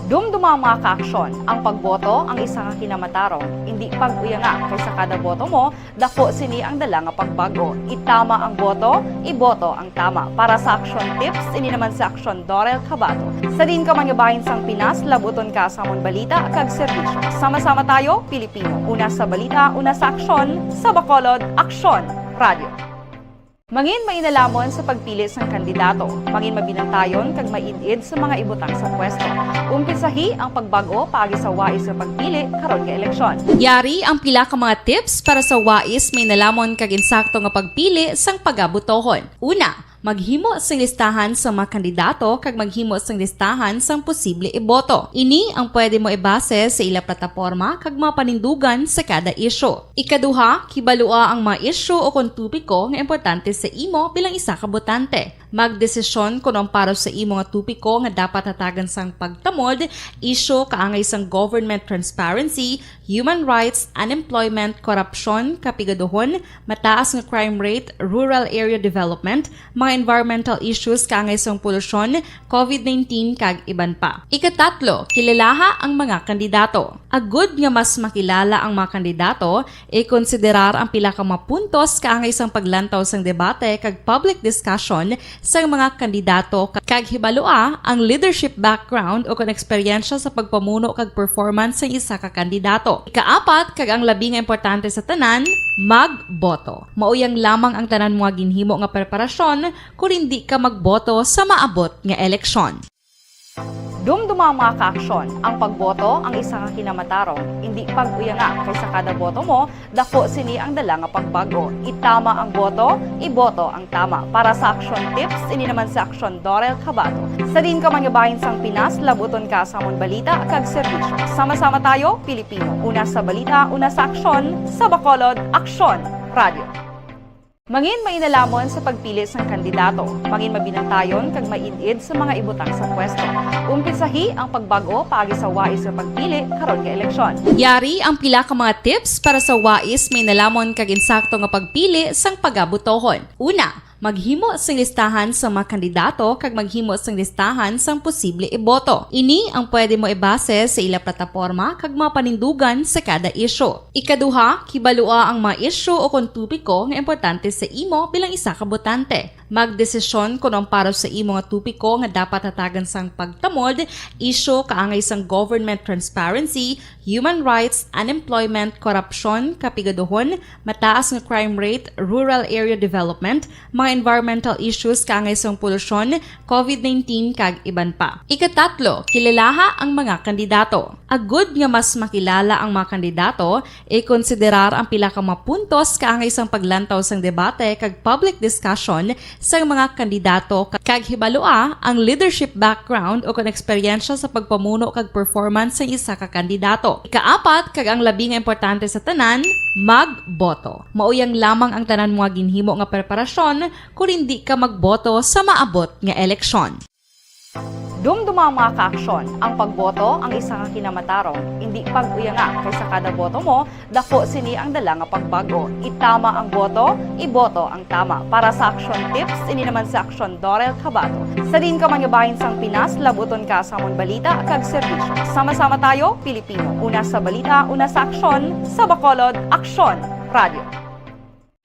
Dumduma ang mga kaaksyon. Ang pagboto ang isa ka kinamatarong. Indi pag-uyanga, kay sa kada boto mo, daku sini ang dala nga pagbag-o. Itama ang boto, iboto ang tama. Para sa Action Tips, ini naman si Action Dorel Cabato. Sa diin ka man nga bahin sang Pinas, labuton ka sa amon balita kag serbisyo. Sama-sama tayo, Pilipino. Una sa balita, una sa aksyon, sa Bacolod, Aksyon Radio. Mangin mainalamon sa pagpili sang kandidato. Mangin mabinantayon kag maid-id sa mga ibutang sa pwesto. Umpisahi ang pagbag-o paagi sa wais nga pagpili karon nga eleksyon. Yari ang pila ka mga tips para sa wais, mainalamon kag insakto nga pagpili sang pagabotohon. Una, maghimo sing listahan sa mga kandidato kag maghimo sing listahan sang posible iboto. Ini ang pwede mo ibase sa ila plataporma kag mga panindugan sa kada isyu. Ikaduha, kibalua ang mga isyu o kon topiko nga importante sa imo bilang isa ka botante. Magdesisyon kon ang para sa imo nga topiko nga dapat hatagan sang pagtamod, isyu kaangay sang government transparency, human rights, unemployment, korupsyon, kapigaduhon, mataas nga crime rate, rural area development, mga environmental issues kaangay sang polusyon, covid nineteen, kag iban pa. Ikatatlo, kilalaha ang mga kandidato. Agud nga mas makilala ang mga kandidato, ikonsiderar ang pila ka mga puntos kaangay sang paglantaw sang debate kag public discussion sang mga kandidato, kag hibalua ang leadership background o kon eksperyensya sa pagpamuno kag performance sang isa ka kandidato. Ikaapat, kag ang labi nga importante sa tanan, magboto. Mauyang lamang ang tanan mo nga ginhimo nga preparasyon kon indi ka magboto sa maabot nga eleksyon. Dumduma ang mga kaaksyon. Ang pagboto ang isa ka kinamatarong. Indi pag-uyanga, kay sa kada boto mo, daku sini ang dala nga pagbag-o. Itama ang boto, iboto ang tama. Para sa Action Tips, ini naman si Action Dorel Cabato. Sa diin ka man nga bahin sang Pinas, labuton ka sa amon balita kag serbisyo. Sama-sama tayo, Pilipino. Una sa balita, una sa aksyon, sa Bacolod, Aksyon Radio. Mangin mainalamon sa pagpili sang kandidato. Mangin mabinantayon kag maid-id sa mga ibutang sa pwesto. Umpisahi ang pagbag-o paagi sa wais nga pagpili karon nga eleksyon. Yari ang pila ka mga tips para sa wais, mainalamon kag insakto nga pagpili sang pagabotohon. Una, Maghimo sing listahan sa mga kandidato kag maghimo sing listahan sang posible iboto. Ini ang pwede mo ibase sa ila plataporma kag mga panindugan sa kada isyu. Ikaduha, kibalua ang mga isyu o kon topiko nga importante sa imo bilang isa ka botante. Magdesisyon kon ang para sa imo nga topiko nga dapat hatagan sang pagtamod, isyu kaangay sang government transparency, human rights, unemployment, korupsyon, kapigaduhon, mataas nga crime rate, rural area development, mga environmental issues kaangay sang polusyon, covid nineteen, kag iban pa. Ikatatlo, kilalaha ang mga kandidato. Agud nga mas makilala ang mga kandidato, ikonsiderar ang pila ka mga puntos kaangay sang paglantaw sang debate kag public discussion sang mga kandidato, kag hibalua ang leadership background o kon eksperyensya sa pagpamuno kag performance sang isa ka kandidato. Ikaapat, kag ang labi nga importante sa tanan, magboto. Mao yang lamang ang tanan mo nga ginhimo nga preparasyon kon hindi ka magboto sa maabot nga eleksyon. Dumduma ang mga kaaksyon. Ang pagboto ang isa ka kinamatarong. Indi pag-uyanga, kay sa kada boto mo, dako sini ang dala nga pagbag-o. Itama ang boto, iboto ang tama. Para sa aksyon tips, ini naman si Aksyon Dorel Cabato. Sa diin ka man nga bahin sang Pinas, labuton ka sa amon balita kag serbisyo. Sama-sama tayo, Pilipino. Una sa balita, una sa aksyon, sa Bacolod, Aksyon Radio.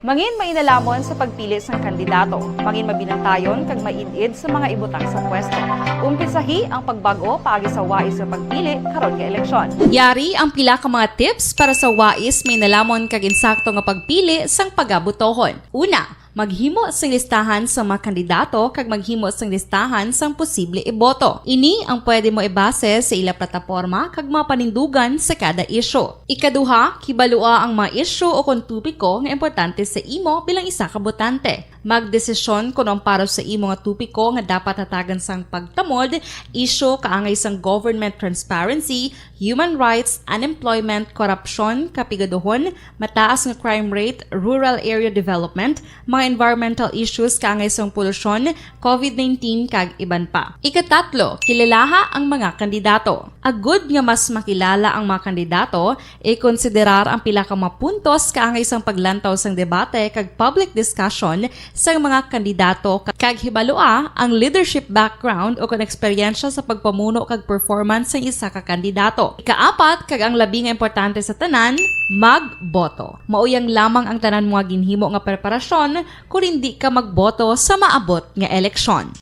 Mangin mainalamon sa pagpili sang kandidato. Mangin mabinantayon kag maid-id sa mga ibutang sa pwesto. Umpisahi ang pagbag-o paagi sa wais nga pagpili karon nga eleksyon. Yari ang pila ka mga tips para sa wais mainalamon kag insakto nga pagpili sang pagabotohon. Una, maghimo sing listahan sa mga kandidato kag maghimo sing listahan sang posible iboto. Ini ang pwede mo ibase sa ila plataporma kag mga panindugan sa kada isyu. Ikaduha, kibalua ang mga isyu o kon topiko nga importante sa imo bilang isa ka botante. Magdesisyon kon ang para sa imo nga topiko nga dapat hatagan sang pagtamod, isyu kaangay sang government transparency, human rights, unemployment, korupsyon, kapigaduhon, mataas nga crime rate, rural area development, mga environmental issues kaangay sang polusyon, covid nineteen, kag iban pa. Ikatatlo, kilalaha ang mga kandidato. Agud nga mas makilala ang mga kandidato, ikonsiderar ang pila ka mga puntos kaangay sang paglantaw sang debate kag public discussion sang mga kandidato, ka-, kag hibalua ang leadership background o kon eksperyensya sa pagpamuno kag performance sang isa ka kandidato. Ikaapat, kag ang labi nga importante sa tanan, magboto. Mao yang lamang ang tanan mo nga ginhimo nga preparasyon kon hindi ka magboto sa maabot nga eleksyon.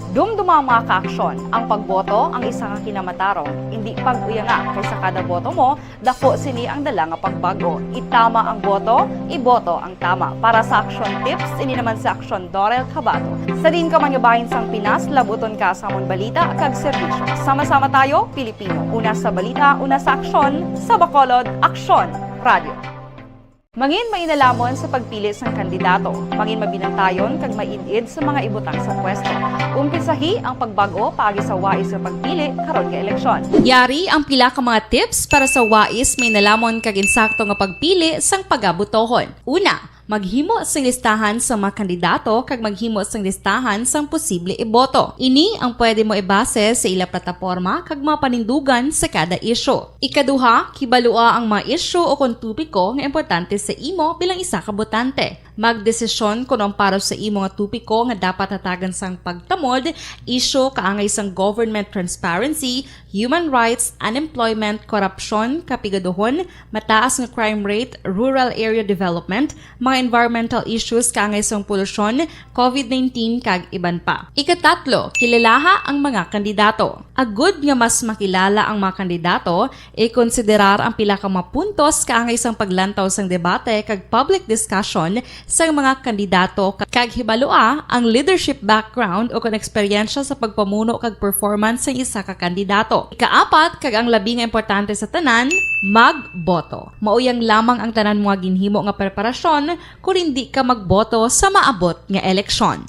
Dumduma ang mga kaaksyon. Ang pagboto ang isa ka kinamatarong. Indi pag-uyanga, kay sa kada boto mo, dako sini ang dala nga pagbag-o. Itama ang boto, iboto ang tama. Para sa aksyon tips, ini naman si Aksyon Dorel Cabato. Sa diin ka man nga bahin sang Pinas, labuton ka sa amon balita kag serbisyo. Sama-sama tayo, Pilipino. Una sa balita, una sa aksyon, sa Bacolod, Aksyon Radio. Mangin mainalamon sa pagpili sang kandidato. Mangin mabinantayon kag maid-id sa mga ibutang sa pwesto. Umpisahi ang pagbag-o paagi sa wais nga pagpili karon nga eleksyon. Yari ang pila ka mga tips para sa wais mainalamon kag insakto nga pagpili sang pagabotohon. Una, maghimo sing listahan sa mga kandidato kag maghimo sing listahan sang posible iboto. Ini ang pwede mo ibase sa ila plataporma kag mga panindugan sa kada isyu. Ikaduha, kibalua ang mga isyu o kon topiko nga importante sa imo bilang isa ka botante. Magdesisyon kon ang para sa imo nga topiko nga dapat hatagan sang pagtamod, isyu kaangay sang government transparency, human rights, unemployment, korupsyon, kapigaduhon, mataas nga crime rate, rural area development, mga environmental issues kaangay sang polusyon, covid nineteen, kag iban pa. Ikatatlo, kilalaha ang mga kandidato. Agud nga mas makilala ang mga kandidato, ikonsiderar ang pila ka mga puntos kaangay sang paglantaw sang debate kag public discussion sang mga kandidato, ka-, kag hibalua ang leadership background o kon eksperyensya sa pagpamuno kag performance sang isa ka kandidato. Ikaapat, kag ang labi nga importante sa tanan, magboto. Mao yang lamang ang tanan mo nga ginhimo nga preparasyon kon hindi ka magboto sa maabot nga eleksyon.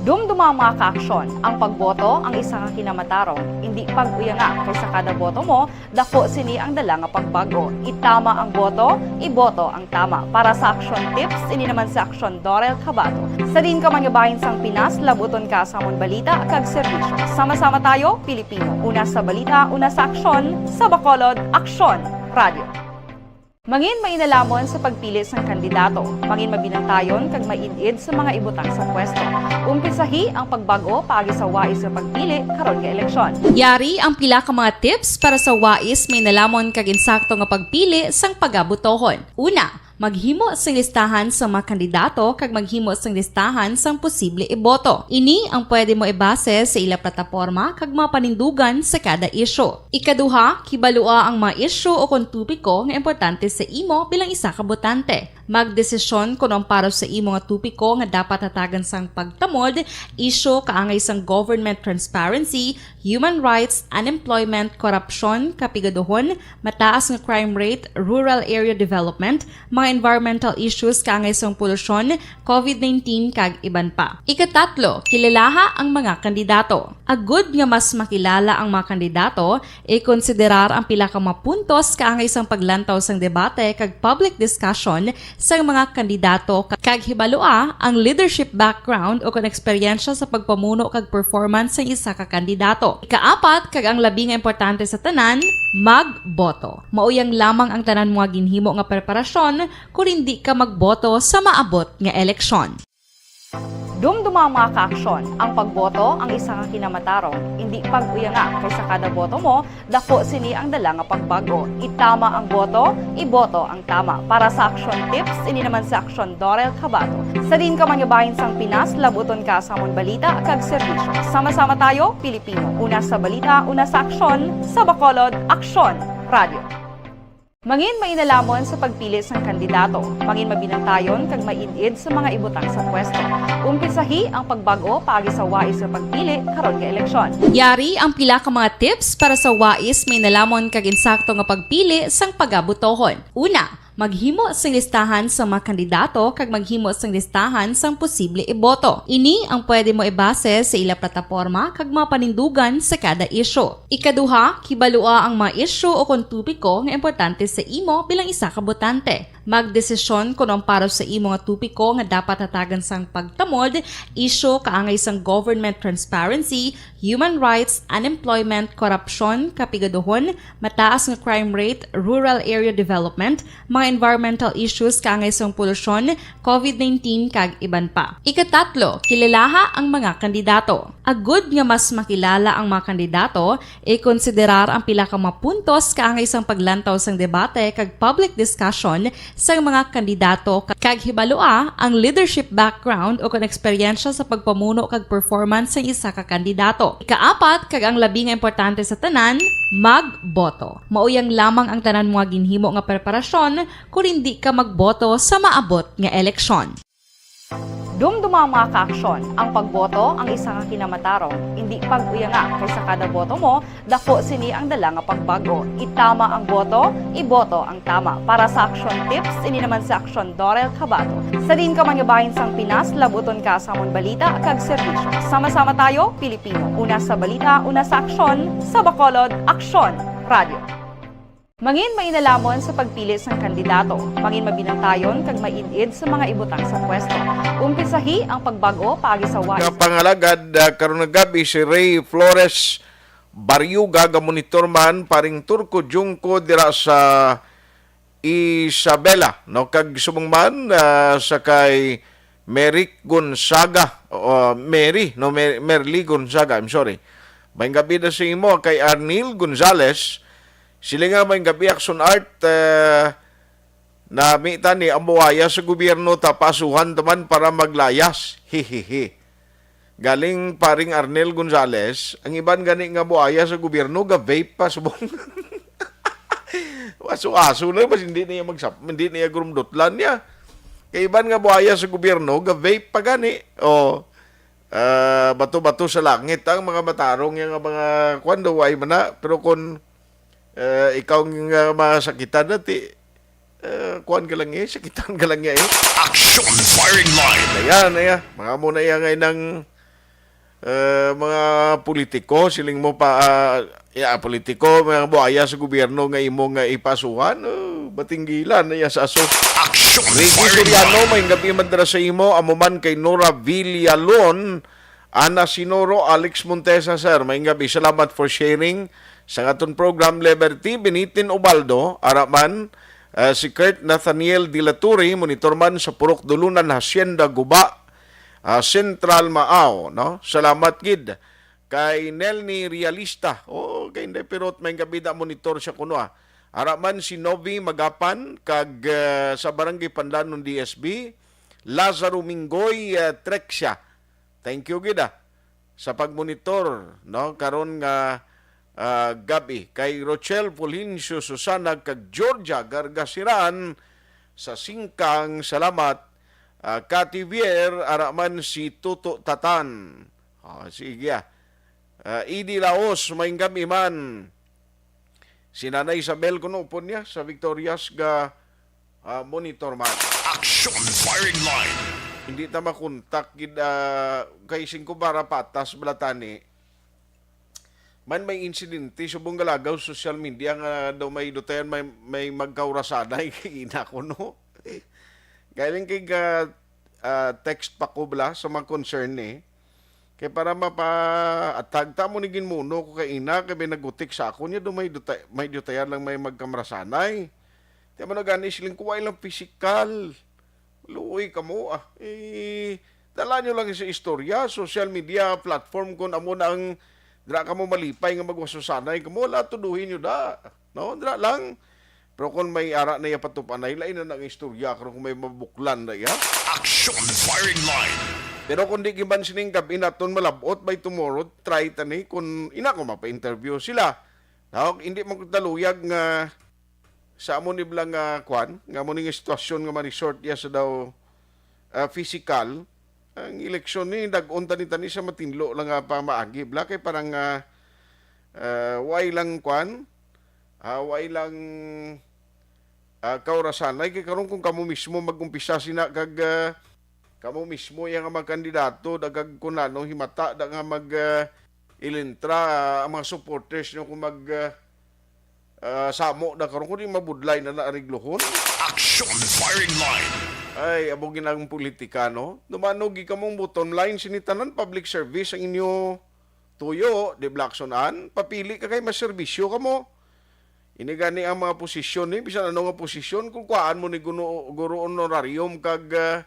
Dumduma ang mga kaaksyon. Ang pagboto ang isa ka kinamatarong. Indi pag-uyanga, kay sa kada boto mo, dako sini ang dala nga pagbago. Itama ang boto, iboto ang tama. Para sa action tips, ini naman si Aksyon Dorel Cabato. Sa diin ka man nga bahin sang Pinas, labuton ka sa amon balita kag serbisyo. Sama-sama tayo, Pilipino. Una sa balita, una sa aksyon, sa Bacolod, Aksyon Radio. Mangin mainalamon sa pagpili sang kandidato. Mangin mabinantayon kag maid-id sa mga ibutang sa pwesto. Umpisahi ang pagbag-o paagi sa wais nga pagpili karon nga eleksyon. Yari ang pila ka mga tips para sa wais, mainalamon kag insakto nga pagpili sang pagabotohon. Una, maghimo sing listahan sa mga kandidato kag maghimo sing listahan sang posible iboto. Ini ang pwede mo ibase sa ila plataporma kag mga panindugan sa kada isyu. Ikaduha, kibalua ang mga isyu o kon topiko nga importante sa imo bilang isa ka botante. Magdesisyon kon ang para sa imo nga topiko nga dapat hatagan sang pagtamod, isyu kaangay sang government transparency, human rights, unemployment, korupsyon, kapigaduhon, mataas nga crime rate, rural area development, mga environmental issues kaangay sang polusyon, covid nineteen, kag iban pa. Ikatatlo, kilalaha ang mga kandidato. Agud nga mas makilala ang mga kandidato, ikonsiderar ang pila ka mga puntos kaangay sang paglantaw sang debate kag public discussion sang mga kandidato, ka-, kag hibalua ang leadership background o kon eksperyensya sa pagpamuno kag performance sang isa ka kandidato. Ikaapat, kag ang labi nga importante sa tanan, magboto. Mao yang lamang ang tanan mo nga ginhimo nga preparasyon kon hindi ka magboto sa maabot nga eleksyon. Dumduma ang mga kaaksyon. Ang pagboto ang isa ka kinamatarong. Indi pag-uyanga, kay sa kada boto mo, dako sini ang dala nga pagbag-o. Itama ang boto, iboto ang tama. Para sa Aksyon Tips, ini naman si Aksyon Dorel Cabato. Sa diin ka man nga bahin sang Pinas, labuton ka sa amon balita kag serbisyo. Sama-sama tayo, Pilipino. Una sa balita, una sa aksyon, sa Bacolod, Aksyon Radio. Mangin mainalamon sa pagpili sang kandidato. Mangin mabinantayon kag maid-id sa mga ibutang sa pwesto. Umpisahi ang pagbag-o paagi sa wais nga pagpili karon nga eleksyon. Yari ang pila ka mga tips para sa wais, mainalamon kag insakto nga pagpili sang pagabotohon. Una, maghimo sing listahan sa mga kandidato kag maghimo sing listahan sang posible iboto. Ini ang pwede mo ibase sa ila plataporma kag mga panindugan sa kada isyu. Ikaduha, kibalua ang mga isyu o kon topiko nga importante sa imo bilang isa ka botante. Magdesisyon kon ang para sa imo nga topiko nga dapat hatagan sang pagtamod, isyu kaangay sang government transparency, human rights, unemployment, korupsyon, kapigaduhon, mataas nga crime rate, rural area development, mga environmental issues kaangay sang polusyon, covid nineteen, kag iban pa. Ikatatlo, kilalaha ang mga kandidato. Agud nga mas makilala ang mga kandidato, ikonsiderar ang pila ka mga puntos kaangay sang paglantaw sang debate kag public discussion sang mga kandidato, ka-, kag hibalua ang leadership background o kon eksperyensya sa pagpamuno kag performance sang isa ka kandidato. Ikaapat, kag ang labi nga importante sa tanan, magboto. Mao yang lamang ang tanan mo nga ginhimo nga preparasyon kon hindi ka magboto sa maabot nga eleksyon. Dumduma ang mga kaaksyon. Ang pagboto ang isa ka kinamatarong. Indi pag-uyanga, kay sa kada boto mo, dako sini ang dala nga pagbag-o. Itama ang boto, iboto ang tama. Para sa Aksyon Tips, ini naman si Aksyon Dorel Cabato. Sa diin ka man nga bahin sang Pinas, labuton ka sa amon balita kag serbisyo. Sama-sama tayo, Pilipino. Una sa balita, una sa aksyon, sa Bacolod, Aksyon Radio. Mangin mainalamon sa pagpili sang kandidato. Mangin mabinantayon kag maid-id sa mga ibutang sa pwesto. Umpisahi ang pagbag-o paagi sa wais. Kapangalagad, ah, karon nga gabi si Ray Flores Barriuga, ga monitor man, paring Turco Junco dira sa Isabela, no? Kag subong man, ah, sa kay Mary Gonzaga, o, Mary, no, Mer-, Merly Gonzaga, I'm sorry. Maayong gabi na sa imo, kay Arnil Gonzales, sila nga maayong gabi, Action Art, eh, nami tani ang buaya sa gobyerno, tapasuhan taman para maglayas. Hihihi. Galing paring Arnel Gonzales, ang iban gani nga buaya sa gobyerno, ga-vape pa subong. Aso-aso na, mas hindi niya magsap-, hindi niya gurumdutlan niya. Kay iban nga buaya sa gobyerno, ga-vape pa gani. O, ah, bato-bato sa langit ang mga matarong yang mga kwan daw, ay man na. Pero kung, ah, ikaw nga masakitan na, ti, ah, kuwan ka lang eh, sakitan ka lang eh. Action Firing Line. Ayan, ayan. Mga muna yan ngay ng, ah, mga politiko, siling mo pa, ah, ya, politiko, mga buaya sa gobyerno nga imo nga ipasuhan, oh, batinggilan na ya sa aso. Action Ricky Firing Soriano, Line. May gabi man dira sa imo, amo man kay Nora Villalon, Ana Sinoro, Alex Montesa, sir, may gabi. Salamat for sharing sa aton program, Liberty, Binitin Ubaldo, ara man, Ah, si Kurt Nathaniel de la Torre, monitor man sa Purok Dulunan, Hacienda Guba, ah, Central Maao, no? Salamat gid kay Nelny Realista. Oh, kay Inday Pirot, may gabi da monitor siya kuno, ah. Ara man si Novi Magapan kag, ah, sa Barangay Pandanon D S B, Lazaro Minggoy, ah, Trexia. Thank you gid, ah, sa pagmonitor, no, karon nga, ah, gab-i. Kay Rochelle Fulgencio Susana kag Georgia Gargasiran sa Singkang, salamat. Ah, Cathy Vier, ara man si Tuto Tatan. Ah, sige, ah. Ah, Edie Laos, may gab-i man. Si Nanay Isabel kuno upod niya sa Victorias ga, ah, monitor man. Action Firing Line. Hindi ta makontak gid, ah, kay singko bara patas bala tani. Man may insidente subong galagaw social media nga daw may dutayan may, may magkaurasanay kay ina ko, no? Galing kay ga, ah, text pa ko bala sa mga concern ni. Kay para mapa-, atag ta mo ni ginmuno ko kay ina, kay may nagutik sa akon niya, do may duta-, may dutayan lang may magkamrasanay. Di man gani siling ko, "Wa lang pisikal." Luoy kamo, ah. Eh, dala nyo lang sa istorya, social media platform, kung amo na ang dira kamo malipay nga magwasusanay kamo, wala, tuduhin nyo da. No? Dira lang. Pero kung may ara na iya patupanay, lain na ang istorya, karon kung may mabuklan na iya. Action Firing Line. Pero kung di giban sining gab-i naton malabot, by tomorrow, try tani kung ina ko mapa-interview sila. Now, hindi man ko taluyag nga sa amo ni bala nga kwan, nga amo ni nga sitwasyon nga ma-resort iya sa daw, ah, physical. Ang eleksyon ni, dag-on tani-tani sa matinlo lang nga pamaagi bala, kay parang, ah, ah, way lang kwan, ah, way lang, ah, kaurasanay. Kay karon kung kamo mismo mag-umpisa sina kag, ah, kamo mismo iya nga mga kandidato, dagag kung ano himata da nga mag, ah, ilintra, ah, ang mga supporters nyo kung mag, ah, ah, samo na karon, kundi mabudlay na naariglohon. Action Firing Line. Ay, amo gid ang politika, no? Dumano gid kamong bottom line sini tanan, public service ang inyo tuyo, di, Blackson Ann? Papili ka kay mas serbisyo kamo. Ini gani ang mga posisyon ni, bisan ano nga posisyon, kung kuhaan mo ni guno-, guro honorarium kag, ah,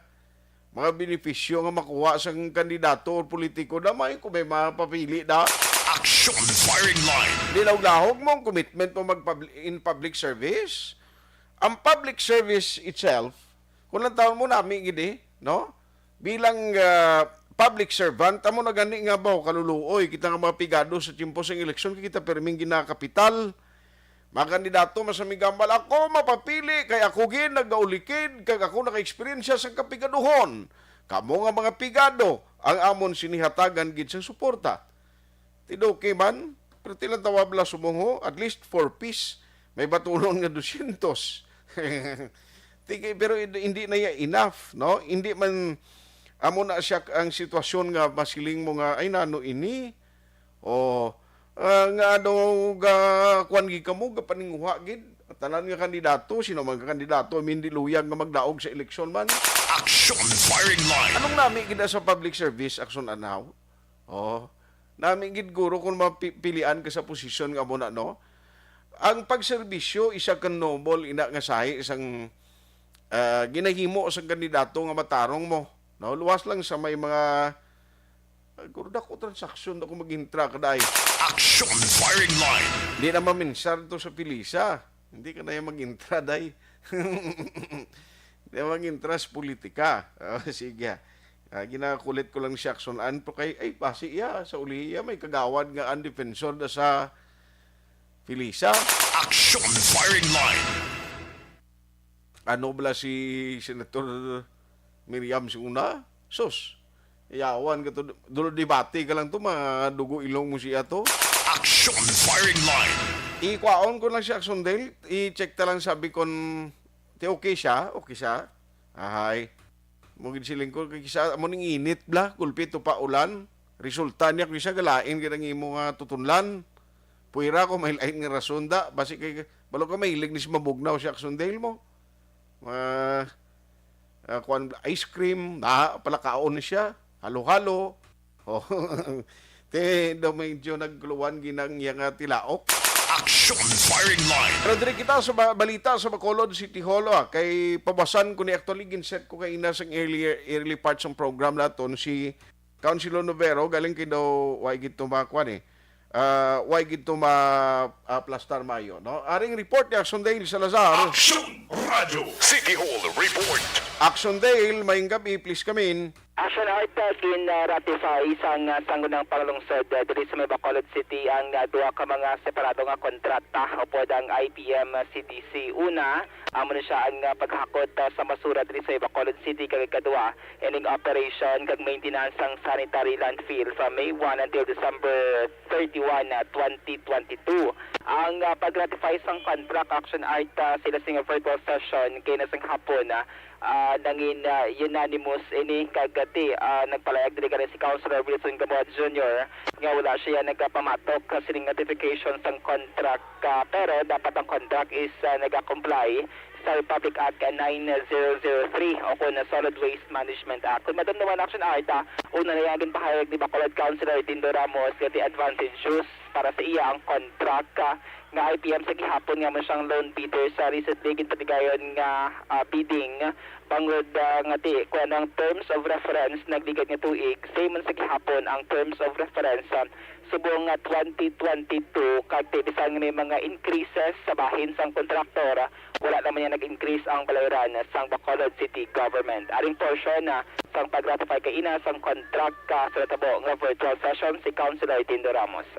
mga benepisyo nga makuha sang kandidato o politiko, damay kung may mapapili da. Action Firing Line. Di lahog-lahog mo ang commitment mo mag-, in public service. Ang public service itself, kung lang taon mo nami gid eh, no? Bilang, ah, public servant, amo na gani nga ba, kaluluoy, kita nga mga pigado sa tiyempo sang eleksyon, kay kita perming ginakapital. Mga kandidato, mas ang migambal, "Ako mapapili kay ako gid nagaulikid kag ako naka-eksperyensya sa kapigaduhon. Kamo nga mga pigado, ang amon sini hatagan gid sang suporta." Tidoki man, pero tilang tawab la sumungho, at least for peace, may batunon nga dosyentos. Tigi, pero hindi na iya enough, no? Hindi man, amo na siya ang sitwasyon nga masiling mo nga, "Ay, nano ini?" O, ah, nga daw ga-, kuwan gid kamo, gapaninguha gid. Tanan nga kandidato, sino man ka kandidato, amin di luyag nga magdaog sa eleksyon man. Action Firing Line. Anong nami gid sa public service, Action Anaw? Oh, nami gid guro kung mapi-, pilian ka sa posisyon nga amo na, no? Ang pagserbisyo, isa ka noble ina nga sahi sang, ah, ginahimo sang kandidato nga matarong mo, no? Luwas lang sa may mga, ah, guro, dako transaksyon, dako mag-intra ka, day. Action Firing Line. Di na maminsar to sa pilisa. Hindi ka na yung mag-intra, day. Hindi na mag-intra sa politika. Oh, sige. Ah, ginakulit ko lang si Action Ann, pero kay, ay, basi iya, sa uli iya, may kagawad nga ang defensor da sa pilisa. Action Firing Line. Ano bala si Senator Miriam sing una? Sus, yawan ka to, dulo debate ka lang to, madugo ilong mo siya to. Action Firing Line. Ikuhaon ko lang si Action Dale, i-check ta lang sabi kon, ti okay siya, okay siya. Ahay. Mo gid siling ko, kay kisa amo ning init bala, gulpi to pa ulan. Resulta niya kung isa galain gid ang imo nga tutunlan. Puwera ko may lain nga rason da, basi kay balo ka mahilig ni si mabugnaw si Action Dale mo. Ah, ah, kuwan, ice cream, na, palakaon ni siya, halo-halo. Oh. Te, daw medyo nagkuluan ginang iya nga tilaok. Action Firing Line. Pero diri kita sa ba-, balita sa Bacolod City Hall, ah, kay pabasan ko ni, actually, ginset ko kay ina sang earlier, early part sang program naton si Councilor Novero, galing kay daw, wa gid to makuan eh. Ah, wa gid to ma-, ah, plastar mayo, no? Aring report ni Action Dale Salazar. Action Radio City Hall Report. Action Dale, maayong gabi, please come in. Action Art, ah, gin-ratify sang, ah, Sangguniang Panglungsod, ah, diri sa may Bacolod City ang, ah, duha ka mga separado nga kontrata upod ang I P M C D C. Una, amo na siya ang, ah, paghakot, ah, sa basura diri sa may Bacolod City, kag ikaduha, ining operation kag maintenance sang sanitary landfill from May one until December thirty-one, ah, twenty twenty-two. Ang, ah, pag-ratify sang contract, Action Art, ah, sila sing virtual session kay na sang hapon, ah, ah, nangin, ah, unanimous ini kag ti, ah, nagpalayag diri gani si Councilor Wilson Gamboa Junior nga wala siya nagapamatok sining notification sang contract, ah, pero dapat ang contract is, ah, nagakomply sa Republic Act nine zero zero three o kon Solid Waste Management Act. Kon madumduman, Action Art, ah, una na yang ginpahayag ni Bacolod Councilor Dindo Ramos nga ti advantageous para sa iya ang contract, ah, nga I P M sa gihapon nga amo siyang lone bidder sa recently ginpatigayon nga, ah, bidding, bangod, ah, nga ti kuan ang terms of reference nagligad nga tuig, same man sa gihapon ang terms of reference, ah, subong nga twenty twenty-two, kag ti bisan nga may mga increases sa bahin sang kontraktor, wala naman niya nag-increase ang balayran sang Bacolod City Government. Aring portion, ah, sang pag-ratify kay ina sang contract, ah, sa natabo nga virtual session si Councilor Dindo Ramos.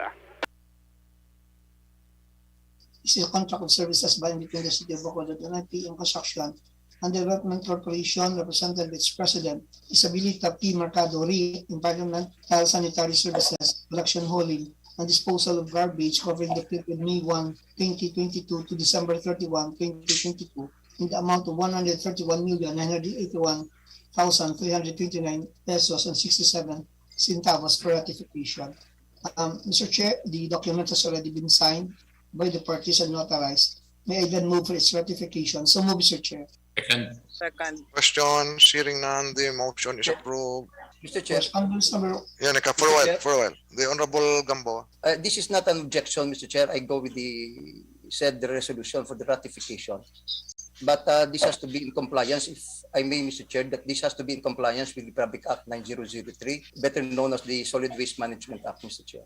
Is a contract of services by and between the City of Bacolod and I P M Construction and Development Corporation, represented by its President, Isabelita P Mercado, Re Environment, Tile Sanitary Services, Collection, Hauling, and Disposal of Garbage covering the period May one, twenty twenty-two to December thirty-one, twenty twenty-two, in the amount of one hundred thirty-one million nine hundred eighty-one thousand three hundred twenty-nine pesos and sixty-seven centavos for ratification. Um, Mister Chair, the document has already been signed by the parties and notarized. May I then move for its ratification? So move, Mister Chair. Second. Second. Questions? Hearing none, the motion is Chair. Approved. Mister Chair. Question number Yeah, Nika, for a while, Chair. For a while. The Honorable Gamboa. Uh, this is not an objection, Mister Chair. I go with the said resolution for the ratification. But, uh, this has to be in compliance, if I may, Mister Chair, that this has to be in compliance with the Republic Act nine zero zero three, better known as the Solid Waste Management Act, Mister Chair.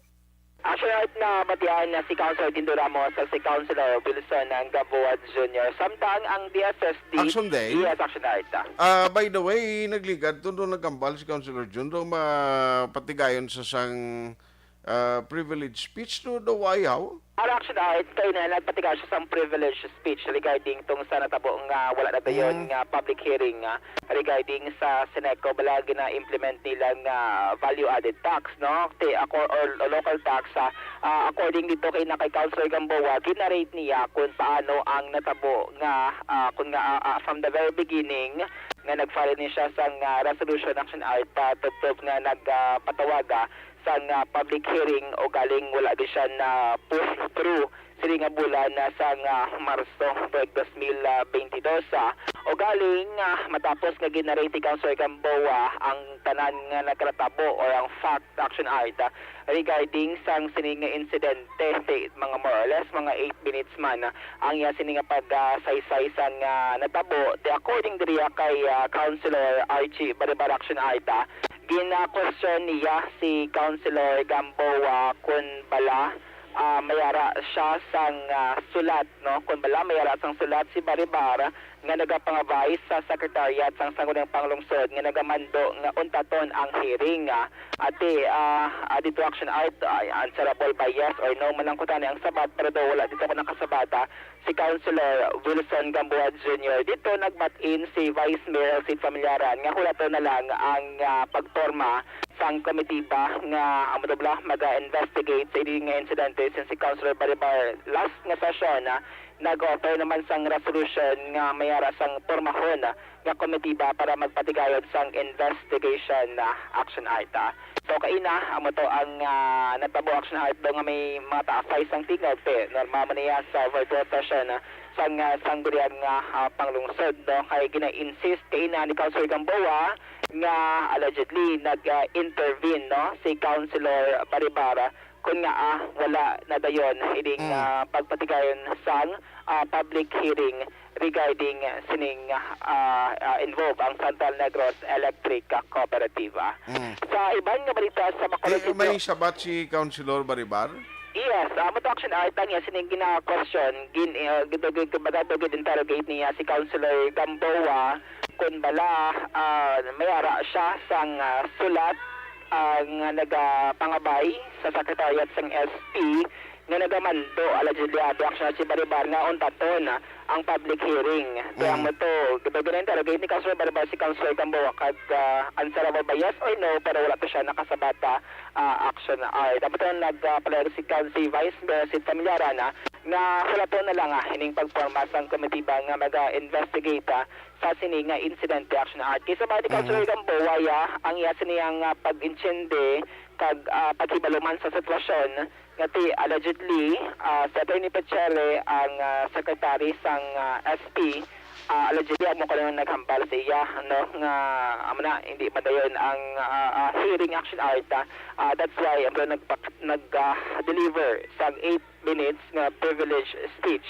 Actually, right na batian na si Councilor Dindo Ramos at si Councilor Wilson Gamboa Junior. Samtang ang D S S D Action Day. Yes, Action Day. Ah, by the way, nagligad to, do nagkambal si Councilor Jun, do mapatigayon sa sang, ah, privilege speech, do, do ayaw? Ang Action Day, kay na nagpatigayon siya sang privilege speech regarding tong sa natabo nga wala na dayon Mm. nga public hearing, ah, regarding sa Seneco, bala gina-implement nila nga value-added tax, no? Ti-, ako-, or, or local tax, ah, ah, according dito kay na kay Councilor Gamboa, ginarate niya kung paano ang natabo nga, ah, kung nga, ah, ah, from the very beginning nga nag-file ni siya sang, ah, resolution, Action Art, ah, tubtob nga nag, ah, patawag, ah, sang, ah, public hearing, ugaling wala di siya na push through sini nga bulan, ah, sang, ah, Marso, tuig dos mil, ah, beintidos, ah. Ugaling, ah, matapos nga ginarate ni Councilor Gamboa ang tanan nga nagkatabo or ang fact, Action Art, ah, regarding sang sini nga insidente, ti mga more or less mga eight minutes man, ah, ang iya sini nga pag, ah, saysay sang, ah, natabo. Ti according diri, ah, kay, ah, Councilor Archie Baribar, Action Art, ah, gina-question niya si Councilor Gamboa kun bala, ah, mayara siya sang, ah, sulat, no? Kun bala mayara sang sulat si Baribar nga nagapangabay sa Secretariat sang Sangguniang Panglungsod nga nagamando nga untaton ang hearing, ah. Ati, ah, ah, dito, Action Art, ah, answerable by yes or no man lang kuntani ang sabat, pero daw wala dito ko nakasabata si Councilor Wilson Gamboa Junior. Dito nagbat-in si Vice Mayor Sid Familiaran nga hulaton na lang ang, ah, pagporma sang komitiba nga amo daw bala maga-investigate sa ini nga insidente, since si Councilor Baribar last nga session, ah, nag-offer naman sang resolution nga mayara sang pormahon, ah, nga komitiba para magpatigayod sang investigation, ah, Action Art. So, kaina, amo to ang, ah, natabo, Action Art, daw nga may mga taasay sang tingog, ti normal man niya sa virtual session, ah, sang, ah, Sangguniang, ah, ah, Panglungsod, no? Kay gina-insist kaina ni Councilor Gamboa nga allegedly nag-intervene, no, si Councilor Baribar, kun nga, ah, wala na dayon ining, Mm. ah, pagpatigayon sang, ah, public hearing regarding sining, ah, ah, involve ang Central Negros Electric, ah, Cooperativa. Mm. Sa iban nga balita sa Bacolod Di, City, may sabat si Councilor Baribar? Yes, ah, amo to, Action Art, ang iya sining gina-question, gin-, ah, gid-, gid-, kumbaga, gid-interrogate niya si Councilor Gamboa kung bala, ah, may ara siya sang, ah, sulat, ah, nga nagapangabay sa secretariat sang S P nga nagamando, allegedly, abi, Action Art, si Baribar nga untaton, ah, ang public hearing. Kaya Mm. mo to, gid-, gina-interrogate ni Councilor Baribar si Councilor Gamboa kag, ah, answerable ba yes or no, pero wala to siya nakasabat, ah, ah, Action Art. Dapat na nagpalayag si Coun-, si Vice Mayor Sid Familiaran, ah, nga hulaton na lang, ah, ining pagporma sang komitiba nga maga-investigate, ah, sa sini nga insidente, Action Art. Kay sa bali, Councilor Mhm. Gamboa, ya, ang iya sini ang, ah, pag-intindi kag, ah, paghibaluman sa sitwasyon nga ti allegedly, ah, si Attorney Pechere ang, ah, secretary sang, ah, S P, ah, allegedly amo ko lang naghambal sa iya, no, nga amo na, hindi madayon ang, ah, ah, hearing, Action Art, ah, ah, that's why amo nagpak-, nag, ah, deliver sang eight minutes nga privilege speech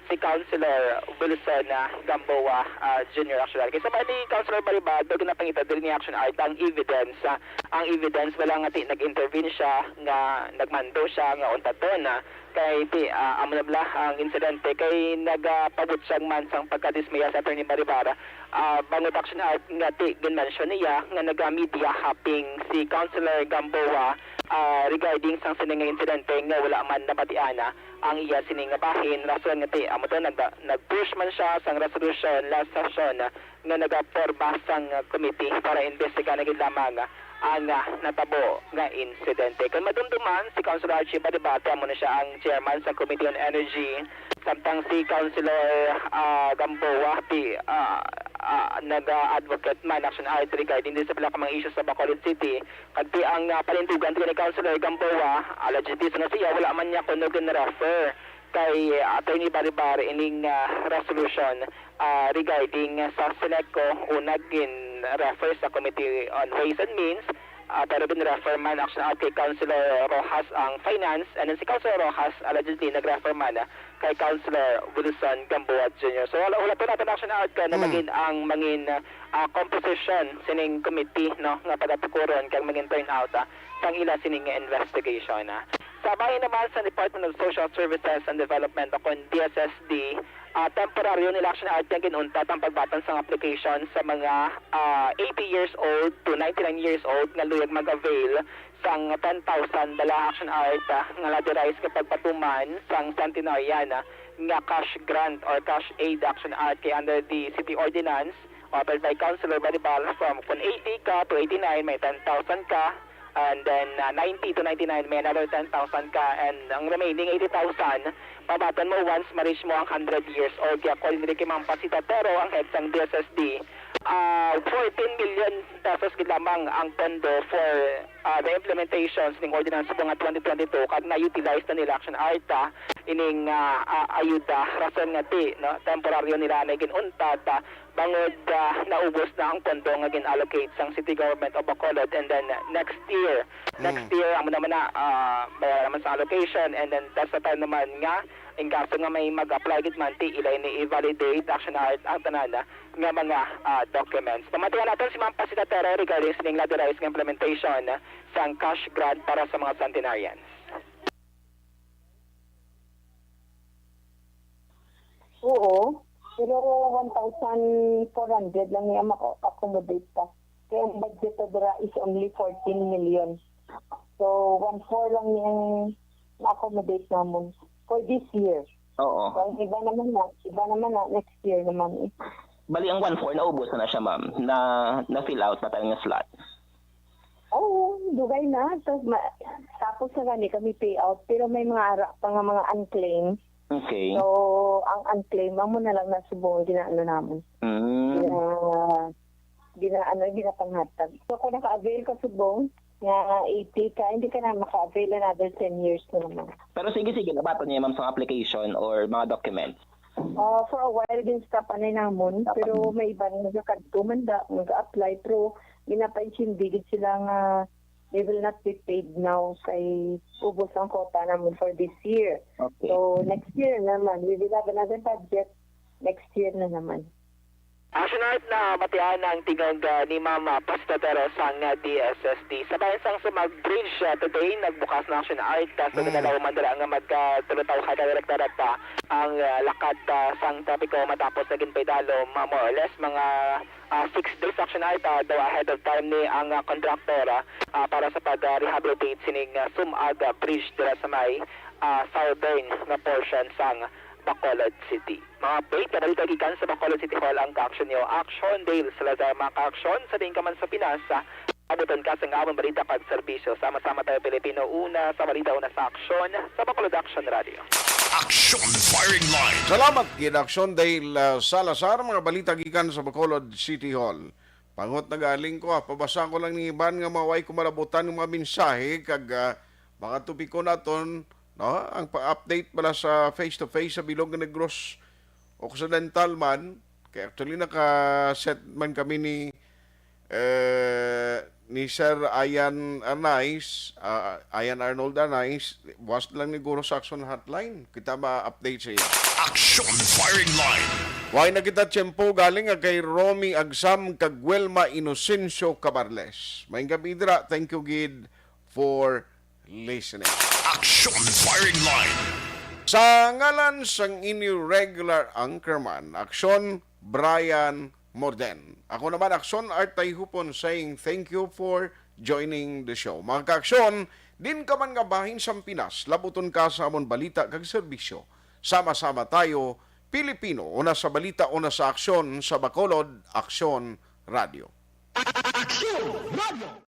si Councilor Wilson, ah, Gamboa, ah, Junior, Action Art. Kay sa bali, Councilor Baribar, daw ginapangita diri ni, Action Art, ang evidence, ah, ang evidence wala nga ti nag-intervene siya nga nagmando siya nga untaton, ah, kay ti, ah, amo na bala ang insidente kay nagapabutyag man sang pagkadismaya sa Attorney Baribar, ah, bangod, Action Art, nga ti ginmention niya nga naga-media hopping si Councilor Gamboa, ah, regarding sang sini nga insidente nga wala man nabatian, ah, ang iya sini nga bahin, rason nga ti amo to nag-, nag-push man siya sang resolution last session, ah, nga nagaporma sang, ah, committee para imbestigahan na gid lamang, ah, ang, ah, natabo nga insidente. Kon madumduman, si Councilor Archie Badibate amo na siya ang chairman sang Committee on Energy, samtang si Councilor, ah, Gamboa ti, ah, ah, naga-advocate man, Action Art, regarding din sa pila ka mga issues sa Bacolod City. Kag ti ang, ah, panindugan ti ni Councilor Gamboa, allegedly, sa siya, wala man niya kuno gin-refer kay Attorney Baribar ining, ah, resolution, ah, regarding sa Seneco, una gin-refer sa Committee on Ways and Means, ah, pero gin-refer man, Action Art, kay Councilor Roxas ang Finance, and then si Councilor Roxas allegedly nag-refer man, ah, kay Councilor Wilson Gamboa Junior. So, hula-, hulaton naton, Action Art, kung ano Mm. magin ang mangin, ah, composition sining committee, no, nga pagatukuron kag mangin turnout, ah, sang ila sining investigation, ah. Sa bahin naman sa Department of Social Services and Development o kon D S S D, ah, temporaryo nila, Action Art, nga gin-untat ang pagbaton sang application sa mga, ah, eighty years old to ninety-nine years old nga luyag mag-avail sang ten thousand bala, Action Art, ah, nga lotterized nga pagpatuman sang centenarian, ah, nga cash grant or cash aid, Action Art, kay under the city ordinance authored by Councilor Baribar, from kung eighty ka to eighty-nine, may ten thousand ka, and then, ah, ninety to ninety-nine, may another ten thousand ka, and ang remaining eighty thousand, mabaton mo once ma-reach mo ang hundred years old. Kaya according diri kay Ma'am Pasita Tero, ang head sang D S S D, ah, fourteen million pesos gid lamang ang pondo for, ah, the implementation sining ordinance subong nga twenty twenty-two, kag na-utilize na nila, Action Art, ah, ining, ah, ah, ayuda, rason nga ti, no, temporaryo nila na gin-untat, ah, bangod, ah, naubos na ang pondo nga gin-allocate sang City Government of Bacolod, and then, ah, next year, next Mm. year, amo naman na, ah, bayaran naman sa allocation, and then that's the time naman nga, in kaso nga may mag-apply gid man, ti ila ini i-validate, Action Art, ang tanan, ah, nga mga, ah, documents. Pamatian naton si Ma'am Pasita Tero regarding sining lotterized nga implementation sang cash grant para sa mga centenarians. Oo, pero one thousand four hundred lang niya maka-accommodate pa. Kaya ang budget na dira is only fourteen million. So, one four lang niya ang na-accommodate namon for this year. Oo. So, ang iba naman na, iba naman na, next year naman eh. Bali, ang one four, naubos na na siya, ma'am. Na, na-fill out na tayo nga slot. Oo, dugay na. So, ma-, tapos na gani kami payout, pero may mga ara pa nga mga unclaimed. Okay. So, ang unclaimed, amo na lang na subong ginaano namon. Mm. Gina-, ginaano, ginapanghatag. So, kung naka-avail ka subong, nga eighty ka, hindi ka na maka-avail another ten years na naman. Pero sige, sige, nabaton niya, ma'am, sa application or mga documents. Ah, for a while, gin-stop anay namon, pero may iban nagakadto man da, nag-apply, pero ginapaintindi gid sila nga they will not be paid now kay ubos ang quota namon for this year. Okay. So, next year naman, we will have another budget next year na naman. Action Art, na batian ang tingog ah, ni Mama Pastadero sang ah, D S S D. Sa bayan sang Sumag Bridge ah, today, nagbukas na Action Art ah, sa Mm. ginalaw man dira nga magtulutaw ka direkta pa ang ah, lakat ah, sang trapiko matapos na ginpaidalom ah, more or less mga ah, six days Action Art ah, daw ahead of time ni ang ah, contractor ah, ah, para sa pag-rehabilitate sining ah, Sumag ah, Bridge dira sa may ah, southern nga portion sang Bacolod City. Mga update nga balita gikan sa Bacolod City Hall ang ka-action niyo. Action Dale Salazar, mga ka-action, sa diin ka man sa Pinas, ah, abuton ka sa amon balita kag serbisyo. Sama-sama tayo, Pilipino, una sa balita, una sa aksyon, sa Bacolod Action Radio. Action Firing Line. Salamat gid, Action Dale uh, Salazar, mga balita gikan sa Bacolod City Hall. Pangot na galing ko, ah, pabasa ko lang ni iban nga maway ko malabutan ng mga mensahe kag ah, mga topiko naton, no? Ang pa-update pala sa face-to-face sa Bilog nga Negros Occidental man, kay actually naka-set man kami ni eh, ni Sir Ian Arnaiz, ah, Ian Arnold Arnaiz, was lang ni Guro Saxon Hotline. Kita ma-update sa iya. Action Firing Line. Why na kita tiyempo galing nga kay Romy Agsam kag Wilma Inocencio Cabarles. Maayong gabi dira. Thank you gid for listening. Action Firing Line. Sa ngalan sang inyo regular anchorman, Aksyon, Brian Morden. Ako naman, Aksyon Art Tayhupon, saying thank you for joining the show. Mga ka-Aksyon, din ka man nga bahin sang Pinas, labuton ka sa amon balita kag serbisyo. Sama-sama tayo, Pilipino, una sa balita, una sa aksyon, sa Bacolod, Aksyon Radio. Aksyon Radio!